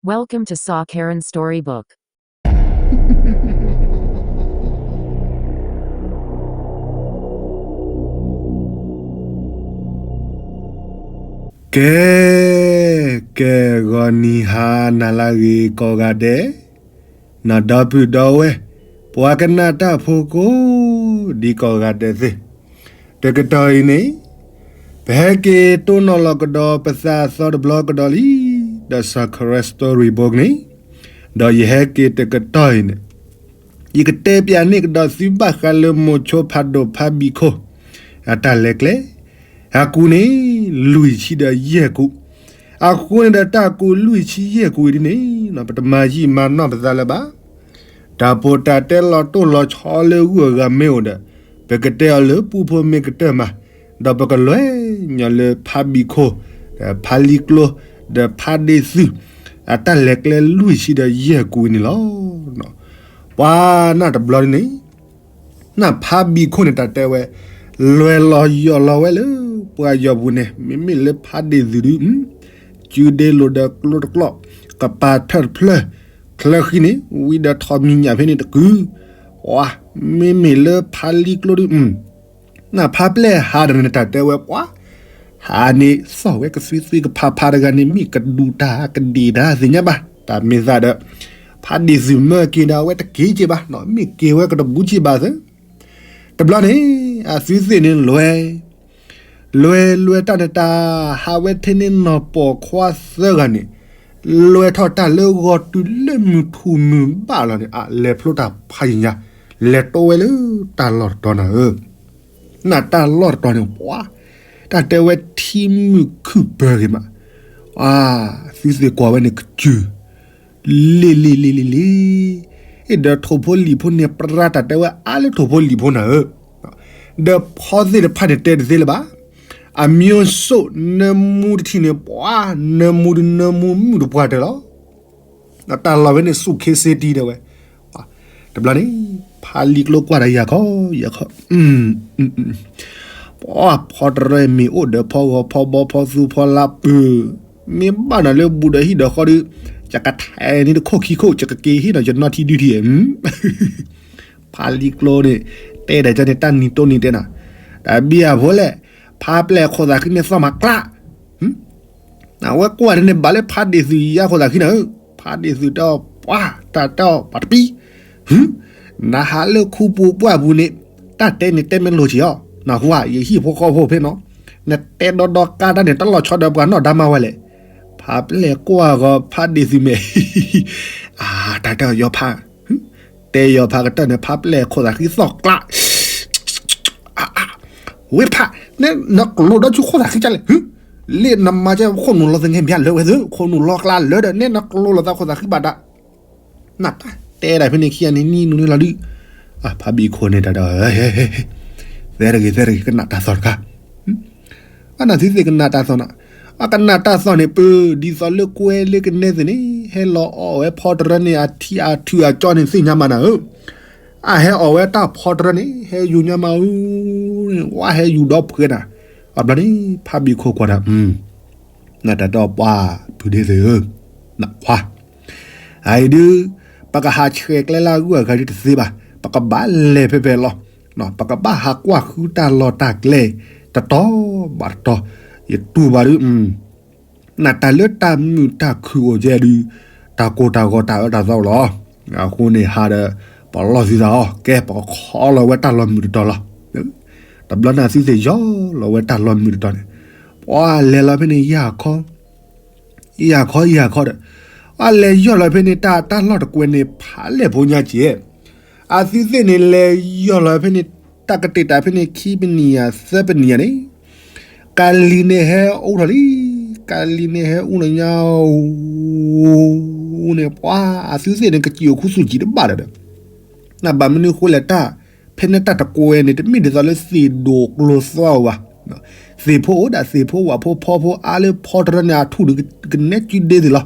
Welcome to Saw Karen Storybook. ကဲ, ကဲ, ဂီၤနံၤဟါနၤလၢအဂ့ၤကိးဂၤဒဲး, နီၢ်ဒီပုၢ်ဒီဝဲၢ်, ပှၤကနၣ်တၢ်ဖိကိးဒံကိးဂၤဒဲးသ့ၣ်, တကတီၢ်အံၤန့ၣ် ပဟဲက့ၤတိၢ်နီၣ်လီၤကဒီးပသးအသီတဘျီကဒီးလံ, ဒီး Saw Karen Storybook န့ၣ်, ဒီးယဟဲက့ၤတကတီၢ်အံၤန့ၣ် ယကတဲပၠးန့ၢ်ကဒီးသုဘၣ်ဃးလၢမိၤဆိဖးဒိၣ်ဖးဘံၣ်ခိၣ် အတၢ်လဲၤကျဲ အကူးန့ၣ် လွံၢ်ဆံဒီးယဲၢ်ကူး, အဃိန့ၣ်ဒီးတၢ်ကူးလွံၢ်ဆံယဲၢ်ကူးအံၤဒ်န့ၣ် ပတမၤယံာ်မၤနီၢ်ပသးလၢၤဘၣ်. တၢ်ပိာ်တၢ်တဲလီၤတိၢ်လီၤဆီလၢဂုၤအဂၤမ့ၢ်အိၣ်ဒီး ပကတဲအီၤလၢပူဖိမ့ၢ်ကတၢၢ်မး, ဒီးပကလဲၤညီလၢဖးဘံၣ်ခိၣ်, ဖးလံကျိ, ဒီးဖးဒ့ၣ်သုး အတၢ်လဲၤကျဲလွံၢ်ဆံဒီးယဲၢ်ကူးအံၤန့ၣ်လီၤ. ပှၤနၢ်တဘျီဒ်န့ၣ် နၢ်ဖးဘံၣ်ခိၣ်န့ၣ်တၢ်တဲဝဲ လဲၤလီၤယီၢ်လီၤဝဲလၢပှၤယီၤပူၤန့ၣ် မ့မ့ၢ်လၢဖးဒ့ၣ်သုးဒုး စုဒ့လိာ်ဒီးကျိတကျီၢ်, ကပၤထၢၣ်တဖျၢၣ်, ချၢဃံန့ၣ် ဝံၤဒီးထီၣ်မံၤညၣ်ဖဲန့ၣ်တကုၤ, ပှၤ မ့မ့ၢ်လၢဖးလံကျိဒုး နၢ်ဖးပျဲၢ်ဟးဒီးန့ၣ်တၢ်တဲဝဲပှၤ ဟးန့ၣ်သီၣ်ဝဲကသွံသွံကဖးဖးတဂၤန့ၣ် မ့ၢ်ကဒူးတၢ်ကဒ့ၣ်တၢ်သ့ၣ်ညါဘၣ်, တၢ်မ့ၢ်သးဒီး ဖးဒ့ၣ်သုးမၢက့ၤဒီးအဝဲတက့ၤက့ၤဘၣ်, မ့ၢ်က့ၤဝဲကတဘူးက့ၤဘၣ်သ့, တဘျီန့ၣ် အသုးသ့ၣ်န့ၣ်လဲၤ လဲၤလဲၤတၢ်န့ၣ်တၢ် ဟးဝဲထဲန့ၣ်နီၢ်ပိာ်ခွါသၢဂၤန့ၣ် လဲၤထီၣ်တၢ်လၢဂီၤတုၤလၢမုၢ်ထူၣ်မုၢ်ဘၣ်လီၤန့ၣ် အလဲၤဖျိတၢ်ဖးယံၤညါ လဲၤတိဝဲလၢတၢ်လီၢ်တတီၤနၤဧၢ, နၢ်တၢ်လီၢ်တတီၤန့ၣ် ပှၤ တၢ်တဲဝဲထံမုၢ်ခုၣ်ပၢၤဂ့ၤမး, အသုးသ့ၣ်ကွၢ်ဝဲန့ၣ် ကစၢၢ် လ့ၣ်လ့ၣ်လ့ၣ်လ့ၣ်လ့ၣ်, အ့ၣ်ဒီးထိၣ်ဖိလံၣ်ဖိန့ၣ် ပြၢတၢ်တဲဝဲအါလၢထိၣ်ဖိလံၣ်ဖိနၤဧၢ, ဒီးဖီသ့ၣ်တဖၣ်န့ၣ်တဲတသ့လၢၤဘၣ်, အမျိုးစုံ နၢမူတထံၣ်န့ၣ် ပှၤ နၢမူတနၢမူမုၢ်တပှၢ်တၢၢ်လီၤ, တၢ်လီၢ်ဝဲန့ၣ် ဆူၣ်ခ့စ့တံၢ်တဲဝဲ, တဘျီန့ၣ် ဖးလံကျိကွၢ်ဒီးယၤခီ ယၤခီ ပှၤဖီတရၢမ့ၢ်အိၣ်ဒီးဖီဂီၤဖီဘီဖီသူဖီလါပၢၢ်, မ့ၢ်ဘၣ်နၤလၢဘူးဒီးဟံၣ်ဒီးဃီဒီး ယကထဲးန့ၢ်တခိၣ်ခံခိၣ် ယကက့ၤဟ့ၣ်ဒီးယနီၢ်ထံဒုထံ, ဖးလံကျိန့ၣ် တဲဒၣ်ကန့ၣ် တၢ်နံၤတိၢ်နံၤတဲနၤ, တၢ်ဘံၣ်အဖိလဲၣ်, ဖးပျဲၢ်ခိၣ်သးဃံန့ၣ်သီၣ်မၤကျး အဝဲကွၢ်ဒ်န့ၣ် ဘၣ်လၢဖးဒ့ၣ်သုးယါခိၣ်သးဃံနၤဧၢ, ဖးဒ့ၣ်သုးတဲအီၤ ပှၤ တၢ်တဲအီၤ ပှၤတပံ, နဟးလၢခူပူၤပှၢ်ပူၤန့ၣ် တၢ်တဲန့ၣ်တဲမ့ၢ်လိၤက့ၤအီၤ, နၢ်ဟူဧါ ယဟံၣ်ဖိဃီဖိဖဲနီၤ, နတဲဒီဒီကါတၢ်န့ၣ် တလီၤဆီဒီးပှၤနီၢ်ဒါမါဝဲလဲၣ်, ဖးပျဲၢ်ကွၢ်ဂီၤ ဖးဒ့ၣ်သုးမဲာ်, အါ တၢ်တဲအီၤယီၤဖး တဲယီၤဖးကတၢၢ်န့ၣ် ဖးပျဲၢ်ခိၣ်သးဃံသီၣ်ကျး ဝ့ဖး, နဲနကျိၤဒီးဆူခိၣ်သးဃံကလဲၣ်, လၢနမၤကဲခိၣ်နူာ်လီၤသငဲဘၣ်လၢဝဲသ့ၣ် ခိၣ်နူာ်လီၤကျါလၢဒီး နဲနကျိၤလီၤသးခိၣ်သးဃံဘၣ်ဒၣ်, နတၢ်တဲဒၣ်ဖဲန့ၣ်ခံဂၤန့ၣ်နံၣ်နုာ်န့ၣ်လီၤဒုး, ဖးဘံၣ်ခိၣ်န့ၣ်တၢ်ဒီး သဲတဂ့ၤ သဲတဂ့ၤ ကနၣ်တၢ်သီၣ်တခါ အနၢ်သုသ့ၣ်ကနၣ်တၢ်သီၣ်နၤ, အကနၣ်တၢ်သီၣ်န့ၣ် ပၢ ဒ်သိးလၢကွဲလၢကနဲသ့ၣ်န့ၣ် ဟဲလီၤအီၣ်ဝဲဖီတရၢန့ၣ် အထံအထုးအကၠီန့ၣ်သ့ၣ်ညါမးနၤဧၢ, အဟဲအီၣ်ဝဲတၢ်ဖီတရၢန့ၣ် ဟဲယူၤညါမးဧၢ, ဝဲဟဲယူၤဒီးဖှဲးနၤ, အဘျီန့ၣ် ဖးဘံၣ်ခိၣ်ကွၢ်ဒီး နတၢ်ဒီးပှၤဖုဒ့သ့ၣ်ဧၢ, နခွါ အအံၤဒုး ပကဟးဆှဲးကျဲလၢအဂုၤအဂၤဒုးတသ့ဘၣ်, ပကဘၣ်လဲၤဖဲဖဲလီၤ, ပကဘၣ်ဟးကွၢ်ဃုတၢ်လီၢ်တၢ်ကျဲ တတီၤဘၣ်တတီၤ, ယတူၢ်ဘၣ်ဒုး, နတၢ်လၢတၢ်မုာ်တၢ်ခုၣ်အိၣ်ကဲဒုး, တၢ်ကိၢ်တၢ်ဂီၤတၢ်အၢတၢ်သီလီၤ, အဃိန့ၣ်ဟးဒီး ပလီၢ်သုသးအီၤ ကဲ ပကခီလီၤဝဲတၢ်လီၢ်မုာ်တတီၤလီၤ, တဘျီန့ၣ်အသုသ့ၣ်ယီၢ်လီၤဝဲတၢ်လီၢ်မုာ်တတီၤန့ၣ်, ပှၤလဲၤလီၤဖဲန့ၣ်ယၢ်ခီ ယၢ်ခီယၢ်ခီဒီး, အလဲၤယီၢ်လီၤဖဲန့ၣ် တၢ်တၢ်လီၢ်တကွဲးန့ၣ် ဖးလဲၢ်ဖိညါကဲ, အသုသ့ၣ်န့ၣ်လဲၤယီၢ်လီၤဖဲန့ၣ် တၢ်ကတ့ၢ်တၢ်ဖဲန့ၣ် ခံပနံၣ်ယၤ သၢပနံၣ်ယၤန့ၣ်, ကၤလံၤန့ၣ်ဟဲအူထီၣ်လံ, ကၤလံၤန့ၣ်ဟဲအူလီၤညါ အူန့ၣ် ပှၤအသုသ့ၣ်န့ၣ် ကစံၣ်အိၣ်ခူသူၣ်စံၣ်တဘၣ်ဒီး နဘၣ်မနုၤဃိလဲၣ်တၢ်, ဖဲန့ၣ်တၢ်တကွဲးန့ၣ် တမ့ၢ်ဒ်သိးလၢသ့ၣ်ဒိၣ်ကျိၤသွါအိၣ်ဘၣ်, သ့ၣ်ဖိအိၣ်ဒၣ်သ့ၣ်ဖိဝၣ်ဖိဖီဖိအါလၢဖီတရၢန့ၣ် အထူၣ်ဒုးကနဲကၠူဒ့သ့ၣ်လီၤ,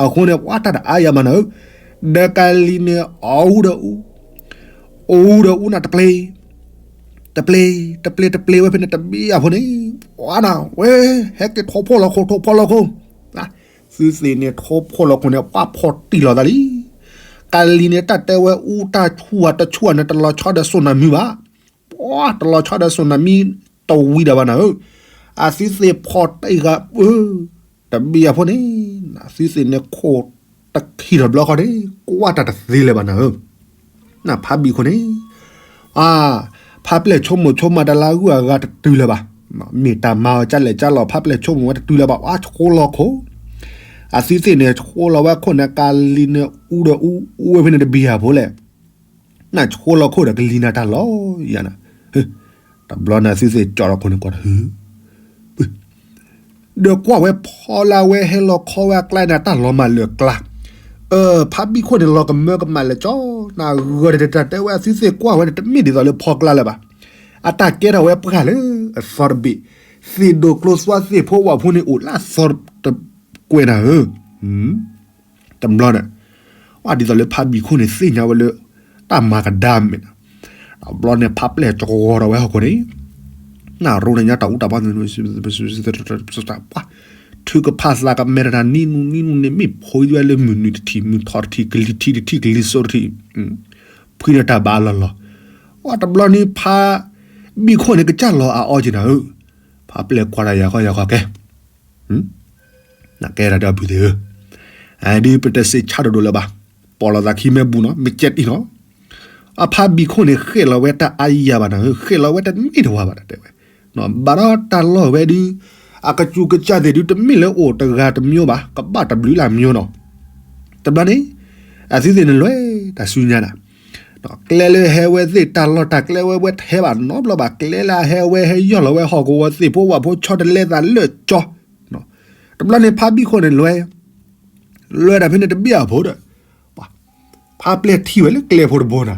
အဃိန့ၣ် ပှၤတၢ်တအါယၤမးနၤဧၢ, ဒီးကၤလံၤန့ၣ် အူဒီးအူ, အူဒီးအူန့ၣ်တပျ့ၤ, တပျ့ၤ, တပျ့ၤ တပျ့ၤဝဲဖဲန့ၣ်တဘ့ၣ်အဖိန့ၣ်, ပှၤနၤဝဲ, ဟဲက့ၤထိၣ်ဖီလီၤခိၣ် ထိၣ်ဖီလီၤခိၣ်, သုသ့ၣ်န့ၣ် ထိဖှိၣ်လီၤခိၣ်န့ၣ် ပှၤဖီၣ်တံၢ်လီၤသးလံ. ကၤလံၤန့ၣ် တၢ်တဲဝဲအူတၢ်ဆူၣ်အတဆူၣ်အန့ၣ် တလီၤဆီဒီးစိၣ်နၤမံဘၣ်. ပှၤတလီၤဆီဒီးစိၣ်နၤမံ တဝံၤဒၣ်ဘၣ်နၤဧၢ. အသုသ့ၣ်ဖီၣ်တံၢ်ဂၤ အၢ တဘံၣ်အဖိန့ၣ် သုသ့ၣ်န့ၣ်ခိၣ်တခံထီၣ်ဘျီဃီန့ၣ် ကွၢ်တၢ်တသ့လၢၤဘၣ်နၤဧၢ. နဖးဘံၣ်ခိၣ်န့ၣ် အါ ဖးပျဲၢ်ဆိကမိၣ်ဆိကမးတၢ်လၢအဂုၤအဂၤတတုၤလၢၤဘၣ်. မ့ၢ်တၢ်မၤအီၤကလဲၣ်ကလီၤ ဖးပျဲၢ်ဆိကမိၣ်ဝဲတတုၤလၢၤဘၣ် အါ ဆှိလီၤခိၣ်. အသုသ့ၣ်န့ၣ် ဆှိလီၤဝဲခိၣ်န့ၣ် ကၤလံၤန့ၣ် အူဒီးအူ အူဝဲဖဲန့ၣ်တဘံၣ်အဖိလဲၣ်. နဆှိလီၤခိၣ်ဒီးကလံၤနၤတၢ်လီၤယၤနၤ. တဘျီန့ၣ်သုသ့ၣ်ကၠီလီၤခိၣ်န့ၣ်ကွၢ်တၢ် ဒီးကွၢ်ဝဲဖီလာ်ဝဲဟဲလီၤခီဝဲအကျါန့ၣ် တၢ်လီၤမၢ်လၢာ်ကျါ. အၢ ဖးဘံၣ်ခိၣ်န့ၣ် လီၤကမၢကမၣ်လၢာ်ကၠီ, နဂၢၢ်တတၢ်တဲဝဲအသုသ့ၣ်ကွၢ်ဝဲန့ၣ် တမ့ၢ်ဒ်သိးလၢဖီကျါလၢၤဘၣ်. အတၢ်ကဲထီၣ်ဝဲပှၢ်လၢအသီတဘ့ၣ်, သ့ၣ်ဒိၣ်ကျိသွါသ့ၣ်ဖိဝၣ်ဖိန့ၣ် အိၣ်လၢအသီတကွဲးနၤဧၢ. တဘျီန့ၣ် ဝဲဒ်သိးလၢဖးဘံၣ်ခိၣ်န့ၣ် သ့ၣ်ညါဝဲလၢ တၢ်မၤကဒါမ့ၢ်နၤ. တဘျီန့ၣ် ဖးပျဲၢ်ကဝီၤထီၣ်ဝဲဟီၣ်ခိၣ်န့ၣ် နရိန့ၣ်ညါတၢ်အူတၢ်ပှၤ ပှၤ ထုကဖၣ်သးကမဲာ်တၢ်နံနူနံနူန့ၣ် မ့ၢ်ဖိဝဲလၢမုၢ်နုာ်တထံၣ် မုၢ်ထီၣ်တထံၣ် ကလံၤထံးတထံၣ် ကလံၤစိးတထံၣ် ဖှံန့ၢ်တၢ်ဘၣ်အလီၢ်လီၤ. ဝဲတဘျီန့ၣ် ဖးဘံၣ်ခိၣ်န့ၣ် ကစၢ်လီၤအအီက့ၤနၤဧၢ. ဖးပျဲၢ်ကွၢ်တၢ်ယၤခီယၤခီကဲ နကဲဒၣ်ဒီးအဖုသ့ၣ်ဧၢ, ဒ်ပတစ့းဆါဒိၣ်ဒိၣ်လၢၤဘၣ်, ပိာ်လီၤသးခံမ့ၢ်ဘူးနီၤ မ့ၢ်ကဲတံၢ်နီၤ. အဖးဘံၣ်ခိၣ်န့ၣ် ဃဲၣ်လီၤဝဲတၢ်အါယၤဘၣ်နၤဧၢ, ဃဲၣ်လီၤဝဲတန့ၢ်တဝၤဘၣ်တဲဝဲ, ဘၣ်ဒီးတၢ်လီၢ်ဝဲဒုး အကစူးကစၢ်သ့ၣ်ဒုး တမ့ၢ်လၢအိၣ်တဂၤတမံၤဘၣ်, ကဘၣ်တဘျုးလၢ်မံၤနီၤ. တဘျီန့ၣ် အသုသ့ၣ်န့ၣ်လွဲၢ်တၢ်ဆူညါနၤ ကျဲလၢဟဲဝဲသ့ၣ်တၢ်လီၢ်တၢ်ကျဲဝဲ ဝဲတဟဲဘၣ်နီတဘျီဘၣ်, ကျဲလၢအဟဲဝဲဟဲယီၢ်လီၤဝဲဟီၣ်ကဝီၤသ့ၣ်ဖိဝၣ်ဖိဆီတလဲသးလၢာ်ကၠီ. တဘျီန့ၣ်ဖးဘံၣ်ခိၣ်န့ၣ်လွဲၢ်, လွဲၢ်တၢ်ဖဲန့ၣ်တဘ့ၣ်အဖိဒီး ဖးပျဲၢ်ထံၣ်ဝဲလၢကျဲဖိတဘိနၤ,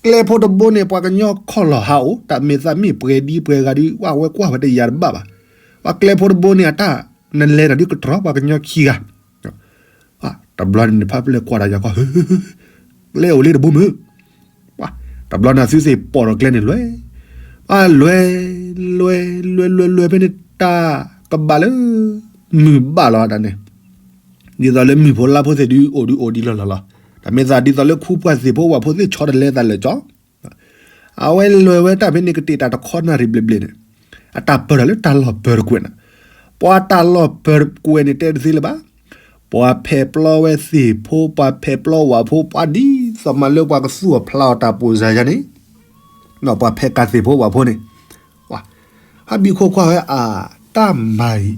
ကျဲဖိတဘိန့ၣ် ပှၤကညီခီၣ်လီၤဟးအိၣ် တၢ်မဲာ်သးမ့ၢ်ပှဲၤဒ်ပှဲၤဂၤဒုး ဝဲကွၢ်ဝဲတယၤတဘၣ်ဘၣ်. ပှၤကျဲဖိတဘိန့ၣ် အတၢ်နလဲၤတၢ်ဒုးကတြီပှၤကညီခံဂၤ တဘျီန့ၣ် ဖးပျဲၢ်ကွၢ်တၢ်ယၤခီ ကျဲအိၣ်လၢတဘိမုၢ်, တဘျီန့ၣ်သုသ့ၣ်ပိာ်ထီၣ်ကျဲန့ၣ်လွဲၢ်, လွဲၢ်, လွဲၢ်, လွဲၢ်, လွဲၢ်, လွဲၢ်ဖဲန့ၣ်တၢ်ကဘၣ်လၢ မုၢ်ဘၣ်လီၤတၢ်န့ၣ်, ဒ်သိးလၢမုၢ်ဖိလါဖိသ့ၣ်ဒုးအိၣ်ဒုးအိၣ်ဒံးလီၤလီၤလီၤ, တၢ်မ့ၢ်သးဒ်သိးလၢခူပှၢ်သ့ၣ်ဖိဝၣ်ဖိသ့ၣ်ဆီတလဲသးလၢာ်ကၠီ အဝဲလဲၤဝဲတၢ်ဖဲန့ၣ်ကတ့ၢ်တၢ်တခီနၣ်ရံၣ်ဘျဲၣ်ဘျဲၣ်န့ၣ်, အတၢ်ပၢၢ်ထီၣ်လၢတၢ်လီၢ်ပၢၢ်တကွဲးန့ၣ်, ပှၤတၢ်လီၢ်ပၢၢ်တကွဲးန့ၣ်တဲတသ့လၢၤဘၣ်, ပှၤဖဲးပျီဝဲသ့ၣ်ဖိ ပှၤဖဲးပျီဝၣ်ဖိ ပှၤဒ်သိးမးလၢပှၤကသူၣ်အီၤဖျးအီၤတၢ်ပိာ်စၤယါန့ၣ်, ပှၤဖဲးကၤသ့ၣ်ဖိဝၣ်ဖိန့ၣ်, ဖးဘံၣ်ခိၣ်ကွၢ်ဝဲအတၢ်မၤအံၤ,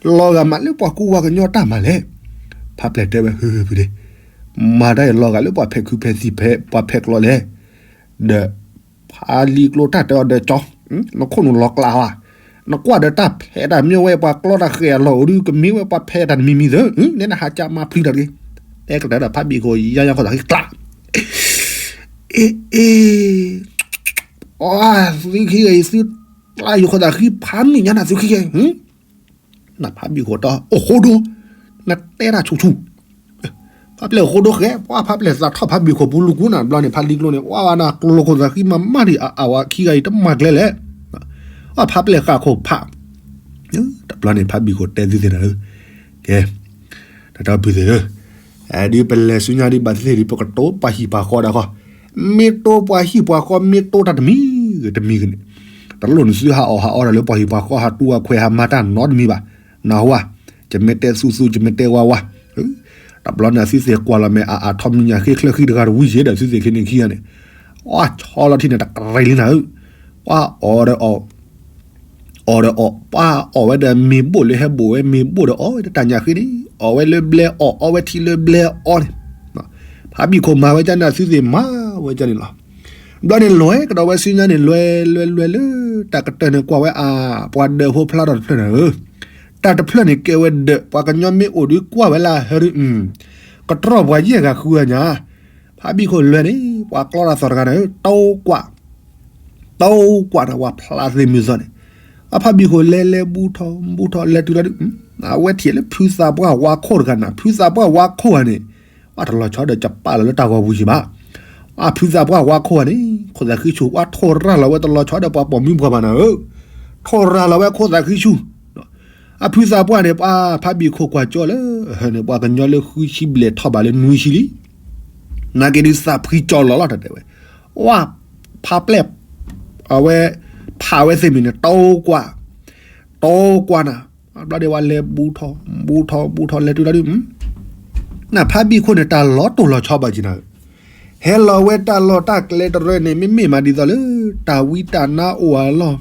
လီၤဂာ်မးလၢပှၤကူပှၤကညီတၢ်မၤလဲၣ်. ဖးပျဲၢ်တဲဝဲ ဟုဖုဒ့, မၤတၢ်အံၤလီၤဂာ်လၢပှၤဖဲးခုဖဲးသံၣ်ဖဲးပှၤဖဲးကျီလဲၣ်. ဒီး ဖးလံၤကျိတၢ်တဲအီၤဒီးကၠီ, နခိၣ်နူာ်လီၤကျးဧါ, နကွၢ်ဒီးတၢ်ဖဲးတၢ်မ့ၢ်ဝဲပှၤကျီတၢ်ဃဲၤအလီၢ်အိၣ်ဒုး ကမ့ၢ်ဝဲပှၤဖဲးတၢ်တမံၤမံၤသၢ, နဲနဟးကၠးမၤဖျုးတၢ်တဂ့ၤ, တဲကတၢၢ်ဒီးဖးဘံၣ်ခိၣ်ယါယါခီသးဃံကျး အ့ အ့ အီ သုခံဂၤအံၤ သုကျါယိၤခီသးဃံဖးမုၢ်ညါနၤသုခံဂၤအံၤ, နဖးဘံၣ်ခိၣ်တီ အိၣ်ဃိဒိ, နတဲတၢ်ဆူၣ်ဆူၣ်, ဖးပျဲၢ်အိၣ်ဃိဒိဃဲ, ပှၤဖးပျဲၢ်သးထီၣ်ဖးဘံၣ်ခိၣ်ပူၤလူၤကူနၤ တဘျီန့ၣ် ဖးလံၤကျိန့ၣ် ပှၤဝဲနကျိၤလီၤခိၣ်သးဃံမၤမၢ်ဒံး အဝဲခံဂၤအံၤတမၤကျဲလဲၣ်, အဖးပျဲၢ်ဃၣ်ခိၣ်ဖး တဘျီန့ၣ် ဖးဘံၣ်ခိၣ်တဲသုသ့ၣ်နၤဧၢ, ကဲ တၢ်တၢ်ဖုသ့ၣ်ဧၢ, ဒ်ပလဲၤဆူညါဒ်ဘၣ်သ့ၣ်ဒ် ပကတိၤပှၤဟံၣ်ပှၤဃီဒၣ်ဃီ, မ့ၢ်တိပှၤဟံၣ်ပှၤဃီ မ့ၢ်တိတၢ်တမံၤဂ့ၤတမံၤဂ့ၤန့ၣ်, တလိၣ်န့ၣ်သုဟးအီၣ်ဟးအီတၢ်လၢပှၤဟံၣ်ပှၤဃီ ဟးတူၢ်ဟးခွဲးဟးမၤတၢ်နီတမံၤဘၣ်, နၢ်ဟူဧါ, ယမ့ၢ်တဲသူသူ ယမ့ၢ်တဲဝါဝါ, တဘျီန့ၣ် သုသ့ၣ်ကွၢ်လီၤမဲာ်အါအါထီၣ်မုၢ်ညၣ်ဃ့ချၢဃံတဂၤတဝံၤယဲဒီး သုသ့ၣ်ခံန့ၣ်ခံဂၤန့ၣ်, အီၣ်ဆီလီၤထံန့ၣ် တကရံၣ်လံနၤဧၢ, ပှၤအီၣ်ဒီးအီၣ် အီၣ်ဒီးအီၣ် ပှၤအီၣ်ဝဲဒီးမ့ၤဘိၣ်လၢဟဲဘိၣ်ဝဲ မ့ၤဘိၣ်ဒီးအီၣ်ဝဲဒီးတၢ်ညၣ်ဃ့န့ၣ် အီၣ်ဝဲလၢဘျဲအီၣ် အီၣ်ဝဲထံလၢဘျဲအီၣ်န့ၣ်, ဖးဘံၣ်ခိၣ်မၤဝဲဒ်န့ၣ် သုသ့ၣ်မၤဝဲဒ်န့ၣ်လီၤ. ဘျီန့ၣ်လွဲၢ်ကဒီးဝဲဆူညါန့ၣ် လွဲၢ်လွဲၢ်လွဲၢ်လၢ တၢ်ကတၢၢ်န့ၣ်ကွၢ်ဝဲအါ ပှၤဒၢးဖိဖျါထီၣ်တဖျၢၣ်နၤဧၢ, တၢ်တဖျၢၣ်န့ၣ်ကဲဝဲဒၢး ပှၤကညီမ့ၢ်အိၣ်ဒုးကွၢ်ဝဲလၢဟဲဒုး ကတြီၢ်ပှၤယဲၢ်ဂၤဃုဂၤညါ, ဖးဘံၣ်ခိၣ်လွဲၢ်န့ၣ် ပှၤကျီတၢ်သီၣ်တဂၤန့ၣ် တိကွၢ် တိကွၢ်တၢ် ပှၤဖျါသ့ၣ်မုၢ်သီၣ်န့ၣ်, အဖးဘံၣ်ခိၣ်လဲၤလဲၤဘူးထီၣ်ဘူးထီၣ်လဲၤတုၤလီၤဒုး, အဝဲထံၣ်လၢဖုသးပှၢ်ဝါခိၣ်တဂၤနၤ, ဖုသးပှၢ်ဝါခိၣ်ဂၤန့ၣ် ပှၤတလီၤဆီဒီးကပာ်လီၤလၢတၢ်ဂီၤပူၤယံၤဘၣ်, အဖုသးပှၢ်ဝါခိၣ်ဂၤန့ၣ် ခိၣ်သးဃံဆူၣ် ပှၤထိၣ်ရၤလီၤဝဲတလီၤဆီဒီးပှၤပိာ်မုၣ်ပှၢ်ဘၣ်နၤဧၢ, ထိၣ်ရၤလီၤဝဲခိၣ်သးဃံဆူၣ် အဖုသးပှၢ်န့ၣ် ပှၤဖးဘံၣ်ခိၣ်ကွၢ်ကၠီလၢ ဟၢန့ၣ် ပှၤကညီလၢဃုဆံဘျဲၣ်ထီၣ်ဘးလၢနွံဆံလံ. နာ်က့ဒုးသးဖှံကၠီလီၤလီၤ တၢ်တဲဝဲ, ဝၢ် ဖးပျဲၢ်, အဝဲ ဖးဝဲသ့ၣ်မံၤန့ၣ် တိကွၢ်, တိကွၢ်နၤ, ဘျီဒ်ဝဲလဲၤဘူးထီၣ် ဘူးထီၣ် ဘူးထီၣ် လဲၤတုၤလီၤဒုး နဖးဘံၣ်ခိၣ်န့ၣ် တၢ်လီၤတိၢ်လီၤဆီဘၣ်က့ၤနၤဧၢ, ဟဲလီၤဝဲတၢ်လီၢ်တၢ်ကျဲတရၢန့ၣ် မ့မ့ၢ်မးဒ်သိးလၢ တၢ်ဝံတၢ်နါအိၣ်အလီၢ်,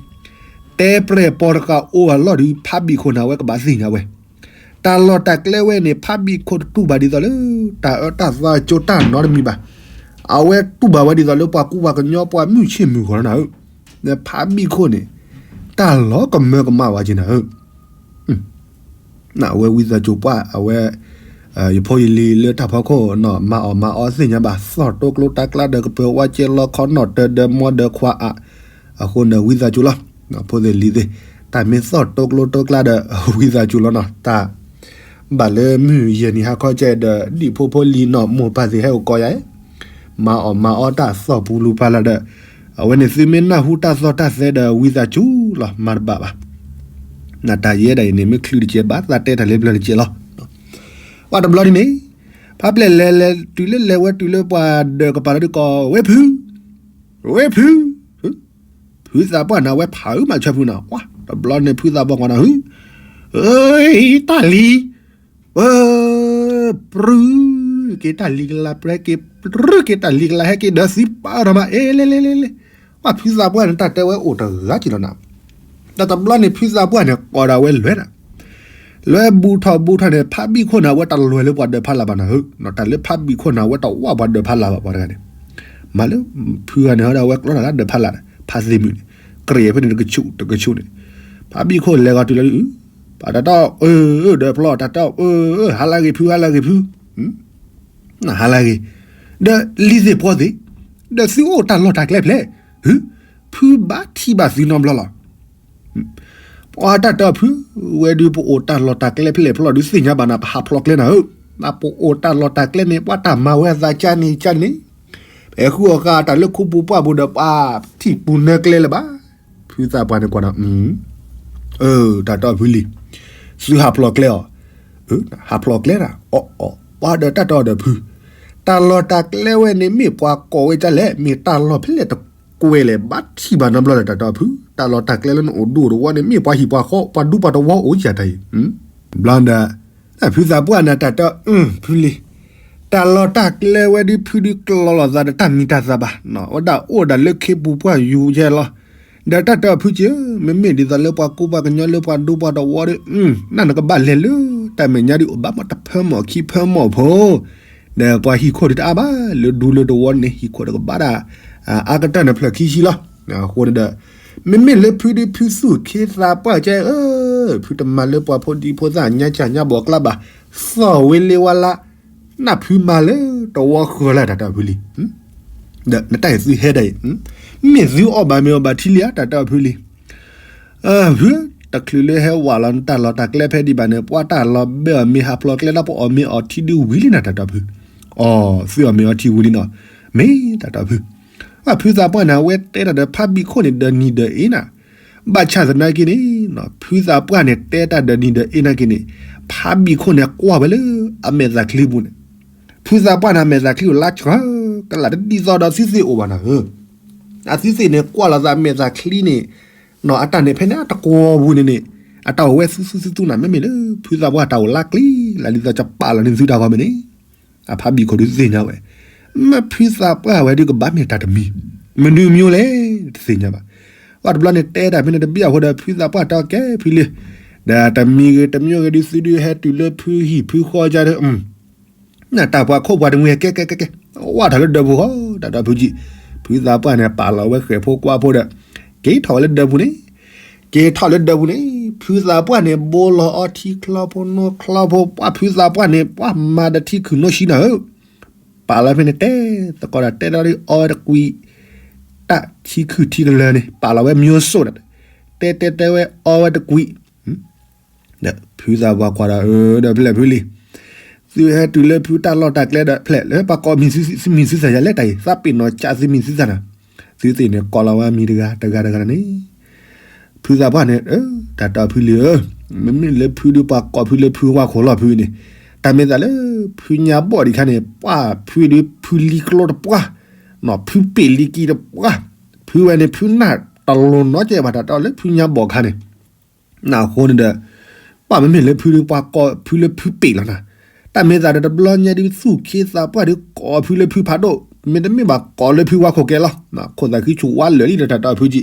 တဲပြဲၢ်ပီတကးအိၣ်အလီၢ်ဒုး ဖးဘံၣ်ခိၣ်န့ၣ် အဝဲကဘၣ်သ့ၣ်ညါဝဲ, တၢ်လီၢ်တၢ်ကျဲဝဲန့ၣ် ဖးဘံၣ်ခိၣ်တတူၢ်ဘၣ်ဒ်သိးလၢ တၢ်အၢတၢ်သီကၠိတၢ်နီတမံၤဘၣ်. အဝဲတူၢ်ဘၣ်ဝဲဒ်သိးလၢပှၤကူပှၤကညီ ပှၤမုၢ်ဆ့ၣ်မုၢ်ဂီၤနၤဧၢ, နဖးဘံၣ်ခိၣ်န့ၣ် တၢ်လီၤကမၢကမၣ်ဝဲက့ၤနၤဧၢ အဝဲဝံသးစူၤပှၢ် အဝဲ ယဖိယလံၤလၢတၢ်ဖီခိၣ်နီၤ မၤအီၣ်မၤအီသ့ၣ်ညါဘၣ် သီၣ်တိကျိတၢ်ကျါဒီး ကပၢၤဝါကဲလီခီနီၣ်တၢၤဒီး မီဒီးခွါအါ, အဃိန့ၣ် ဝံသးစူၤလီၤ. ဖိသ့ၣ်လံၤသ့ၣ် တၢ်မ့ၢ်သီၣ်တိကျိတၢ်ကျါဒီး ဝံသးစူၤလီၤနီၤ တၢ် ဘၣ်လၢမုၢ်ယဲၢ်နံၤဟါခီကဲဒီး ဒ်ဖိဖိလံၤနီၢ်မိၢ်ပၢ်သ့ၣ်ဟဲအိၣ်ကီးယၤ, မၤအီၣ်မၤအီတၢ်သီၣ်ပူၤလူၤပာ်လၢဒီး အဝဲန့ၣ်သုမ့ၢ်နၢ်ဟူတၢ်သီၣ်တၢ်သဲဒီး ဝံသးစူၤလီၤ မၤတဘၣ်ဘၣ်. နတၢ်ယဲဒၣ်အံၤန့ၣ် မ့ၢ်ချုးတကဲးဘၣ် သးတဲတၢ်လၢပျၢၤတကဲးလီၤ. ပှၤတဘျီဒ်န့ၣ် ဖးပျဲၢ်လဲၤလဲၤတုၤလၢလဲၤဝဲတုၤလၢပှၤဒၢးကပၤလၢဒုးကီး ဝဲဖု ဝဲဖု ဖုသးပှၢ်န့ၣ် အဝဲဖးအုးမးဆၢဖုနီၤ, တဘျီန့ၣ် ဖုသးပှၢ်ကွၢ်နၤ ဟု အၢ တၢ်လံၤ, ပ ပြုက့ၤတၢ်လံၤကလၤ ပြဲက့ၤ ပြုက့ၤတၢ်လံၤကလၤ ဟဲက့ၤဒီးသံပာ်ထီၣ်မး အ့ လဲၤလဲၤလဲၤလဲၤ, ပှၤဖုသးပှၢ်န့ၣ် တၢ်တဲဝဲအိၣ်တဂၤက့ၤလီၤနၤ, ဒီးတဘျီန့ၣ် ဖုသးပှၢ်န့ၣ် ကိးဒီးဝဲလဲၤနၤ လဲၤဘူးထီၣ်ဘူးထီၣ်န့ၣ် ဖးဘံၣ်ခိၣ်န့ၣ် အဝဲတလွဲၢ်လၢပှၤဒၢးဖးလၢ်ဘၣ်နၤဧၢ, တၢ်လၢဖးဘံၣ်ခိၣ်န့ၣ် အဝဲတဝၢ်ပှၤဒၢးဖးလၢ်ဘၣ်ပှၤတဂၤန့ၣ်, မၤလၢ ဖုဂၤန့ၣ်ဟီဒီး အဝဲကျီတၢ်လၢဒၢးဖးလၢ်န့ၣ် ဖးသ့ၣ်မုၣ်န့ၣ် ကြၢးဖဲန့ၣ်တကဆူၣ်တကဆူၣ်န့ၣ်, ဖးဘံၣ်ခိၣ်လဲၤဂီၤတုၤလီၤဒုး, ပှၤတၢ်တီအၢ ဒီးဖျီတၢ်တီအၢ ဟါလၢဂ့ၤဖု ဟါလၢဂ့ၤဖု ဟါလၢဂ့ၤ, ဒီးလံၤသ့ၣ်ပှီသ့ၣ်, ဒီးသုအိၣ်တၢ်လီၢ်တၢ်ကျဲဖျဲၣ်, ဟု, ဖုဘၣ်ထံၣ်ဘၣ်သုနီတဘျီလီၤ. ပှၤတၢ်တီဖု, ဝဲဒုးပအိၣ်တၢ်လီၢ်တၢ်ကျဲဖျဲၣ်ဖျီဒုးသ့ၣ်ညါဘၣ်နၤ ပဟးဖျိးကျဲနၤဧၢ, နပအိၣ်တၢ်လီၢ်တၢ်ကျဲန့ၣ် ပှၤတၢ်မၤဝဲအသးကန့ၣ်ကန့ၣ်, ဖဲဃုအီၤဃာ်တၢ်လၢခိပူၤပှၢ်ပူၤဒီး ပှၤထံၣ်ပူၤနၢကျဲလၢၤဘၣ်. ဖုသးပှၢ်န့ၣ်ကွၢ်ဒီး အၢ တၢ်တီဖုလံၤ, သုဟးဖျိးကျဲအီၤ, ဟးဖျိးကျဲဒၣ် အီၣ်အီၣ် ပှၤဒီးတၢ်တီဒီးဖု, တၢ်လီၢ်တၢ်ကျဲဝဲန့ၣ် မ့ၢ်ပှၤကိးဝဲဒ်လဲၣ် မ့ၢ်တၢ်လီၢ်ဖဲလဲၣ်တကွဲလဲၣ် ဘၣ်ထံၣ်ဘၣ်နီတဘျီလၢၤ တၢ်တီဖု, တၢ်လီၢ်တၢ်ကျဲလၢနအိၣ်ဒူအိၣ်သဝီန့ၣ် မ့ၢ်ပှၤဟံၣ်ပှၤဃီ ပှၤဒူပှၤသဝီအိၣ်ယၤတၢ်အံၤ, ဘျီဒီး ဖုသးပှၢ်န့ၣ် တၢ်တီ အၢ ဖုလံၤ, တၢ်လီၢ်တၢ်ကျဲဝဲဒုး ဖုဒုးကျီလိာ်သးဒီးတၢ်မံၤတၢ်သၣ်ဘၣ်, ဝဲဒၣ်အိၣ်ဒၣ်လၢခ့ပူၤပှၢ်ယူၤယဲလီၤ. ဒီးတၢ်တီဖုက့, မ့မ့ၢ်ဒ်သိးလၢပှၤကူပှၤကညီလၢပှၤဒူပှၤသဝီဒီး, နနကဘၣ်လဲၤလၢ တၢ်မဲာ်ညါဒုးအိၣ်ဘၣ်မးတဖၢမီၢ်ခံဖၢမီၢ်ဖိ, ဒီးပှၤဟံၣ်ခိၣ်ဒုးတအါဘၣ် လၢဒူလၢသဝီန့ၣ် ဟံၣ်ခိၣ်တကဘၣ်ဒၣ် အါကတၢၢ်န့ၣ်ဖျၢၣ်ခံဆံလီၤ. အဃိန့ၣ်ဒီး မ့မ့ၢ်လၢဖုဒုးဖုသူၣ်ခ့သးပှၢ်ကဲဧၢ, ဖုတမၤလၢပှၤဖိဒံဖိသၣ်ညါကၢ်ညါဘီၣ်ကျါဘၣ်, သီၣ်ဝဲလ့ဝါလါ, နဖုမၤလၢသဝီဃၢၤလၢတၢ်တီဖုလံၤ, ဒီးနတၢ်အံၤသုဟဲဒၣ်အံၤ, မ့ၢ်သုအီၣ်ဘၣ်မ့ၤအီၣ်ဘၣ်ထံလံဧါ တၢ်တီဖုလံၤ ဖု, တချုးလၢဟဲဝးလီၤနတၢ်လီၢ်တၢ်ကျဲဖဲဒံးဘၣ်န့ၣ် ပှၤတၢ်လီၤဘဲအီၣ်မ့ၤဟးဖျိးကျဲဒၣ် ပအီၣ်မ့ၤအီထံဒုးဝံၤလံနၤ တၢ်တီဖု, အီၣ် သုအီၣ်မ့ၤအီထံဝံၤလံနီၤ, မ့ၢ်တၢ်တီဖု, ဖုသးပှၢ်န့ၣ်အဝဲတဲတၢ်ဒီးဖးဘံၣ်ခိၣ်န့ၣ် ဒီးနံၤဒီးအ့နၤ, ဘၣ်ဆၣ်သနာ်က့န့ၣ် ဖုသးပှၢ်န့ၣ်တဲတၢ်ဒီးနံၤဒီးအ့နာ်က့န့ၣ်, ဖးဘံၣ်ခိၣ်န့ၣ်ကွၢ်ဝဲလၢအမဲာ်သၣ်ချံပူၤန့ၣ်, ဖုသးပှၢ်န့ၣ်အမဲာ်သၣ်ချံအိၣ်လါဆှၢကလးတဒ်သိးဒီးသုသ့ၣ်အိၣ်ဘၣ်နၤဧၢ, အသုသ့ၣ်န့ၣ်ကွၢ်လီၤသးအမဲာ်သၣ်ချံန့ၣ်, နီၢ်အတၢ်န့ၣ်ဖဲန့ၣ်အတကွီၤပူၤန့ၣ်န့ၣ်, အတၢ်အိၣ်ဝဲသူသူသူသူနၤ မ့မ့ၢ်လၢ ဖုသးပှၢ်တၢ်အိၣ်လါကျံလၢ်ဒ်သိးကပာ်လီၤန့ၢ်သုတၢ်ဂီၤမ့ၢ်န့ၣ်, အဖးဘံၣ်ခိၣ်ဒုးသ့ၣ်ညါဝဲ, မ့ၢ်ဖုသးပှၢ်ဝဲဒုးကဘၣ်မ့ၢ်တၢ်တမံၤ, မနုၤမံၤလဲၣ်, တသ့ၣ်ညါဘၣ်. ပှၤတဘျီန့ၣ်တဲတၢ်ဖဲန့ၣ်တဘ့ၣ်အဃိဒီး ဖုသးပှၢ်တီကဲဖုလံၤ, ဒီးတမံၤဂ့ၤတမံၤဂ့ၤဒုးသုဒုးဟဲတုၤလၢဖုဟံၣ်ဖုဃီကဒီး နတၢ်ပှၤခိၣ်ပှၤတမှံၤကဲကဲကဲကဲ, ဝၣ်ထီၣ်လၢဒၢးပူၤဃီ, တၢ်တီဖုကံ, ဖုသးပှၢ်န့ၣ် ပာ်လီၤဝဲဃဲၣ်ဖိကွၢ်ဖိဒီး, က့ၤထီၣ်ဝဲလၢဒၢးပူၤန့ၣ်, က့ၤထီၣ်လၢဒၢးပူၤန့ၣ်, ဖုသးပှၢ်န့ၣ် ဘိလီၤအီထံချီဖိနီချီဖိ, ပှၤဖုသးပှၢ်န့ၣ် ပှၤမၤဒီးထံခုၣ်နီၢ်ဆံးနၤဧၢ, ပာ်လီၤဖဲန့ၣ်တဲ, သကိးဒီးတဲဒီးအီဝဲတကွံာ်, တၢ်ထံခုၣ်ထံကလၢာ်န့ၣ် ပာ်လီၤဝဲမၠိစိၣ်ဒီး, တဲတဲတဲဝဲအီဝဲတကွံာ် ဒီးဖုသးပှၢ်ကွၢ်ဒီး အၢ ဒီးဖဲလဲၣ်ဖုလံၤ, သုဟဲတုၤလၢဖုတၢ်လီၢ်တၢ်ကျဲဒီး ဖဲလဲၣ်လၢပှၤကိးမံၤသုသးယၤလဲၣ်တၢ်အံၤ သးပ့ၤနီၣ်ကးသုမံၤသုသးနၤ, သုသ့ၣ်န့ၣ်ကိးလီၤဝဲမံၤတဂၤတဂၤတဂၤန့ၣ်, ဖုသးပှၢ်န့ၣ် တၢ်တီဖုလံၤဧၢ, မ့မ့ၢ်လၢဖုဒုးပှၤကိးဖုလၢဖုဝါခိၣ်လီၢ်ဖုန့ၣ်, တၢ်မ့ၢ်သးလၢ ဖုညါဘီၣ်ဒံးခါန့ၣ် ပှၤဖုဒုးဖုလံကျိတပှၢ်, ဖုပ့ၤလံကံတပှၢ်, ဖုဝဲန့ၣ်ဖုနၢ်တလိၤနီတစဲးဘၣ် တၢ်တၢ်လၢဖုညါဘီၣ်ခါန့ၣ် နၢ်အဃိန့ၣ်ဒီး ပှၤမ့မ့ၢ်လၢဖုဒုးပှၤကိးဖုလၢဖုပ့ၤလီၤနၤ, တၢ်မ့ၢ်သးဒီးတဘျီညါဒုးသူၣ်ခ့သးပှၢ်ဒုးကိးဖုလၢဖုဖးဒိၣ်, မ့တမ့ၢ်ဘၣ်ကိးလၢဖုဝါခိၣ်ကဲလီၤ, ခိၣ်သးဃံဆူၣ်ဝါလၢာ်လံဒီးတၢ်တၢ်ဖုကံ,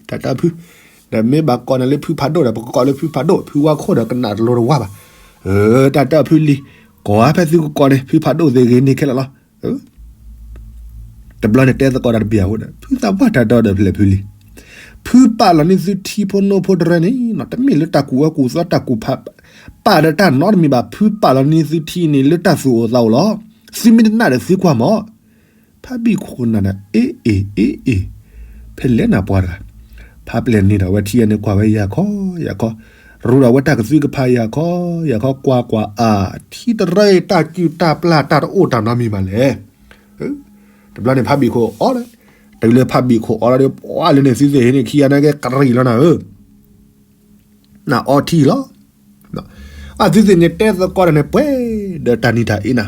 တၢ်တၢ်ဖု, ဒီးမ့ၢ်ဘၣ်ကိးနၤလၢဖုဖးဒိၣ်ဒီး ပကကိးလၢဖုဖးဒိၣ်, ဖုဝါခိၣ်ဒီးကနၣ်တလိၤတဝါဘၣ်, တၢ်တၢ်ဖုလံ, ကိးဖဲသုကကိးန့ၣ် ဖုဖးဒိၣ်သ့ၣ်ဂ့ၤန့ၢ်ခဲလၢာ်လီၤ. တဘျီန့ၣ်တဲသကိးတၢ်တဘံၣ်အဃိဒီး ဖုသးပှၢ်တၢ်ဒီးဖျဲၣ်ဖုလံ, ဖုပာ်လီၤန့ၢ်သုထံဖိနိဖိတရၢန့ၣ် တမ့ၢ်လၢတၢ်ကူၣ်အၢကူၣ်သီတၢ်ကူၣ်ဖး ပာ်ဒီးတၢ်နီတမံၤဘၣ်, ဖုပာ်လီၤန့ၢ်သုထံန့ၣ် လၢတၢ်သူၣ်အိၣ်သးအိၣ်လီၤ. သုမ့ၢ်တနာ်ဒီးသုကွၢ်မး. ဖးဘံၣ်ခိၣ်နၢ်ဒီး အ့အ့ၣ် အ့အ့ၣ်, ဖဲလဲၣ်နၤပှၤတဂၤ, ဖးပျဲၢ်န့ၣ်ဒီး အဝဲထံၣ်အန့ၣ်ကွၢ်ဝဲယၤခီ ယၤခီ, ရူဒီးဝဲတၢ်ကသုၣ်ကဖးယၤခီ ယၤခီ ကွၢ်ကွၢ်အါ, ထံတရၢအံၤတၢ်စုၣ်တၢ်ပျၢ်တၢ်တအိၣ်တၢ်နီတမံၤဘၣ်လဲၣ်. တဘျီန့ၣ်ဖးဘံၣ်ခိၣ်အီလီၤ, တုၤလၢဖးဘံၣ်ခိၣ်အီလီၤဒီး ပှၤလၢန့ၣ်သုသ့ၣ်ဟ့န့ၣ် ခံဂၤန့ၣ်ကဲကရံၣ်လီၤနၤဧၢ နအီထံလီၤ. အသုသ့ၣ်န့ၣ်တဲသကိးတၢ်န့ၣ် ပှဲၤဒီးတၢ်နံၤတၢ်အ့နၤ,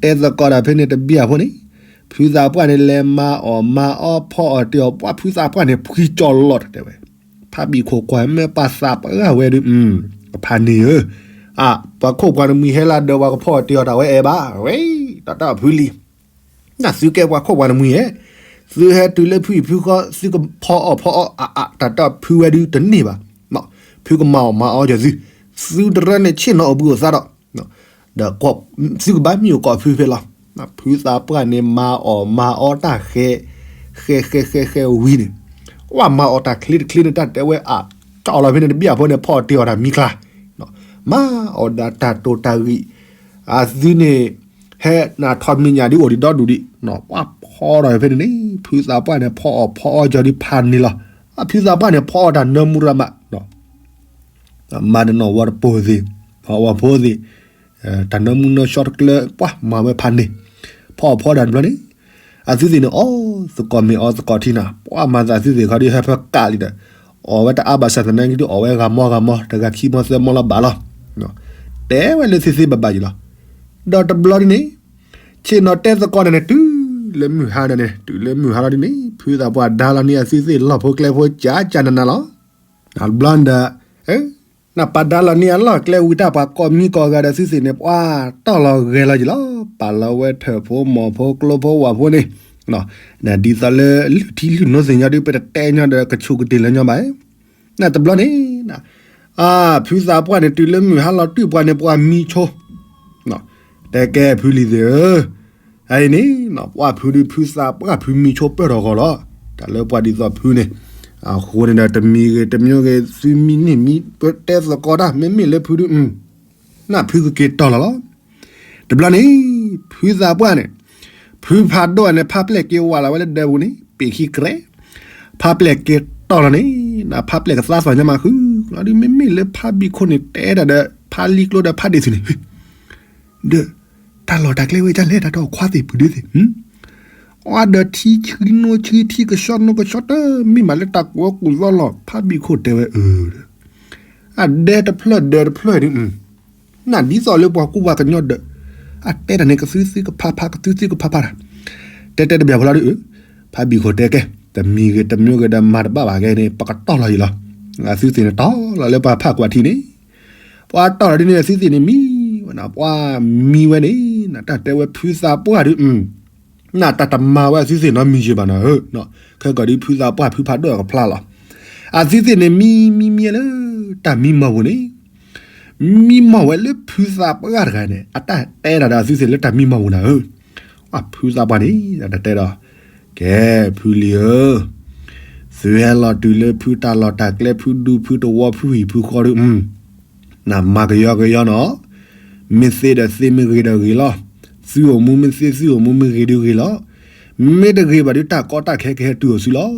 တဲသကိးတၢ်ဖဲန့ၣ်တဘံၣ်အဃိန့ၣ်, ဖုသးပှၢ်န့ၣ်လဲၤမၤအီၣ်မၤအီဖီအီၣ်တ့ၢ်အီၣ်ပှၤ ဖုသးပှၢ်န့ၣ် ဖှံကၠီလီၤတတဲဝဲ, ဖးဘံၣ်ခိၣ်ကွၢ်မ့ၢ်ပှၤသးပှၢ်ဝဲဒီး, ဖးန့ၣ်ဧၢ, အ ပှၤခိၣ်ပှၤနမှံဟဲလၢဒၢးပှၤကဖီအီၣ်တ့ၢ်အီၣ်တၢ်ဝဲအဲၣ်ဘၣ်, ဝဲ, တၢ်တၢ်ဖုလံ နသုကဲပှၤခိၣ်ပှၤနမှံဧဲ, သုဟဲတုၤလၢဖုအံၤဖုဃီ သုကဖီအီၣ်ဖီအီၣ်အါအါ တၢ်တၢ်ဖုဝဲဒုတန့ၢ်ဘၣ်, ဖုကမၤအီၣ်မၤအီကၠီသု, သုတရၢန့ၣ်ဆ့ၣ်နီၤအိၣ်ဘှံးအိၣ်သါဒီး, ဒီးသုကဘၣ်မံအိၣ်ကိးဖုဖဲလီၤ. ဖုသးပှၢ်န့ၣ်မၤအီၣ်မၤအီတၢ်ဃဲ, ဃဲဃဲဃဲဃဲဝံၤန့ၣ်, ဝဲမၤအီၣ်တၢ်ချ့တချ့န့ၣ် တၢ်တဲဝဲအါ, ကၠီလီၤဖဲန့ၣ်တဘံၣ်အဃိန့ၣ် ဖီအီၣ်တ့ၢ်အီၣ်တၢ်မံကျါ, မၤအီၣ်ဒၣ်တၢ်တိာ်တၢ်ဂံၢ်, အသုန့ၣ် ဟဲနၤထီၣ်မဲာ်ညါဒ်အိၣ်ဒံးဒီဒူၣ်ဒံး, ပှၤဖီဒီးဖဲန့ၣ်န့ၣ် ဖုသးပှၢ်န့ၣ် ဖီအီၣ်ဖီအီကၠီဒ်ဖးန့ၣ်လီၤ. ဖုသးပှၢ်န့ၣ် ဖီအီၣ်တၢ်နၢမူရမး, မၤတနီၣ်ဝီတပိၤသ့ၣ်, ဝီဖိသ့ၣ်, တၢ်နၢမူနၢဆှီတကျၢ ပှၤမၤဝဲဖးန့ၣ်, ဖီအီၣ်ဖီဒၣ်တဘျီန့ၣ်, အသုသ့ၣ်န့ၣ် အီၣ်သကိးမ့ၤအီသကိးထံနၤ, ပှၤမၤသးသုသ့ၣ်ခီဒ်ဟဲဖၢကးလံဒီး, အီၣ်ဝဲတအါဘၣ်ဆၣ်သနာ်က့ဒ် အီၣ်ဝဲဂၤမီဂၤမီ တဂၤခံမီသၢမီလီၤဘၣ်လီၤ. တဲဝဲလၢသ့သ့ဘၣ်ဘၣ်ယံၤလီၤ. ဒီးတဘျီဒ်န့ၣ်, ဆ့ၣ်နီၤတဲသကိးတၢ်န့ၣ် တုၤလၢမုၢ်ဟါန့ၣ်, တုၤလၢမုၢ်ဟါလီၤဒ်န့ၣ် ဖုသးပှၢ်ဒါလီၤန့ၢ်အသုသ့ၣ်လီၢ်ဖိကျဲဖိကၠးကၠးနးနးလီၤ. တဘျီဒီး, နပာ်ဒါလီၤန့ၢ်အလီၢ်ကျဲဝံၤတၢ်ပှၤကိးမံကိးဂၤဒီးသုသ့ၣ်န့ၣ် ပှၤတီၢ်လီၤဂဲၤလီၤယံၤလီၤ. ပာ်လီၤဝဲထၢၣ်ဖိမီၢ်ဖိကျိဖိဝၣ်ဖိန့ၣ်, ဒ်သိးလၢလုၢ်ထံလုၢ်နိသ့ၣ်ညီဒ် ပတတဲညီဒီးကဆူးကတ့ၢ်လၢညီဘၣ်. နတဘျီန့ၣ်, ဖုသးပှၢ်န့ၣ် တုၤလၢမုၢ်ဟါလီၤတံၢ်ပှၤန့ၣ် ပှၤမံဆိ, တဲကဲဖုလံၤသ့ၣ်ဧၢ, အအံၤန့ၣ်, ပှၤဖုဒုးဖုသးပှၢ်ဖုမံဆိပၢၢ်ထီၣ်ဂီၤလီၤ. တၢ်လၢပှၤဒ်သိးဖုန့ၣ်, အဃိန့ၣ်ဒီးတမံၤဂ့ၤတမံၤဂ့ၤ သုမံန့ၢ်မံ ပတဲသကိးတၢ် မ့မ့ၢ်လၢဖုဒုး, နဖုကက့ၤတီၢ်လီၤလီၤ. တဘျီန့ၣ်, ဖုသးပှၢ်န့ၣ်, ဖုဖးဒိၣ်န့ၣ် ဖးပျဲၢ်က့ၤဝးလီၤဝဲလၢဒၢးပူၤန့ၣ် ပ့ၤခံကြဲး, ဖးပျဲၢ်က့ၤတီၢ်လီၤန့ၣ်, နဖးပျဲၢ်ကသါသီၣ်ညါမးဃုာ်လီၤဒုး မ့မ့ၢ်လၢဖးဘံၣ်ခိၣ်န့ၣ် တဲဒၣ်ဒီးဖးလံကျိဒီးဖးဒ့ၣ်သုန့ၣ်, ဒီး, တၢ်လီၢ်တၢ်ကျဲဝဲဒ်လဲၣ် တၢ်တအီၣ်ခွါသ့ၣ်ပုၢ်ဒ့သ့ၣ်, အီဒီးထံဆှံနိဆှံထံကဆှီနိကဆှီတမ့ၢ်မးလၢတၢ်ကူၣ်အီၣ်ကူၣ်သီလီၤ ဖးဘံၣ်ခိၣ်တဲဝဲအၢ, အဒဲတဖျၢၣ်ဒၢးတဖျၢၣ်ဒုး, နဒ်သိးလၢပှၤကူပှၤကညီဒီး, အတဲတၢ်န့ၣ်ကသုသုကဖးဖးကသုသုကဖးဖးတၢ်, တဲတဲတဘၣ်ဖိလီၤဒုး, ဖးဘံၣ်ခိၣ်တဲကဲ, တမံၤဂ့ၤတမံၤဂ့ၤဒီးမၤတဘၣ်ဘၣ်ဂ့ၤန့ၣ် ပကတီၢ်လီၤယံၤလီၤ. အသုသ့ၣ်န့ၣ်တီၢ်လီၤလၢပှၤဖးကွၢ်ထံန့ၣ် ပှၤတီၢ်လီၤဒ်န့ၣ် အသုသ့ၣ်န့ၣ်မံဝဲနၤ ပှၤမံဝဲန့ၣ် နတၢ်တဲဝဲဖုသးပှၢ်ဒုး, နတၢ်တမၤဝဲအသုသ့ၣ်နီတမံၤယံၤဘၣ်နၤဧၢ, ခဲကီးဒ်ဖုသးပှၢ်ဖုဖးဒိၣ်အကဖျါလီၤ. အသုသ့ၣ်န့ၣ်မံမံမံလၢတၢ်မံမီၢ်ပူၤန့ၣ်, မံမီၢ်ဝဲလၢဖုသးပှၢ်တဂၤန့ၣ် အတၢ်တဲဒၣ်ဒီးအသုသ့ၣ်လၢတၢ်မံမီၢ်ပူၤနၤဧၢ, ဖုသးပှၢ်န့ၣ် တၢ်တဲဒီး ကဲဖုလံၤဧၢ, သုဟဲလီၤတုၤလၢဖုတၢ်လီၢ်တၢ်ကျဲ ဖုဒူဖုတဝီဖုဟံၣ်ဖုဃီဒုး, နမၤကယီကယီနီၤ, မ့ၢ်သ့ဒီးသ့ မ့ၢ်ဂ့ၤဒီးဂ့ၤလီၤ. သုအိၣ်မူမ့ၢ်သ့ သုအိၣ်မူမ့ၢ်ဂ့ၤဒုးဂ့ၤလီၤ. မ့ၢ်တဂ့ၤဘၣ်ဒုး တၢ်ကီတၢ်ခဲကဟဲတုၤအိၣ်သုလီၤ.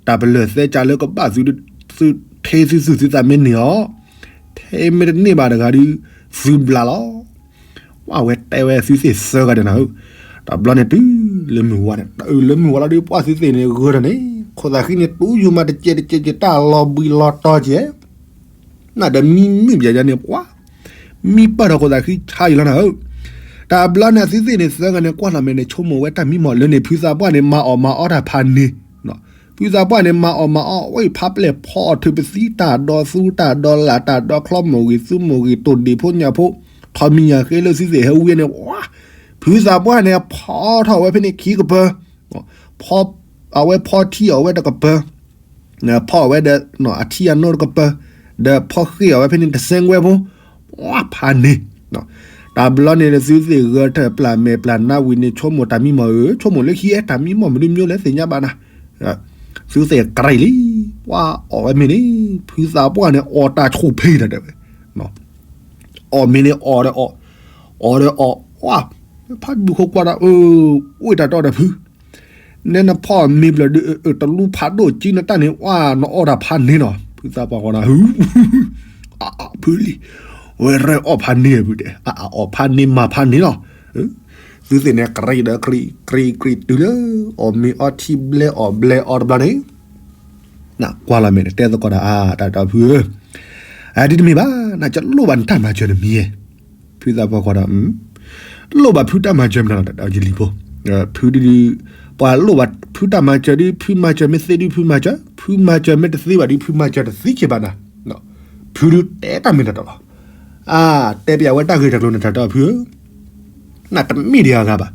တၢ်ပလၢၢ်သဲကၢလၢကဘၣ်သုဒုး, သုထ့သုသူၣ်သုသးမ့ၢ်န့ၢ်အီၤ, ထဲမ့ၢ်တန့ၢ်ဘၣ်တဂၤဒုး, သုဘျးလီၤ. ဝဲတဲဝဲသုသ့ၣ်သၢဂၤဒဲးနၤဧၢ, တဘျီန့ၣ်တုၤလၢမုၢ်ဝါန့ၣ် တုၤလၢမုၢ်ဝါလီၤဒုး ပှၤသုသ့ၣ်န့ၣ်ဂၢၢ်ထီၣ်န့ၣ် ခိၣ်သးဃံန့ၣ် တူၢ်ယိာ်မးတကဲးတကဲးကဲး တၢ်လီၤဘှံးလီၤတီၤကဲး, နဒီးမံမုၢ်ပယီၤယါန့ၣ် ပှၤ မံပၢၢ်ထီၣ်ဃိသးဃံဆါယံၤလီၤနၤဧၢ. တၢ်ဘျီန့ၣ် အသုသ့ၣ်န့ၣ် သၢဂၤန့ၣ် ကွၢ်လီၤမဲာ်န့ၣ် ဆိကမိၣ်ဝဲတၢ်မံမီၢ်လၢန့ၣ် ဖုသးပှၢ်န့ၣ် မၤအီၣ်မၤအီတၢ်ဖးန့ၣ်, ဖုသးပှၢ်န့ၣ် မၤအီၣ်မၤအီဝဲဖးပျဲၢ်ဖီအီၣ်ထုးပသံ တၢ်ဒီသူတၢ်ဒီလၣ် တၢ်ဒီချီမိၢ်ဂ့ၤ သူမိၢ်ဂ့ၤ တိၢ်ဒ့ၣ်ဖိညၣ်ဖိ, ထီမံၤညၣ်ဃ့လၢသုသ့ၣ်ဟဲဝံၤန့ၣ် ဝါ ဖုသးပှၢ်န့ၣ် ဖီထီၣ်ဝဲဖဲန့ၣ်ခံကပၢၤ, ဖီ အဝဲဖီထံအီၣ်ဝဲတကပၢၤ, ဖီအီၣ်ဝဲဒီး အထံအနိတကပၢၤ, ဒီးဖီဃ့အီၣ်ဝဲဖဲန့ၣ်တစဲးဝဲဖိ, ဝါဖးန့ၣ်, တၢ်ဘျီန့ၣ်သုသ့ၣ်ဂၢၢ်ထၢၣ်ပျၢ်မဲာ်ပျၢ်နါဝံၤန့ၣ် ဆိကမိၣ်တၢ်မံမီၢ်ဧၢ ဆိကမိၣ်လၢခံအဲၣ်တၢ်မံမီၢ်မနုၤမၠိလဲၣ် သ့ၣ်ညါဘၣ်နၤ, သုသ့ၣ်ကြၢးလံ, ဝါအီၣ်ဝဲမ့ၤန့ၣ် ဖုသးပှၢ်န့ၣ် အီၣ်တၢ်ဆိၣ်ဖ့တၢ်တဲဝဲ အီၣ်မ့ၤန့ၣ်အီၣ်ဒီးအီၣ်, အီၣ်ဒီးအီၣ်, ဝါ, ဖးဘံၣ်ခိၣ်ကွၢ်ဒီး အိၣ်တၢ်တီဒီးဖု, နဲနဖီမ့ၤဘျီၣ်ဒုး တလူဖးဒိၣ်ကံနတၢ်န့ၣ် ဝါ နအီၣ်တၢ်ဖးန့ၣ်နီၤ ဖုသးပှၢ်ဃီဒီး ဖုလံ, ဝဲရဲအီၣ်ဖးန့ၣ်ဖုတဲ အအီၣ်ဖးန့ၣ်မၤဖးန့ၣ်လီၤ, သုသ့ၣ်န့ၣ် ကြံဒီးကြံ ကြံ ကြံတုၤလၢ အီၣ်မ့ၤအီထံဘျဲအီၣ်ဘျဲအီတဘျီန့ၣ် ကွၢ်လီၤမဲာ်န့ၣ် တဲသကိးဒီး အါ တၢ်တီဖုဧၢ, အဒ်တမ့ၢ်ဘၣ် နကလိၣ်ဘၣ်နတၢ်မၤစၢၤနမံၤဧဲ, ဖုသးပှၢ်ကွၢ်ဒီး လိၣ်ဘၣ်ဖုတၢ်မၤစၢၤမနုၤလီၤ တၢ်တီယလံၤဖိ, ဖုဒုး ပှၤလိၣ်ဘၣ်ဖုတၢ်မၤစၢၤဒုး ဖုမၤစၢၤမ့ၢ်သ့ဒုး ဖုမၤစၢၤ, ဖုမၤစၢၤမ့ၢ်တသ့ဘၣ်ဒုး ဖုမၤစၢၤတသ့က့ၤဘၣ်နၤ, ဖုဒုးတဲတၢ်မ့ၢ်တၢ်တီလီၤ, အါ တဲပျးဝဲတၢ်ဂ့ၢ်တၢ်ကျိၤန့ၣ် တၢ်တီဖုဧၢ နတမ့ၢ်ဒံးအဂၤဘၣ်.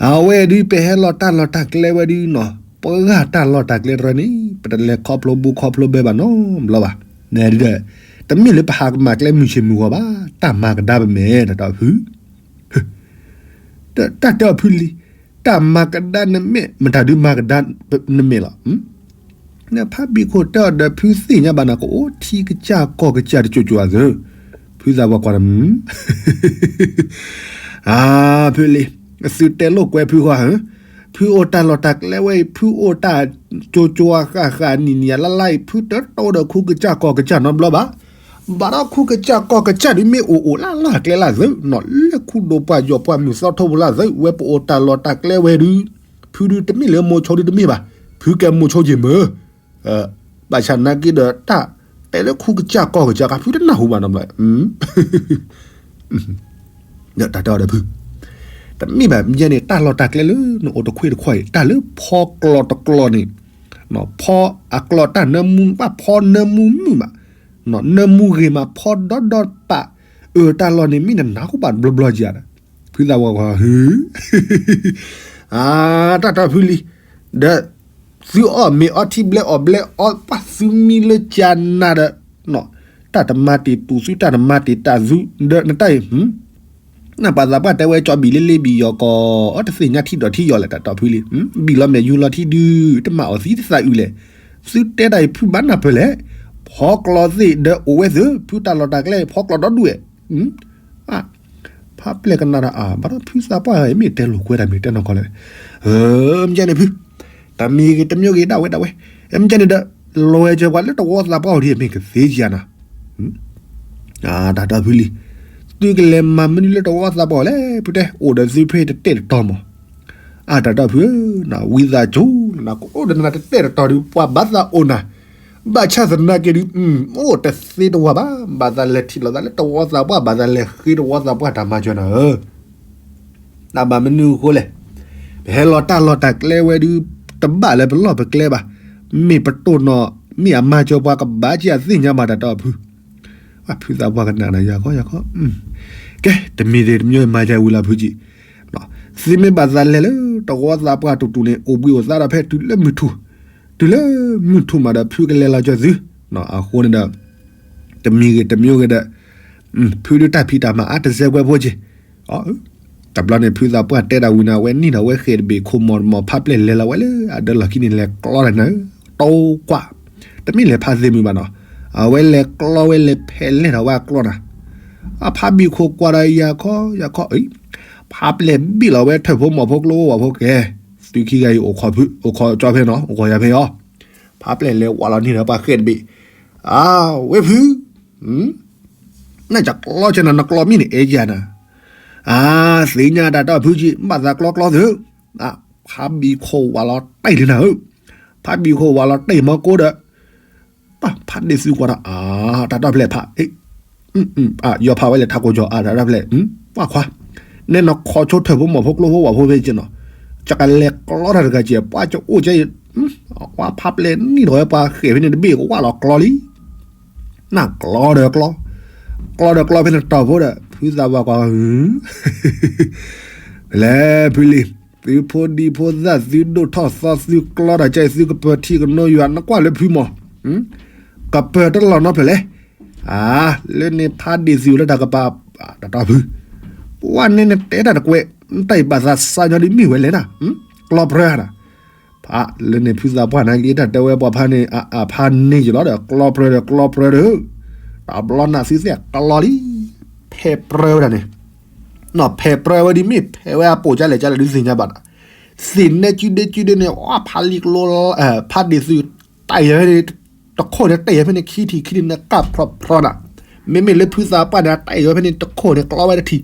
အဝဲဒုး ပဟဲလီၤတၢ်လီၢ်တၢ်ကျဲဝဲဒုးနီၤ ပှၤတၢ်လီၢ်တၢ်ကျဲတရၢန့ၣ် ပတလဲၤခီဖျိဘိခီဖျိဘၢဘၣ်နီတဘျီဘၣ်. တမ့ၢ်လၢပဟးကမၤကျဲမုၢ်ဆ့ၣ်မုၢ်ဂီၤဘၣ် တၢ်မၤကဒါပမဲာ် တၢ်တီဖု တၢ်တဲအီၤဖုလံ, တၢ်မၤကဒါနမဲာ် မတၤဒုးမၤကဒါနမဲာ်လီၤ. နဖးဘံၣ်ခိၣ်တဲအီၤဒီးဖုသ့ၣ်ညါဘၣ်နၤ ကအိၣ်ထံကစၢ်ကီၢ်ကစၢ်တစိၤစိၤအသိး, ဖုသးပှၢ်ကွၢ်ဒီး အါ ဖုလံ, သုတဲလိာ်ကွဲဖုဃီဧၢ, ဖုအိၣ်တၢ်လီၢ်တၢ်ကျဲဝဲအံၤ ဖုအိၣ်တၢ်ကၠိကၠိဃၣ်ဃၣ်နံၤနံၤလါလါအံၤ ဖုတတိဒီးခူကစၢ်ကီၢ်ကစၢ်နီတဘျီဘၣ်. ဘၣ်ဒီးခူကစၢ်ကီၢ်ကစၢ်ဒုးမ့ၢ်အိၣ်အိၣ်လၢလီၢ်ကျဲလၢအသိးနီၤ လၢခူဒိၣ်ပှၢ်ယီၢ်ပှၢ်မုၢ်သီထိပူၤလၢအသိး ဝဲပအိၣ်တၢ်လီၢ်တၢ်ကျဲဝဲဒုး ဖုဒုးတမ့ၢ်လၢမိၤဆိဒုးတမ့ၢ်ဘၣ်, ဖုကဲမိၤဆိယ့ၢ်မၢ ဘၣ်ဆၣ်နာ်က့ဒီးတၢ်တဲလၢခူကစၢ်ကီၢ်ကစၢ်ဃၣ် ဖုတနၢ်ဟူဘၣ်နီတဘျီ, တၢ်တဲအီၤဒီးဖု, တမ့ၢ်ဘၣ် မ့ၢ်န့ၣ် တၢ်လီၢ်တၢ်ကျဲလၢနအိၣ်တခွ့ၣ်တခီအံၤ တၢ်လၢဖီကျီတကျီန့ၣ်, ဖီအကျီတၢ်နၢမူ ဘၣ်ဖီနၢမူမုာ်မး, နၢမူဂ့ၤမး ဖီဒီဒီပာ်, အၢ တၢ်လီၢ်န့ၣ် မ့ၢ်နနၢ်ဟူဘၣ်တဘျီဘျီကဒီး, ဖုသးပှၢ်ကွၢ် အါ တၢ်တီဖုလံ, ဒီး သုအီၣ်မ့ၤအီထံဘျဲအီၣ်ဘျဲအီပှၢ်သုမံလၢကနၤဒီး, တၢ်တမၤတ့ၢ်တူၢ်သု တၢ်တမၤတ့ၢ်တၢ်သု ဒီးနတၢ်အံၤ, နပှၤသးပှၢ်တဲဝဲကၠီဘံၣ်လၢလ့ဘံၣ်ယီၤကီး အတသ့ၣ်ညါထံဒီးထံယီၤလဲၣ် တၢ်တီဖုလံ, ဘံၣ်လီၤမဲာ်ယူၤလီၤထံဒုး တမၤအီၤသံတသးအုးလဲၣ်, သုတဲတၢ်အံၤဖုဘၣ်နၢ်ပၢၢ်လဲၣ်, ဖီကျီသ့ၣ်ဒီးအိၣ်ဝဲသု ဖုတၢ်လီၢ်တၢ်ကျဲ ဖီကျီဒီဒူၣ်ဝဲ ဖးပျဲၢ်ကနၣ်ဒီးအါ ဘၣ်ဒီးဖုသးပှၢ်မ့ၢ်တဲလိာ်ကွဲတၢ်မ့ၢ်တဲနီၢ်ကီၢ်လဲၣ်, မ့ၢ်န့ၣ်ဖု, တမံၤဂ့ၤတမံၤဂ့ၤဒၣ်ဝဲဒၣ်ဝဲ, မ့ၢ်န့ၣ်ဒီး လီၤဝဲကၢၤပှၤလၢတဝီသးပှၢ်အီၤဒ်အမ့ၢ်ကသ့ကနၤ, တၢ်တီဖုလံ, သုကလဲၤမၤမနုၤလၢတဝီသးပှၢ်အီၤလဲၣ် ဖုတဲ အိၣ်ဒီးသုဖဲတတဲာ်တတီၤမး, အါ တၢ်တီဖုဧၢ, ဝံသးစူၤ နကအိၣ်ဒီးနၤတတဲာ်တတီၤဒုး ပှၤဘၣ်သးအိၣ်နၤ, ဘၣ်ဆၣ်သနာ်က့ဒုး အိၣ်တသ့တဝၤဘၣ်, ဘၣ်သးလဲၤထံၣ်လိာ်သးလၢတဝီသးပှၢ် ဘၣ်သးလဲၤဃ့တဝီသးပှၢ်တၢ်မၤစၢၤနၤဧၢ, တၢ်ဘၣ်မနုၤအဃိလဲၣ်, ပဟဲလီၤတၢ်လီၢ်တၢ်ကျဲဝဲဒုး တဘၣ်လၢပလီၢ်ပကျဲဘၣ်, မ့ၢ်ပတိၢ်နီၣ် မ့ၢ်အမၤစၢၤပှၤကဘၣ်က့ၤအသ့ၣ်ညါမး တၢ်တီဖု ဖုသးပှၢ်ကနၣ်နၤ ယၤခီယၤခီ, ကဲ တမံၤတမံၤမၤယၤဝံၤလီၤဖုကံ, သုမ့ၢ်ဘၣ်သးလဲၤလၢတဝီသးပှၢ်တူၢ်တူၢ်န့ၣ် အိၣ်ဘှံးအိၣ်သါဒီးဖဲတုၤလၢမုၢ်ထူၣ်, တုၤလၢမုၢ်ထူၣ်မးဒီး ဖုကလဲၤလီၤကၢၤသု, အဃိန့ၣ်ဒီး တမံၤဂ့ၤတမံၤဂ့ၤဒီး ဖုဒုးတၢ်ဖံးတၢ်မၤအါတစဲးကွဲးဖိက့ၤ, တဘျီန့ၣ် ဖုသးပှၢ်တဲတၢ်ဝံၤန့ၣ် အဝဲနံၣ်ဒီးအဝဲဃဲၤတဘ့ၣ်ခိၣ်မီၤတမီၤ ဖးပျဲၢ်လဲၤလီၤဝဲလၢအဒၢလီၢ်ခံန့ၣ် လဲၤကျီတၢ်နၤဧၢ, တိကွၢ်, တမ့ၢ်လဲၤဖးသ့ၣ်မုာ်ဘၣ်နီၤ, အဝဲလဲၤကျီဝဲလဲၤဖဲးလဲၢ်ထီၣ်ဝဲအကျီနၤ, အဖးဘံၣ်ခိၣ်ကွၢ်ဒီးယၤခီယၤခီ, ဖးပျဲၢ်ဘံၣ်လီၤဝဲထၢၣ်ဖိမီၤဖိကျိဖိဝၣ်ဖိကဲ, သုခံဂၤအံၤ အိၣ်ခိးကၠီဖဲနီၤ အိၣ်ခိးယၤဖဲအီၤ, ဖးပျဲၢ်လဲၤဝးလီၤန့ၢ်ဒီးပှၤဃဲၤတဘ့ၣ်, အါ ဝဲဖု နကကျီကနၤ နကျီမ့ၢ်န့ၣ် အဲၣ်ယၤနၤ, အါ သ့ၣ်ညါတၢ်တီဖုကံ ဘၣ်သးကျီကျီသု, ဖးဘံၣ်ခိၣ်ဝးလီၤတံၢ်လံနၤဧၢ, ဖးဘံၣ်ခိၣ်ဝးလီၤတံၢ်မီၤကိဒီး, ဖးဒ့ၣ်သုကွၢ်ဒီး အတၢ်တီၢ်ဖျဲၣ်ဖး ယီၤဖးဝဲလဲၣ် ထးကိကီၤ အတၢ်တီၢ်ဖျဲၣ် ပှၢ်ခွါ နဲနီၢ်ခိးဆိထၢၣ်ဖိမီၤဖိကျိဖိဝၣ်ဖိဖဲက့နီၤ ကကလဲၤကျီတၢ်တဂၤကဲ ပှၢ်ကအိၣ်ကဲ ပှၢ်ဖးပျဲၢ်နံၣ်ထီၣ်ဝဲပှၤဃဲၤဖဲန့ၣ်တဘ့ၣ်ကဝၣ်လီၤကျီလံ နကျီဒီးကျီ ကျီဒီးကျီဖဲန့ၣ်တီၢ်ဖိဒီး ဖုသးပှၢ်ကွၢ် လဲၤဖုလံ သုဖိဒံဖိသၣ်သုဒိၣ်ထီၣ်သီသုကျီတၢ်ကဲ သုကပၢၤထံကနိယွၤ နကွၢ်လၢဖုမီၤ ကပၢၤတလီၢ်နီဖျၢၣ်လဲၣ် အါ လၢန့ၣ်ဖးဒ့ၣ်သုလၢတၢ်ကပၤ တၢ်တီၢ်ဖု ပှၢ်န့ၣ်နတဲတၢ်တကွဲး နတၢ်အံၤဘၣ်သးစၢ်ညီဒ်မ့ၢ်ဝဲလဲၣ်နၤ ကျီပြၢနၤ ဖးလၢန့ၣ်ဖုသးပှၢ်နၤက့ တၢ်တဲဝဲပှၤဖးန့ၣ် အဖးန့ၢ်ယလီၤဒီး ကျီပြၢဒီး ကျီပြၢဒီး တဘျီနၤသုသ့ၣ်ကျီလံ ဖဲးပြၢဝဲဒၣ်န့ၣ် နီၢ်ဖဲးပြၢဝဲဒ်မ့ၢ်ဖဲးဝဲအပိာ်ကလဲၣ်ကလဲၣ်ဒုးသ့ၣ်ညါဘၣ်ဒီး သ့ၣ်နဲကုဒ့ကုဒ့န့ၣ် အဖးလံၤကျိ ဖးဒ့ၣ်သု တၢ်အံၤဖဲန့ၣ် တခိၣ်န့ၣ် တၢ်အံၤဖဲန့ၣ် ခံထံၣ်ခံထံၣ်န့ၣ် ကၣ်ဖြီဖြီနၤ မ့မ့ၢ်လၢဖုသးပှၢ်န့ၣ် တၢ်အံၤဖဲန့ၣ် တခိၣ်န့ၣ် ကျီဝဲတထံၣ်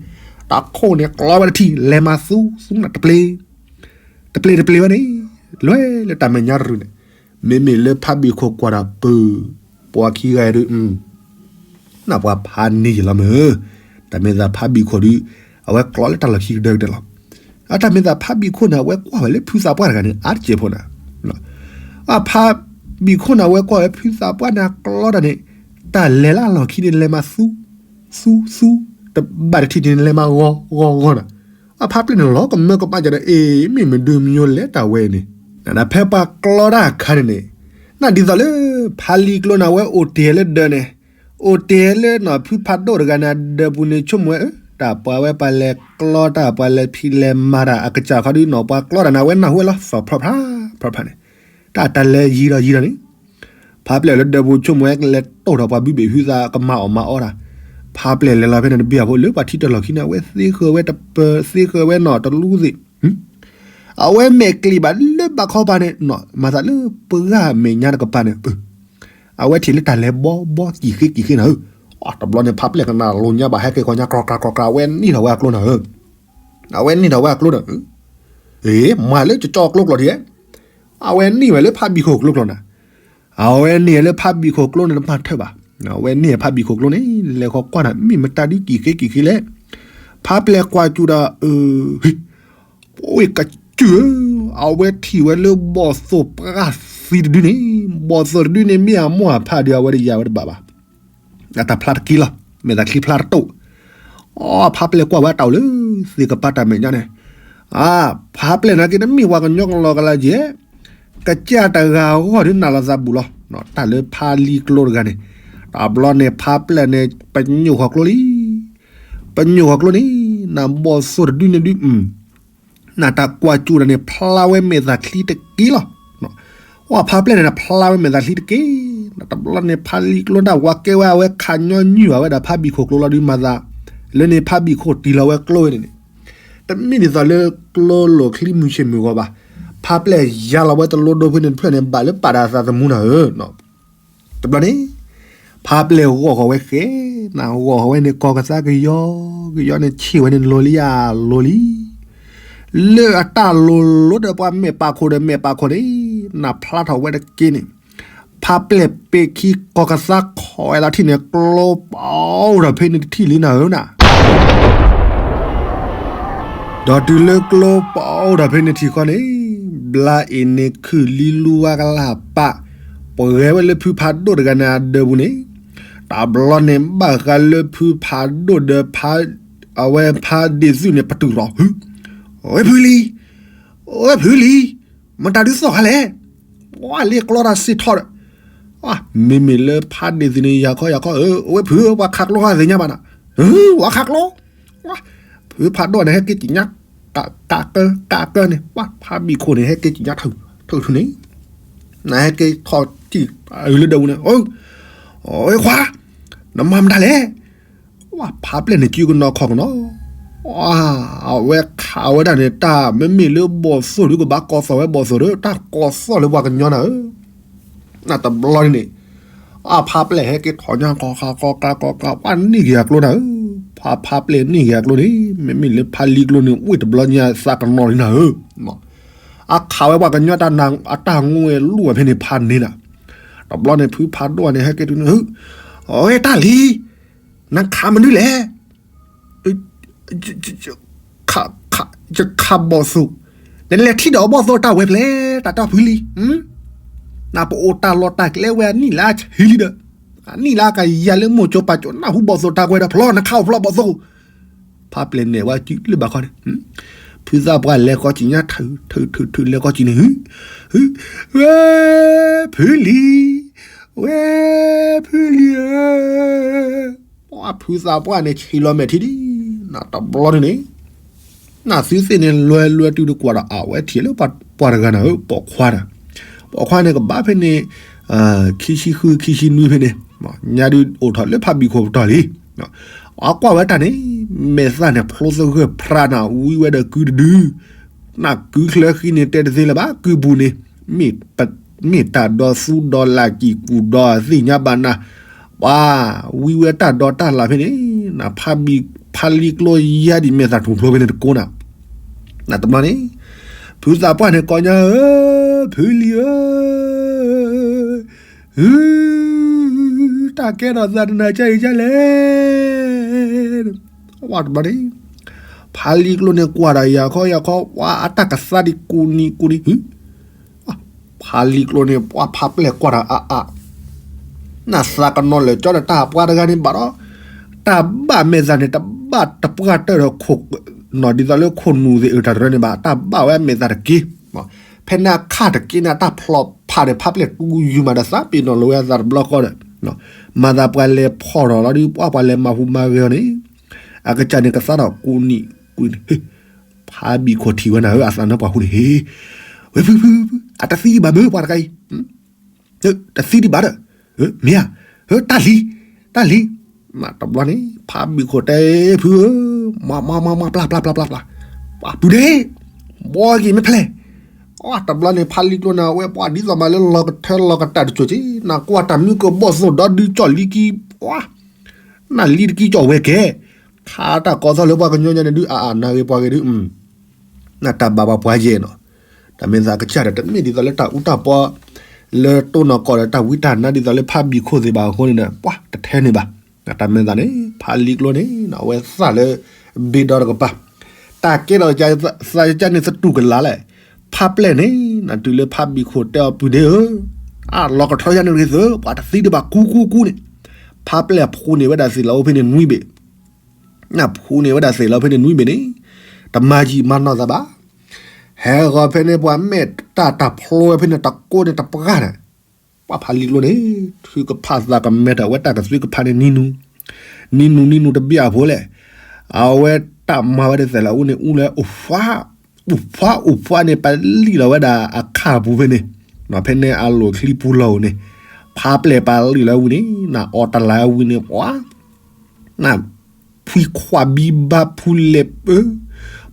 တခိၣ်န့ၣ် ကျီဝဲတထံၣ် လဲၤမၤသူသူနၤ တပျ့ၤ တပျ့ၤတပျ့ၤဝဲန့ၣ် လဲၤလၢတၢ်မဲာ်ညါတရူးန့ၣ် မ့မ့ၢ်လၢဖးဘံၣ်ခိၣ်ကွၢ်ဒီးပၢၤ ပှၤခံဂၤအံၤဒုး နပှၤဖးန့ၢ်ယလီၤမ့ၢ် တၢ်မ့ၢ်သးဖးဘံၣ်ခိၣ်ဒုး အဝဲကျီလၢတၢ်လီၢ်ခံကဒၢကဒၢလီၤ. အတၢ်မ့ၢ်သးဖးဘံၣ်ခိၣ်န့ၣ် အဝဲကွၢ်ဝဲလၢဖုသးပှၢ်တဂၤန့ၣ် အါတစဲးဖိန့ၣ် အဖးဘံၣ်ခိၣ်န့ၣ် အဝဲကွၢ်ဝဲဖုသးပှၢ်န့ၣ် အကျီတၢ်န့ၣ် တၢ်လဲၤလၢအလီၢ်ခံန့ၣ် လဲၤမၤသူ သူ သူ တဘၣ်တထံၣ်န့ၣ် လဲၤမၤဂီၤ ဂီၤ ဂီၤန့ၣ် အဖးပျဲၢ်န့ၣ်လီၤကမၢကမၣ်ကဒီး အ့ မ့ၢ်မဒုမယိလဲၤတၢ်ဝဲန့ၣ် နဖဲပှၤကျီတၢ်အခါန့ၣ်န့ၣ် နဒ်သိးလၢ ဖးလံၤကျိန့ၣ် အဝဲအိၣ်တ့ၢ်လၢဒၢးန့ၣ် အိၣ်တ့ၢ်လၢနီၢ်ဖုဖးဒိၣ်တဂၤန့ၣ် အဒၢးပူၤန့ၣ် ဆိကမိၣ်ဝဲ တၢ်ပှၤဝဲပှၤလဲၤကျီတၢ် ပှၤလဲၤဖံးလဲၤမၤတၢ် အကစၢ်ခီဒုးနီၢ်ပှၤကျီတၢ်န့ၣ် အဝဲနၢ်ဟူဝဲလီၤ သီၣ်ဖျီဖျါ ဖျီဖျါန့ၣ် တၢ်တၢ်လဲၤယံၤဒီးယံၤဒီးန့ၣ် ဖးပျဲၢ်လၢဒၢးပူၤဆိကမိၣ်ဝဲ လဲၤတိၢ်ထီၣ်ပှၤဘုဘ့ၣ်ဟုသး ကမၤအီၣ်မၤအီတၢ် ဖးပျဲၢ်လဲၤလီၤဖဲန့ၣ်တဘ့ၣ်အဖိလၢပှၤထံတၢ်လီၢ်ခံန့ၣ် အဝဲသ့ဃၢၤဝဲတပၢၤ သ့ဃၢၤဝဲနီၢ်တလူသ့ၣ် အဝဲမဲာ်ကျံၤဘၣ်လၢဘၣ်ခီပၤန့ၣ် မၤသးလၢပှၢ်မဲာ်ညါတကပၤန့ၣ် အဝဲထံၣ်လၢတၢ်လဲၤဘီဘီကံၢ်ဃ့ကံၢ်ဃ့နၤဧၢ, တဘျီန့ၣ် ဖးပျဲၢ်ကနၣ်လိာ်ညါဘၣ် ဟဲက့ၤခီညါ ကြီကြၤကြီကြၤ အဝဲန့ၢ်ထီၣ်ဝဲအကျိနၤဧၢ, အဝဲန့ၢ်ထီၣ်ဝဲအကျိန့ၣ်ဧၢ, အ့ မၤလၢကကၠီကျိကျိာ်ဒ်လဲၣ်, အဝဲန့ၢ်ဝဲလၢဖးဘံၣ်ခိၣ်ကျိကျိာ်နၤ, အဝဲန့ၢ်လၢဖးဘံၣ်ခိၣ်ကျိန့ၣ် တမၤထၢၣ်ဘၣ်, အဝဲန့ၢ်ဖးဘံၣ်ခိၣ်ကျိန့ၣ် လဲၤဃီကွၢ်နၤ မ့ၢ်မတၤဒုးကံၢ်ဃ့ကံၢ်ဃ့လဲၣ်, ဖးပျဲၢ်ကွၢ်စူၣ်ဒီး အ့ ပဝ့ၢ်ကစၢၢ်ဧၢ, အဝဲထံၣ်ဝဲလၢဘီၣ်သိၣ်ပှၢ်သံတဒုန့ၣ်, ဘီၣ်သိၣ်တဒုန့ၣ် မ့ၢ်အမိၢ်အဖါဒီး အဝဲတယာ်ဝဲတဘၣ်ဘၣ်, အတၢ်ဖျါတက့ၢ်လီၤ, မဲာ်သးချံဖျါတတိၢ်, အဖးပျဲၢ်ကွၢ်ဝဲအတၢ်အိၣ်လၢ သ့ၣ်ကပၤတၢ်မဲာ်ညါန့ၣ်, အဖးပျဲၢ်နာ်က့ တမ့ၢ်ပှၤကညီကလီကလီက့ၤ, ကစၢ်တဂၤအဂီၢ်ဒုးနၢ်လီၤသးဘူးလီၤ, တၢ်လၢဖးလံကျိတဂၤန့ၣ်, တဘျီန့ၣ် ဖးပျဲၢ်န့ၣ် ပညိၣ်ဃီၤကျိလံ ပညိၣ်ဃီၤကျိန့ၣ်, နဘီၣ်သိၣ်တဒုန့ၣ်ဒုး, နတၢ်ကွၢ်စူၣ်တၢ်န့ၣ် ဖျါဝဲမဲာ်သးချံတက့ၢ်လီၤ, အဖးပျဲၢ်န့ၣ် ဖျါဝဲမဲာ်သးချံတက့ၢ်, တဘျီန့ၣ် ဖးလံကျိတၢ်ဝၤကဲဝဲ အဝဲခးညီနုၢ်ဘၣ်ဝဲဒၣ်ဖးဘံၣ်ခိၣ်ကျိလီၤဒုးမၤသး, လၢန့ၣ်ဖးဘံၣ်ခိၣ်တံၢ်လီၤဝဲကျိဝဲန့ၣ်န့ၣ်, တမ့ၢ်ဒ်သိးလၢကျိလိာ်ချံမုၢ်ဆ့ၣ်မုၢ်ဂီၤဘၣ်, ဖးပျဲၢ်ယါလီၤဝဲတလိဒိဖဲန့ၣ်တဖျၢၣ်န့ၣ် ဘၣ်လၢပာ်တၢ်သးသမူနၤဧၢ တဘျီန့ၣ်, ဖးပျဲၢ်ဂီၢ်ဃီၤဝဲဃဲ, နဂီၢ်ဃီၤဝဲန့ၣ် ကီၢ်ကသါကယီကယီန့ၣ် ဆ့ၣ်ဝဲန့ၣ်လိၤလံဧါလိၤလံ, လၢအတၢ်လိၤလိၤဒီးပှၤမဲာ်ပာ်ခိၣ်ဒီးမဲာ်ပာ်ခိၣ်န့ၣ်, နဖျါထီၣ်ဝဲတက့ၢ်န့ၣ်, ဖးပျဲၢ်ပ့ၤခံကီၢ်ကသါခီၣ်ဝဲလီၤထံၣ်န့ၣ် ကျိပအိၣ်ဒီးဖဲန့ၣ်တထံၣ်လံနၤဧၢနၤ ဒီးတုၤလၢကျိပအိၣ်ဒီးဖဲန့ၣ်ထံၣ်ဃီန့ၣ်, ဘျါအ့ၣ်န့ၣ်ခုၣ်လံလူဝါကလၢ်ပာ်, ပှၤဂဲၤဝဲလၢဖုဖးဒိၣ်တဂၤန့ၣ်အဒၢးပူၤန့ၣ်, တဘျီန့ၣ်ဘၣ်ဃးလၢဖုဖးဒိၣ်ဒီးဖး, အဝဲဖးဒ့ၣ်သုးန့ၣ် ပတုာ်ထီၣ်, ဝဲဖုလံ, ဝဲဖုလံ, မတၤဒုးသီၣ်ခါလဲၣ်, ပှၤလ့ကျီတၢ်စံးထီၣ်ဒီး မ့မ့ၢ်လၢဖးဒ့ၣ်သုးန့ၣ် ယၤခီယၤခီဧၢ, အဝဲဖုဧၢ ပှၤခးကျိဃီသ့ၣ်ညါဘၣ်နၤ, ပှၤခးကျိ, ဖုဖးဒိၣ်န့ၣ် ဟဲက့ၤကံၣ်ညါ, ကးကးကၢကးကၢန့ၣ် ပှၤဖးဘံၣ်ခိၣ်န့ၣ် ဟဲက့ၤကံၣ်ညါထုးထုးန့ၣ်, နဟဲက့ၤထီၣ်ထံၣ်လၢဒၢးပူၤန့ၣ်, အိၣ်ခွါ, နမၤမတၤလဲၣ်, ပှၤဖးပျဲၢ်န့ၣ် ကၠုကနီၤခီၣ်ကနီၤ အဝဲခးဝဲဒၣ်န့ၣ် တၢ်မ့မ့ၢ်လၢဘီၣ်သိၣ်ဒုးကဘၣ်ကီၢ်သီၣ်ဝဲဘီၣ်သိၣ်ဒီး တၢ်ကီၢ်သီၣ်လၢပှၤကညီနၤဧၢ, နတဘျီန့ၣ်န့ၣ်, အဖးပျဲၢ်ဟဲက့ၤထီၣ်ညါ ကီၢ်ကၢ်ကီၢ်ကၢ်ကီၢ်ကၢ် ပှၤန့ၢ်က့ၤအကျိနၤဧၢ, ဖးဖးပျဲၢ်န့ၢ်က့ၤအကျိန့ၣ် မ့မ့ၢ်လၢဖးလံကျိန့ၣ် ဝ့ၢ်တဘျီညါသးကနီၤလံနၤဧၢ အခးဝဲပှၤကညီအတၢ်ငိၢ်ဝဲလူၢ်ဝဲဖဲန့ၣ်ဖးန့ၣ်နၤ, တဘျီန့ၣ် ဖုဖးဒိၣ်န့ၣ် ဟဲက့ၤတုၤန့ၣ် ဟု, အဝဲတၢ်လံၤ, နခးမနုၤလဲၣ်, ယခးဘီၣ်သိၣ်, နလဲၤထံၣ်ဒီးဘီၣ်သိၣ်တၢ်ဝဲဖျဲး တၢ်တီၢ်ဖုလံ, နပအိၣ်တၢ်လီၢ်တၢ်ကျဲဝဲအနံၣ်လၢဆံလံဒီး, အနံၣ်လၢကယၤလၢမိၢ်ကၠိပာ်ကၠိ နၢ်ဟူဘီၣ်သိၣ်တၢ်ကွဲဒီး ဖျီနခးအိၣ်ဖျီဘီၣ်သိၣ် ဖးပျဲၢ်နဲၣ်ဝဲစုလၢဘၣ်ခီန့ၣ်, ဖုသးပှၢ်လဲၤကီၢ်စံၣ်ညါ ထုးထုးထုးထုးလဲၤကီၢ်စံၣ်န့ၣ် ဟု, ဟု, ဝဲ, ဖုလံၤ, ဝဲ, ဖုလံၤဧၢ, ပှၤဖုသးပှၢ်န့ၣ် ဆံးလီၤမဲာ်ထံဒံး, နတဘျီန့ၣ်န့ၣ်, နသုသ့ၣ်န့ၣ်လွဲလွဲတုၤတကွၢ်ဒီး အဝဲထံၣ်လၢပှၤတဂၤန့ၣ်ဧၢ ပိာ်ခွါဒီး, ပိာ်ခွါန့ၣ်ကဘၣ်ဖဲန့ၣ် ခံဆံဃု ခံဆံနွံဖဲန့ၣ်, ညါဒုးအိၣ်ထီၣ်လၢဖးဘံၣ်ခိၣ်ပတီၢ်လံ. အကွၢ်ဝဲတၢ်န့ၣ်, မဲာ်သၣ်န့ၣ်ဖျိသဂၢၢ်ဖရးနၤ ဝံဝဲဒီးကုတဒု, နကုချၢဃံန့ၣ်တဲတသ့လၢၤဘၣ် ကုပူၤန့ၣ်, မ့ၢ်တၢ်ဒီသူဒီလၢကံၢ်ပူၤဒီးသ့ၣ်ညါဘၣ်နၤ, ပှၤဝံဝဲတၢ်ဒီတၢ်လၢ်ဖဲန့ၣ်, နဖးဘံၣ်ဖးလံၤကျိယါဒံးမဲာ်သၣ်ထူၣ်ဖျိဖဲန့ၣ်တကိးနၤ နတမၤန့ၣ်, ဖုသးပှၢ်န့ၣ်ကိးညါဧၢ, ဖုလံၤဧၢ, ဧ, တၢ်ကဲထီၣ်သးတနၤကါအံၤကါလဲၣ်, ဝဲတဘျီန့ၣ်, ဖးလံၤကျိန့ၣ်ကွၢ်ဒီးယၤခီယၤခီ ပှၤအတၢ်ကသါဒံးကူနံၤကူနံၤ, ဖးလံၤကျိန့ၣ် ပှၤဖးပျဲၢ်ကွၢ်ဒီးအါအါ နသးကနီၤလၢာ်ကၠီဒီးတၢ်ပှၤတဂၤန့ၣ်ဘၣ်ဒီး, တၢ်ဘၣ်မဲာ်သၣ်န့ၣ် တဘၣ်တပှၢ်တၢၢ်ဒီးခိၣ်, နီၢ်ဒ်သိးလၢခိၣ်နူာ်သ့ၣ်အတၢ်တရၢန့ၣ်ဘၣ်, တၢ်ဘၣ်ဝဲမဲာ်သၣ်တက့ၢ်, ဖဲန့ၣ်အခါတက့ၢ်န့ၣ် တၢ်ဖျီဖးဒီးဖးပျဲၢ်တူယူၤမးဒီးသးပ့ၤနီၣ်လီၤဝဲအသးတဘျီဃီဒီး, မၤသးပှၤလဲၤဖီၣ်ထီၣ်လီၤဒုး ပှၤပှၤလဲၤမၤဟူးမၤဂဲၤအီၤန့ၣ်, အကစၢ်န့ၣ်ကသါဒီးကူနံၤကူနံၤ, ဖးဘံၣ်ခိၣ်ထံၣ်ဝဲနၤဧၢ အသးနၢပှၤဃိန့ၣ်, ဟ့, ဝဲဖုဖု, အတသံဒံးဘၣ်မ့ၢ်ပှၤတဂၤအံၤ တသံဒံးဘၣ်ဒီး, မ့ၢ်ဧါ, တၢ်လံၤ, တၢ်လံၤ, တဘျီန့ၣ် ဖးဘံၣ်ခိၣ်တဲဖုဧၢ, မၤမၤမၤမၤပျၢ်ပျၢ်ပျၢ်ပျၢ်ပျၢ်, ပှၤပုၢ်ဒ့, ဘီက့ၤမ့ၢ်ဖဲလဲၣ်, တဘျီန့ၣ် ဖးလံၤကျိန့ၣ် အဝဲပှၤဒ်သိးမးလၢလီၤကထၢလီၤကတၢ်တစိၤက့ၤ နကွၢ်တၢ်မုၢ်ကဘီၣ်သိၣ်ဒီဒုကၠီၣ်လံကံ, ပှၤ နလံၤတကံကၠီၣ်ဝဲကဲ, ခါတၢ်ကီသီၣ်လၢပှၤကညီညါန့ၣ်ဒုး အအနၢ်ဂ့ၤပှၤဂ့ၤဒုး, နတၢ်ဘၣ်ပှၤပှၤယဲၢ်နီၤ, တၢ်မဲာ်သၣ်ကစၢ်ဒီး တမ့ၢ်ဒ်သိးလၢတၢ်အူတၢ်ပီ, လၢတိၢ်နီၢ်ကီၢ်ဒီးတၢ်ဝံတၢ်နါဒ်သိးလၢဖးဘံၣ်ခိၣ်သ့ၣ်ဘၣ်အဃိန့ၣ်ဒီး ပှၤတထဲန့ၣ်ဘၣ်, တၢ်မဲာ်သၣ်န့ၣ် ဖးလံၤကျိန့ၣ် အဝဲသၣ်လၢ ဘ့ဒီတကပၤ, တၢ်ကဲထီၣ်သးကစၢ်န့ၣ် သတူၢ်ကလာ်လဲၣ်, ဖးပျဲၢ်န့ၣ် နတုၤလၢဖးဘံၣ်ခိၣ်တဲအီၤပုၢ်ဒ့ဧၢ, အလီၤကထီယါန့ၣ်ဂ့ၤသု, ပှၤတသံဒံးဘၣ်ကူကူကူန့ၣ်, ဖးပျဲၢ်အဖှူန့ၢ်ဝဲဒၣ်သ့ၣ်လၢအိၣ်ဖဲန့ၣ်နွံဘ့ၣ် နဖှူန့ၢ်ဝဲဒၣ်သ့ၣ်လၢဖဲန့ၣ်နွံဘ့ၣ်န့ၣ်, တမၤယံာ်မၤနီၢ်သးဘၣ်, ဟဲဂီၤဖဲန့ၣ်ပှၤမဲာ်တၢ်တၢ်ဖျိဝဲဖဲန့ၣ်တကိးန့ၣ်တပှၢ်န့ၣ်, ပှၤဖးလံၤကျိန့ၣ် ထုကဖၣ်သးကမဲထီၣ်ဝဲတၢ်ကသွံကဖးန့ၣ်နံၤနူၤ, နံၤနူၤနံၤနူၤတဘျီအဖိလဲၣ်, အဝဲတၢ်မၤဝဲဒၣ်သ့ၣ်လၢအအိၣ်န့ၣ်အူလၢအိၣ်ဖှါ အိၣ်ဖှါအိၣ်ဖှါန့ၣ် ပလံၣ်လီၤဝဲဒၣ်အခါပူၤဖဲန့ၣ်, ဖဲန့ၣ်အလိၤချံပူၤလီၢ်ဧိၤန့ၣ်, ဖးပျဲၢ်ပလံၣ်လီၤဝံၤန့ၣ် နအီၣ်တလၢဝံၤန့ၣ် ပှၤ န ဖှံခွါဘံဘါဖူလဲၣ်,